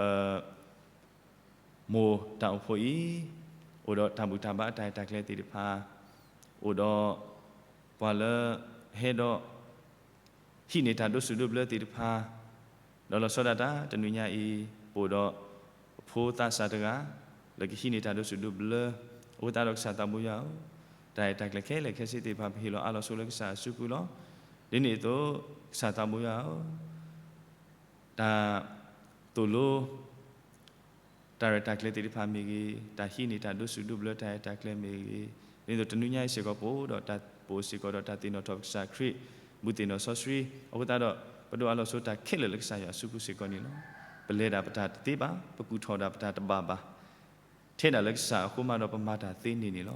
မိၢ်တၢ်အိၣ်ဖှိၣ်အံၤ အိၣ်ဒီးတၢ်ဘူၣ်တၢ်ဘါအတၢ်ရဲၣ်တၢ်ကျဲၤသ့ၣ်တဖၣ်, အိၣ်ဒီး ပှၤလၢဟဲဒီး ဟံးန့ၢ်တၢ်ဒိးစူၣ်ဒိးဘျၢသ့ၣ်တဖၣ်, ဒီးလီၤဆီဒၣ်တၢ်တနံၤညါအံၤ ပအိၣ်ဒီး ပဖိသးစၢ်တဂၤ လၢကဟံးန့ၢ်တၢ်ဒိးစူၣ်ဒိးဘျၢ, အဃိသတးဒီးကစၢ်သးဘိယွၤဧၢ, တၢ်ရဲၣ်တၢ်ကျဲၤခဲလၢာ်ခဲဆ့သ့ၣ်တဖၣ် ပဟ့ၣ်လီၤအါလီၤဆိလၢကစၢ်အစုပူၤလီၤ. ဒ်န့ၣ်အသိး ကစၢ်သးဘိယွၤဧၢ တၢ်သိၣ်လိ တၢ်ရဲၣ်တၢ်ကျဲၤသ့ၣ်တဖၣ်မ့ၢ်ဂ့ၤ, တၢ်ဟံးန့ၢ်တၢ်ဒိးစူၣ်ဒိးဘျၢတၢ်ရဲၣ်တၢ်ကျဲၤမ့ၢ်ဂ့ၤ, ဒ်သိးတနံၤညါအံၤစ့ၢ်ကီး ပအိၣ်ဒီးတၢ် ပအိၣ်စ့ၢ်ကီးဒီးတၢ်သ့ၣ်နီၣ်ထီၣ်ပကစၢ်ခရံာ် ဘူၣ်သ့ၣ်နီၣ်စီဆှံ, အဃိသတးဒီး ပဒိးအါလီၤဆိတၢ်ခဲလၢာ်လၢကစၢ်ယွၤအစုပူၤစ့ၢ်ကီးန့ၣ်လီၤ. ပလဲၤဒၣ်ပတၢ်တသ့ဘၣ်, ပကူၣ်ထီၣ်ဒၣ်ပတၢ်တဘၣ်ဘၣ် ထဲဒၣ်လၢကစၢ်အဃိမးဒီးပမၤတၢ်သ့န့ၢ်န့ၣ်လီၤ.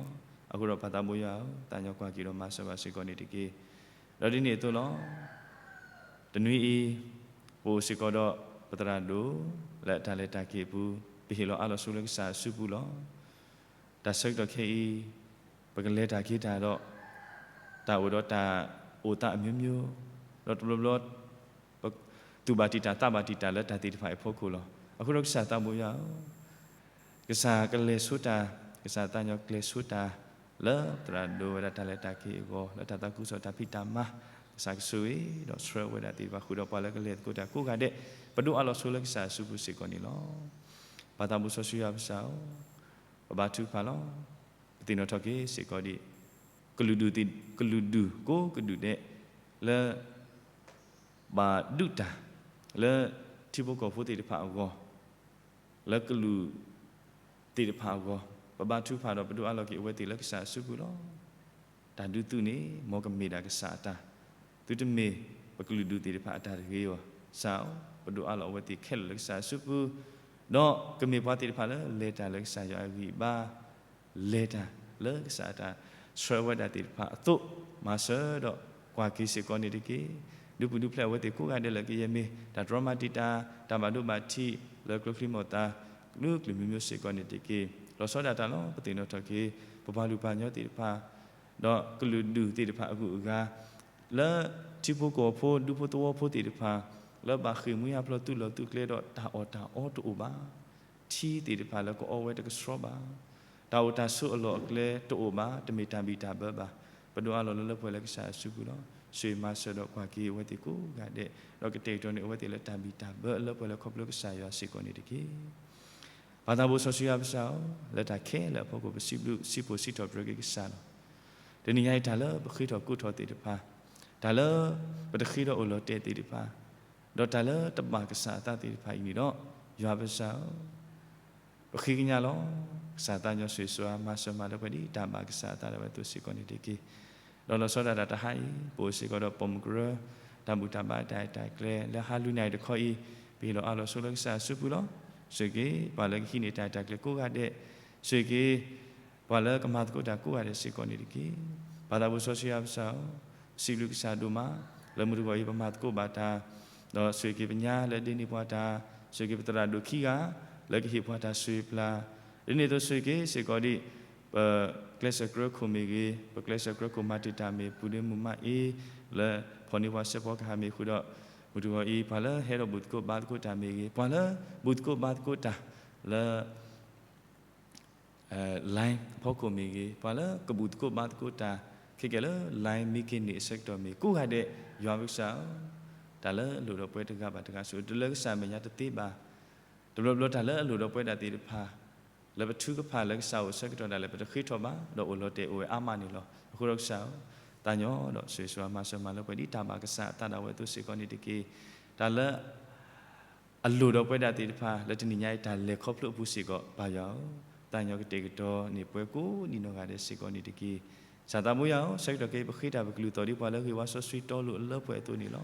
အဃိဒီးပၢ်သးဘိယွၤဧၢ, သးညီကွၢ်က့ၤဒီးမၤစၢၤဘၣ်စ့ၢ်ကီးန့ၣ်တက့ၢ်. ဒီးဒ်န့ၣ်အသိးလီၤ. တနွံအံၤ ပအိၣ်စ့ၢ်ကီးဒီးပသရၣ်ဒိၣ် လၢအတၢ်လဲၤတၢ်က့ၤအပူၤ ပဟ့ၣ်လီၤအါလီၤဆိလၢကစၢ်အစုပူၤလီၤ. တၢ်ဆၢကတီၢ်ခဲအံၤ ပကလဲၤတၢ်က့ၤတၢ်ဒီး တၢ်အိၣ်ဒီးတၢ်အိၣ်သးအမျိုးမျိုး, ဒီးတဘျီဘျီ ပသူၣ်ဘၣ်တံာ်တာ်သးဘၣ်တံာ်တာ်လၢတၢ်သ့ၣ်တဖၣ်အံၤအဖီခိၣ်လီၤ. အဃိဒီးကစၢ်သးဘိယွၤဧၢ, ကစၢ်ကလဲၤဆိတၢ်, ကစၢ်သးညီကျဲၤဆိတၢ် လၢသရၣ်ဒိၣ်ဝဲဒၣ်တၢ်လဲၤတၢ်က့ၤအဂီၢ် လၢတၢ်သးခုကစီၣ်တၢ်ဖံးတၢ်မၤ, ကစၢ်ကဆိၣ်ဂ့ၤဒီးဆှၢဝဲဒၣ်သ့ၣ်တဖၣ်ဃုာ်ဒီးပှၤလၢကလဲၤသကိးတၢ်ကိးဂၤဒဲး, ပဒိးအါလီၤဆိလၢကစၢ်အစုပူၤစ့ၢ်ကီးန့ၣ်လီၤ. ပၢ်သးဘိစီဆှံယွၤပကစၢ်ဧၢ, ပဘါထုကဖၣ်လီၤ. ပသ့ၣ်နီၣ်ထီၣ်က့ၤစ့ၢ်ကီးဒ် ကလုာ်ဒူၣ်သ့ၣ်, ကလုာ်ဒူၣ်ကိးကဒူၣ်ဒဲး လၢ ဘၣ်ဒုးတၢ် လၢထံဖိကီၢ်ဖိသ့ၣ်တဖၣ်အဂီၢ်, လၢကလုာ်သ့ၣ်တဖၣ်အဂီၢ်, ပဘါထုကဖၣ်ဒီးပဒိးအါလီၤက့ၤအဝဲသ့ၣ်လၢကစၢ်အစုပူၤလီၤ. တၢ်ဒုးသုးန့ၣ် မ်ကမ့ၢ်ဒၣ်ကစၢ်အတၢ်, သုတမ့ၢ်ပကလုာ်ဒူၣ်သ့ၣ်တဖၣ်အတၢ်တဂ့ၤဘၣ်. ကစၢ်ဧၢ, ပဒိးအါလီၤအဝဲသ့ၣ်ခဲလၢာ်လၢကစၢ်အစုပူၤ, ဒီးကမ့ၢ်ပှၤသ့ၣ်တဖၣ်လၢလဲၤတၢ်လၢကစၢ်ယွၤအဂံၢ်အဘါ လဲၤတၢ်လၢကစၢ်အတၢ်ဆှၢဝဲဒၣ်သ့ၣ်တဖၣ်အသိး, မၤစၢၤဒီးကွၢ်က့ၤစ့ၢ်ကီးန့ၣ်တက့ၢ်. ဒုးပူၤဒုးဖျဲးအဝဲသ့ၣ်ကိးဂၤဒဲးလၢကယဲၢ်မ့ၢ် တၢ်တြီမၤတံာ်တာ်, တၢ်ဘၣ်ဒိဘၣ်ထံး လၢကျိချံမျိာ်သၣ် ကလုာ်ကလုာ်မံၤမံၤစ့ၢ်ကီးန့ၣ်တက့ၢ်. လီၤဆီဒၣ်တၢ်လီၤ. ပသ့ၣ်နီၣ်ထီၣ်က့ၤ ပပှၤလုၢ်ပှၤကညီသ့ၣ်တဖၣ် ဒီးကလုာ်ဒူၣ်သ့ၣ်တဖၣ်အဂုၤအဂၤ လၢထံဖိကီၢ်ဖိ ဒူဖိသဝီဖိသ့ၣ်တဖၣ် လၢဘၣ်ဃ့ၢ်မှံဟးဖျိး သူၣ်လီၤသူၣ်ကျဲဒီး တၢ်အီၣ်တၢ်အီတအိၣ်ဘၣ်, ထံသ့ၣ်တဖၣ်လၢကအီဝဲတကဆှီဘၣ်, တၢ်အိၣ်တၢ်ဆိးအလီၢ်အကျဲတအိၣ်ဘၣ်, တမ့ၢ်တၢ်ဘံၣ်တၢ်ဘၢဘၣ်. ပဒိးအးလီၤလၢလၢပှဲၤလၢကစၢ်အစုပူၤလီၤ. ဆိၣ်ဂ့ၤမၤစၢၤဒီးကွၢ်က့ၤအဝဲသ့ၣ်ကိးဂၤဒဲး, ဒီးကတဲာ်ကတီၤန့ၢ်အဝဲသ့ၣ်လၢတၢ်ဘံၣ်တၢ်ဘၢလၢပှဲၤလၢခီဖျိကစၢ်ယွၤစ့ၢ်ကီးန့ၣ်တက့ၢ်. ပၢ်သးဘိစီဆှံယွၤပကစၢ်ဧၢ, လၢတၢ်ခဲလၢာ်အဖီခိၣ် ပစံးဘျုးစံးဖှိၣ်စံးထီၣ်ပတြၢၤက့ၤကစၢ်လီၤ. တနံၤညါအံၤ တၢ်လၢပဃ့ထီၣ်ကိးထီၣ်သ့ၣ်တဖၣ်, တၢ်လၢပတဃ့ဒီးအိၣ်လီၤတဲာ်သ့ၣ်တဖၣ်, ဒီးတၢ်လၢတဘၣ်ကစၢ်အသးသ့ၣ်တဖၣ်အံၤန့ၣ်ဒီး, ယွၤပကစၢ်ဧၢ, ပဃ့ကညးလီၤ. ကစၢ်သးညီဆိၣ်ဂ့ၤဆိၣ်ဝါမၤစၢၤမၤလၢပှဲၤဒ်တၢ်ဘၣ်ကစၢ်အသးဒၣ်ဝဲအသိးစ့ၢ်ကီးန့ၣ်တက့ၢ်. ဒီးလီၤဆီဒၣ်တၢ်တဟါအံၤ ပအိၣ်စ့ၢ်ကီးဒီးပိာ်မုၣ်ကရၢ, တၢ်ဘူၣ်တၢ်ဘါတၢ်အဲၣ်တၢ်ကျဲလၢဟါလွံၢ်နၣ်ရံၣ်တခီအံၤ, ပဟ့ၣ်လီၤအးလီၤဆိလၢကစၢ်အစုပူၤလီၤ. ဆိၣ်ဂ့ၤက့ၤပှၤလၢကဟံးန့ၢ်တၢ်အဲၣ်တၢ်ကျဲကိးဂၤဒဲး, ဆိၣ်ဂ့ၤက့ၤ ပှၤလၢကမၤသကိးတၢ်ကိးဂၤဒဲးစ့ၢ်ကီးန့ၣ်တက့ၢ်. ပၢ်သးဘိစီဆှံယွၤပကစၢ်ဧၢ, ပစံးဘျုးကစၢ်ဒိၣ်မး, လၢမုၢ်တဂီၤအံၤပမၤသကိးဘၣ်တၢ်, ဒီးဆိၣ်ဂ့ၤက့ၤပညါလၢဒ့န့ၢ်ပှၤတၢ်, ဆိၣ်ဂ့ၤက့ၤပသရၣ်ဒိၣ်ခံဂၤ, လၢကဟ့ၣ်ပှၤတၢ်ဆိၣ်ဂ့ၤပျၢ်, ဒ်န့ၣ်အသိးဆိၣ်ဂ့ၤက့ၤစ့ၢ်ကီးဒံး, ပကျဲးစၢးကြၢးခိၣ်မ့ၢ်ဂ့ၤ, ပကျဲးစၢးကြၢးခိၣ်မၤတံာ်တာ်မ့ၢ်ပူၤဒ့မုၢ်မးအ့, လၢဖီၣ်န့ၢ်ပှၤစဲးဖီကဟၣ်မ့ၢ်ဃုာ်ဒီး, မုၢ်တဂီၤအံၤ ပှၤလၢဟဲဒီးဘူၣ်သကိးဘါသကိးတၢ်မ့ၢ်ဂ့ၤ, ပှၤလၢဘူၣ်သကိးဘါသကိးတၢ်လၢ line အဖီခိၣ်မ့ၢ်ဂ့ၤ, ပှၤလၢကဘူၣ်သကိးဘါသကိးတၢ် ခဲကဲလၢ line မ့ၢ်က့ၤန့ၣ်အဆၢကတီၢ်မ့ၢ် ကိးဂၤဒဲး, ယွၤပကစၢ်ဧၢ, တၢ်လၢအလိၣ်ဒီးပဝဲတဂၤဘၣ်တဂၤ ဆိၣ်ဂ့ၤတုၤလၢကစၢ်အမဲာ်ညါတသ့ဘၣ်. တဘျီဘျီတၢ်လၢအလိၣ်ဒီးပဝဲဒၣ်သ့ၣ်တဖၣ်, လၢပထုကဖၣ်လၢကစၢ်အိၣ်အဆၢကတီၢ်ဒၣ်လဲာ် ပတဃ့ထီၣ်ဘၣ်, ဒီးအိၣ်လီၤတဲာ်အိၣ်ဝဲအါမးန့ၣ်လီၤ. အဃိဒီးကစၢ်ဧၢ, သးညီဒီးဆိၣ်ဂ့ၤဆိၣ်ဝါမၤစၢၤမၤလၢပှဲၤဒ်တၢ်ဘၣ်ကစၢ်အသးဒၣ်ဝဲအသိးစ့ၢ်ကီးန့ၣ်တက့ၢ်. တၢ်လၢ အလိၣ်ဒီးပဝဲဒၣ်သ့ၣ်တဖၣ် လၢတနံၤညါအံၤတၢ်လဲၤခီဖျိအပူၤစ့ၢ်ကီး ပၢ်ယွၤဧၢ, သးညီကတဲာ်ကတီၤန့ၢ်ပှၤကိးဒံနီၢ်ဂၤဒဲးစ့ၢ်ကီးန့ၣ်တက့ၢ်. ကစၢ်သးဘိယွၤဧၢ, ဆၢကတီၢ်ခဲအံၤ ပဃ့တၢ်ပကလုၢ်သီၣ်ဒ်ပှၤလၢအဂ့ၤဝါစီဆှံတီလိၤအလၢပှဲၤအသိးန့ၣ်လီၤ.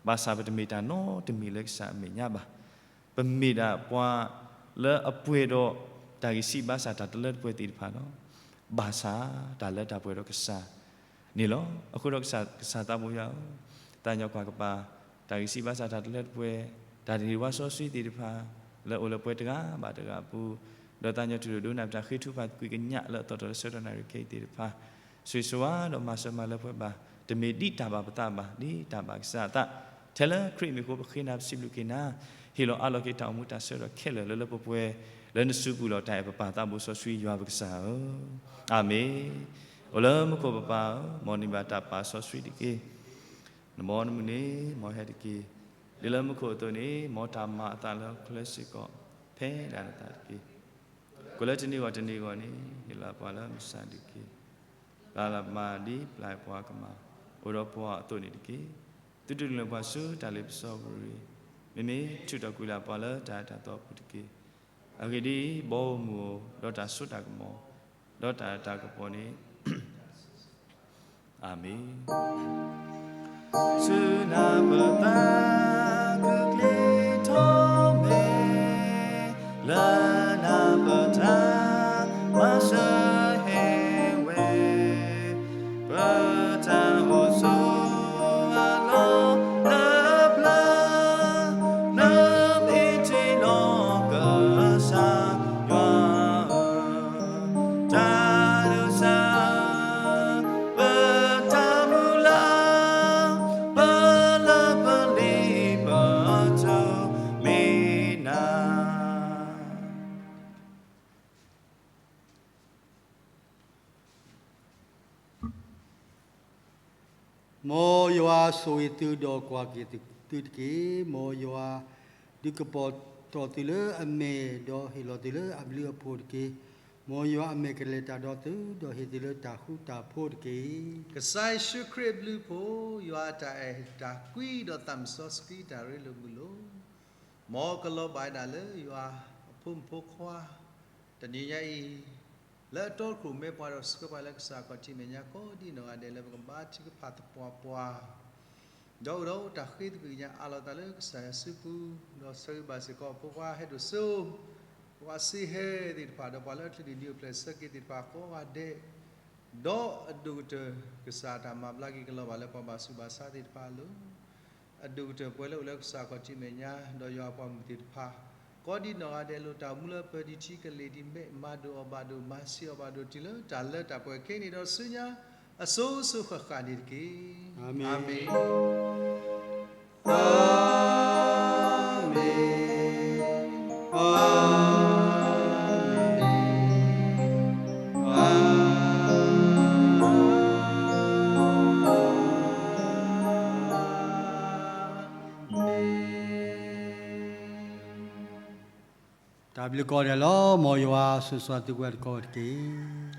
ဘၣ်ဆၣ်ပတမ့ၢ်တၢ်နီတမံၤလၢကစၢ်အမဲာ်ညါဘၣ်. ပမ့ၢ်ဒၣ်ပှၤလၢအပှဲၤဒီးတၢ်ဂံၢ်စၢ်ဘါစၢ်တၢ်တလၢတပှဲၤသ့ၣ်တဖၣ်လီၤ. ဘၣ်ဆၣ်တၢ်လၢတၢ်ပှဲၤဒီးကစၢ်န့ၣ်လီၤ. အဃိဒီးကစၢ်, ကစၢ်သးဘိယွၤဧၢ, သးညီကွၢ်ကပၤ တၢ်ဂံၢ်စၢ်ဘါစၢ်တၢ်တလၢတပှဲၤ, တၢ်တဂ့ၤဝါစီဆှံသ့ၣ်တဖၣ် လၢအိၣ်လၢပှဲၤတဂၤဘၣ်တဂၤအပူၤ, ဒီးသးညီထူၣ်ဒိၣ်ဒိၣ်နၢ်ပတၢ်ဃ့ထုကဖၣ်သကွံာ်ကညးလၢအသီၣ်ထီၣ်လၢဆၢကတီၢ်နၣ်ရံၣ်ခဲအံၤသ့ၣ်တဖၣ်, ဆိၣ်ဂ့ၤဆိၣ်ဝါဒီးမၤစၢၤမၤလၢပှဲၤဘၣ်, တမ့ၢ်ဒ်တၢ်ဘၣ်ပသးဘၣ်, ဒ်တၢ်ဘၣ်ကစၢ်အသး, ထဲလၢခရံာ်မံၤအဃိပဃ့နၤပစံးဘျုးက့ၤနၤ, ဟ့ၣ်လီၤအးလီၤက့ၤတၢ်အိၣ်မူတၢ်ဆၢကတီၢ်ခဲလၢာ်လၢလၢပှဲၤပှဲၤ, လၢနစုပူၤလီၤတၢ်အဲၣ်ပပၢ်သးဘိစီဆှံယွၤပကစၢ်ဧၢ, အၤမ့ၣ်. အိၣ်လၢမူခိၣ်ပပၢ်ဧၢ, မ်နဘၣ်တၢ်ပာ်စီဆှံတက့ၢ်. နဘီနမုၢ်န့ၣ် မ်ဟဲတက့ၢ်. ဒ်လၢမူခိၣ်အသိးန့ၣ် မ်တၢ်မၤအသးလၢဟီၣ်ခိၣ်ချၢစ့ၢ်ကီး ဖဲဒၣ်နသးတက့ၢ်. ကိးလၢတနံၤဂီၢ်တနံၤဂီၢ်န့ၣ် ဟ့ၣ်လီၤပှၤလၢမုၢ်ဆါတက့ၢ်. ပျၢ်လၢပမၤဒ်ပျၢ်ပှၤကမၤ အိၣ်ဒီးပှၤအသိးန့ၣ်တက့ၢ်. သုတဒုးနုာ်လၢပှၤဆူတၢ်လ့ပစီပူၤတဂ့ၤ. မ့မ့ၢ်ထုးထီၣ်ကွံာ်လၢပှၤလၢတၢ်အၢတၢ်သီအပူၤတက့ၢ်. အဂ့ၢ်ဒ်အံၤ, ဘီဧိၤမုၢ်ဧိၤ, ဒီးတၢ်စိတၢ်ကမီၤ, ဒီးတၢ်တၢ်ကပီၤန့ၣ် အၤမ့ၣ်. ဆူနၢ်ပသးခုချ့ထီၣ်မဲာ်, လၢနၢ်ပတၢ်မၤစၢၤဟဲဝဲ, ပတၢ်အိၣ်ဆိးအလီၢ်လၢပျၢၤ, နမ့ၢ်တ့လီၤကစၢ်ယွၤဧၢ, တၢ်ဒိးစၢ် ပတၢ်မုၢ်လၢ်, ပလၢပလ့ပတိၢ်မ့ၢ်နၤ. မ်ယွၤဆိၣ်ဂ့ၤသုဒီးကွၢ်က့ၤသုတက့ၢ်. မ်ယွၤဒုးကပီၤထီၣ်သုလၢအမဲာ်, ဒီးဟ့ၣ်လီၤသုလၢအဘျုးအဖှိၣ်တက့ၢ်. မ်ယွၤအမဲာ်ကလဲၤတၢ်ဒီးသု, ဒီးဟ့ၣ်သုလၢတၢ်ဃူတၢ်ဖိးတက့ၢ်. ကစၢ်ယ့ၣ်ၡူးခရံာ်အဘျုးအဖှိၣ်, ယွၤအတၢ်အဲၣ်တၢ်ကွံ ဒီးသးစီဆှံတၢ်ရ့လိာ်မုာ်လိာ်, မ်ကလီၤဘၣ်ဝဲဒၣ်လၢယွၤအဖိမုၣ်ဖိခွါ တနံၤညါအံၤ, လၢအတီအတြိၤမ့ၢ်ပှၤဒီးဆှၢပှၤလၢကစၢ်ခီၣ်ထံးမဲာ်ညါကိးဒံနီၢ်ဂၤဒဲး လၢပကဘါထုကဖၣ်သပှၢ်ပှၢ်, ဒီးအိၣ်ဒီးတၢ်ဃ့သကွံာ်ကညးအးလီၤသးလၢကစၢ်ယွၤစုပူၤ, ဒီးဆၢဂ့ၤဘၣ်စ့ၢ်ကီးအဖိခွါဟဲဒိၣ်စိ, ပှၤစ့ဟဲသ့ၣ်တဖၣ်, ဒီးပှၤလၢအချုးန့ၢ်ဒုးအိၣ်ဖျဲၣ်ဆၢက့ၤသ့ၣ်တဖၣ်ကိးဂၤဒဲး, ဒီးအဒိၣ်ကတၢၢ်ကစၢ်အတၢ်မၤဘျါက့ၤကလီၤဘၣ်လၢပှၤဘၣ်ဆူးဘၣ်ဆါသ့ၣ်တဖၣ်အလိၤ အဒိၣ်ကတၢၢ်ပှဲၤလၢအိၣ်လၢကစၢ်ခီၣ်ထံးမဲာ်ညါ, ဒီးယွၤအပှၤမုၣ်သ့ၣ်တဖၣ်, ကိးဒံနီၢ်ဂၤဒဲး လိၣ်တၢ်အိၣ်မူလၢပၢၤဒံးထံကလ့ၢ်ဒံးဘ့ၣ်, မၤဒိၣ်အီၤဘၣ်ဒိၣ်, မၤဆံးအီၤဘၣ်ဒိၣ်, တုၤလၢတၢ်လၢတၢ်ပှဲၤခဲအံၤန့ၣ်ဒီးဆူညါ, အစိၤစိၤဃၣ်ဃၣ်န့ၣ်တက့ၢ်. အၤမ့ၣ်. တၢ်ဘျုးကိးဂၤဒဲးလီၤ. မ်ယွၤဆိၣ်ဂ့ၤသုကိးဂၤဒဲးတက့ၢ်.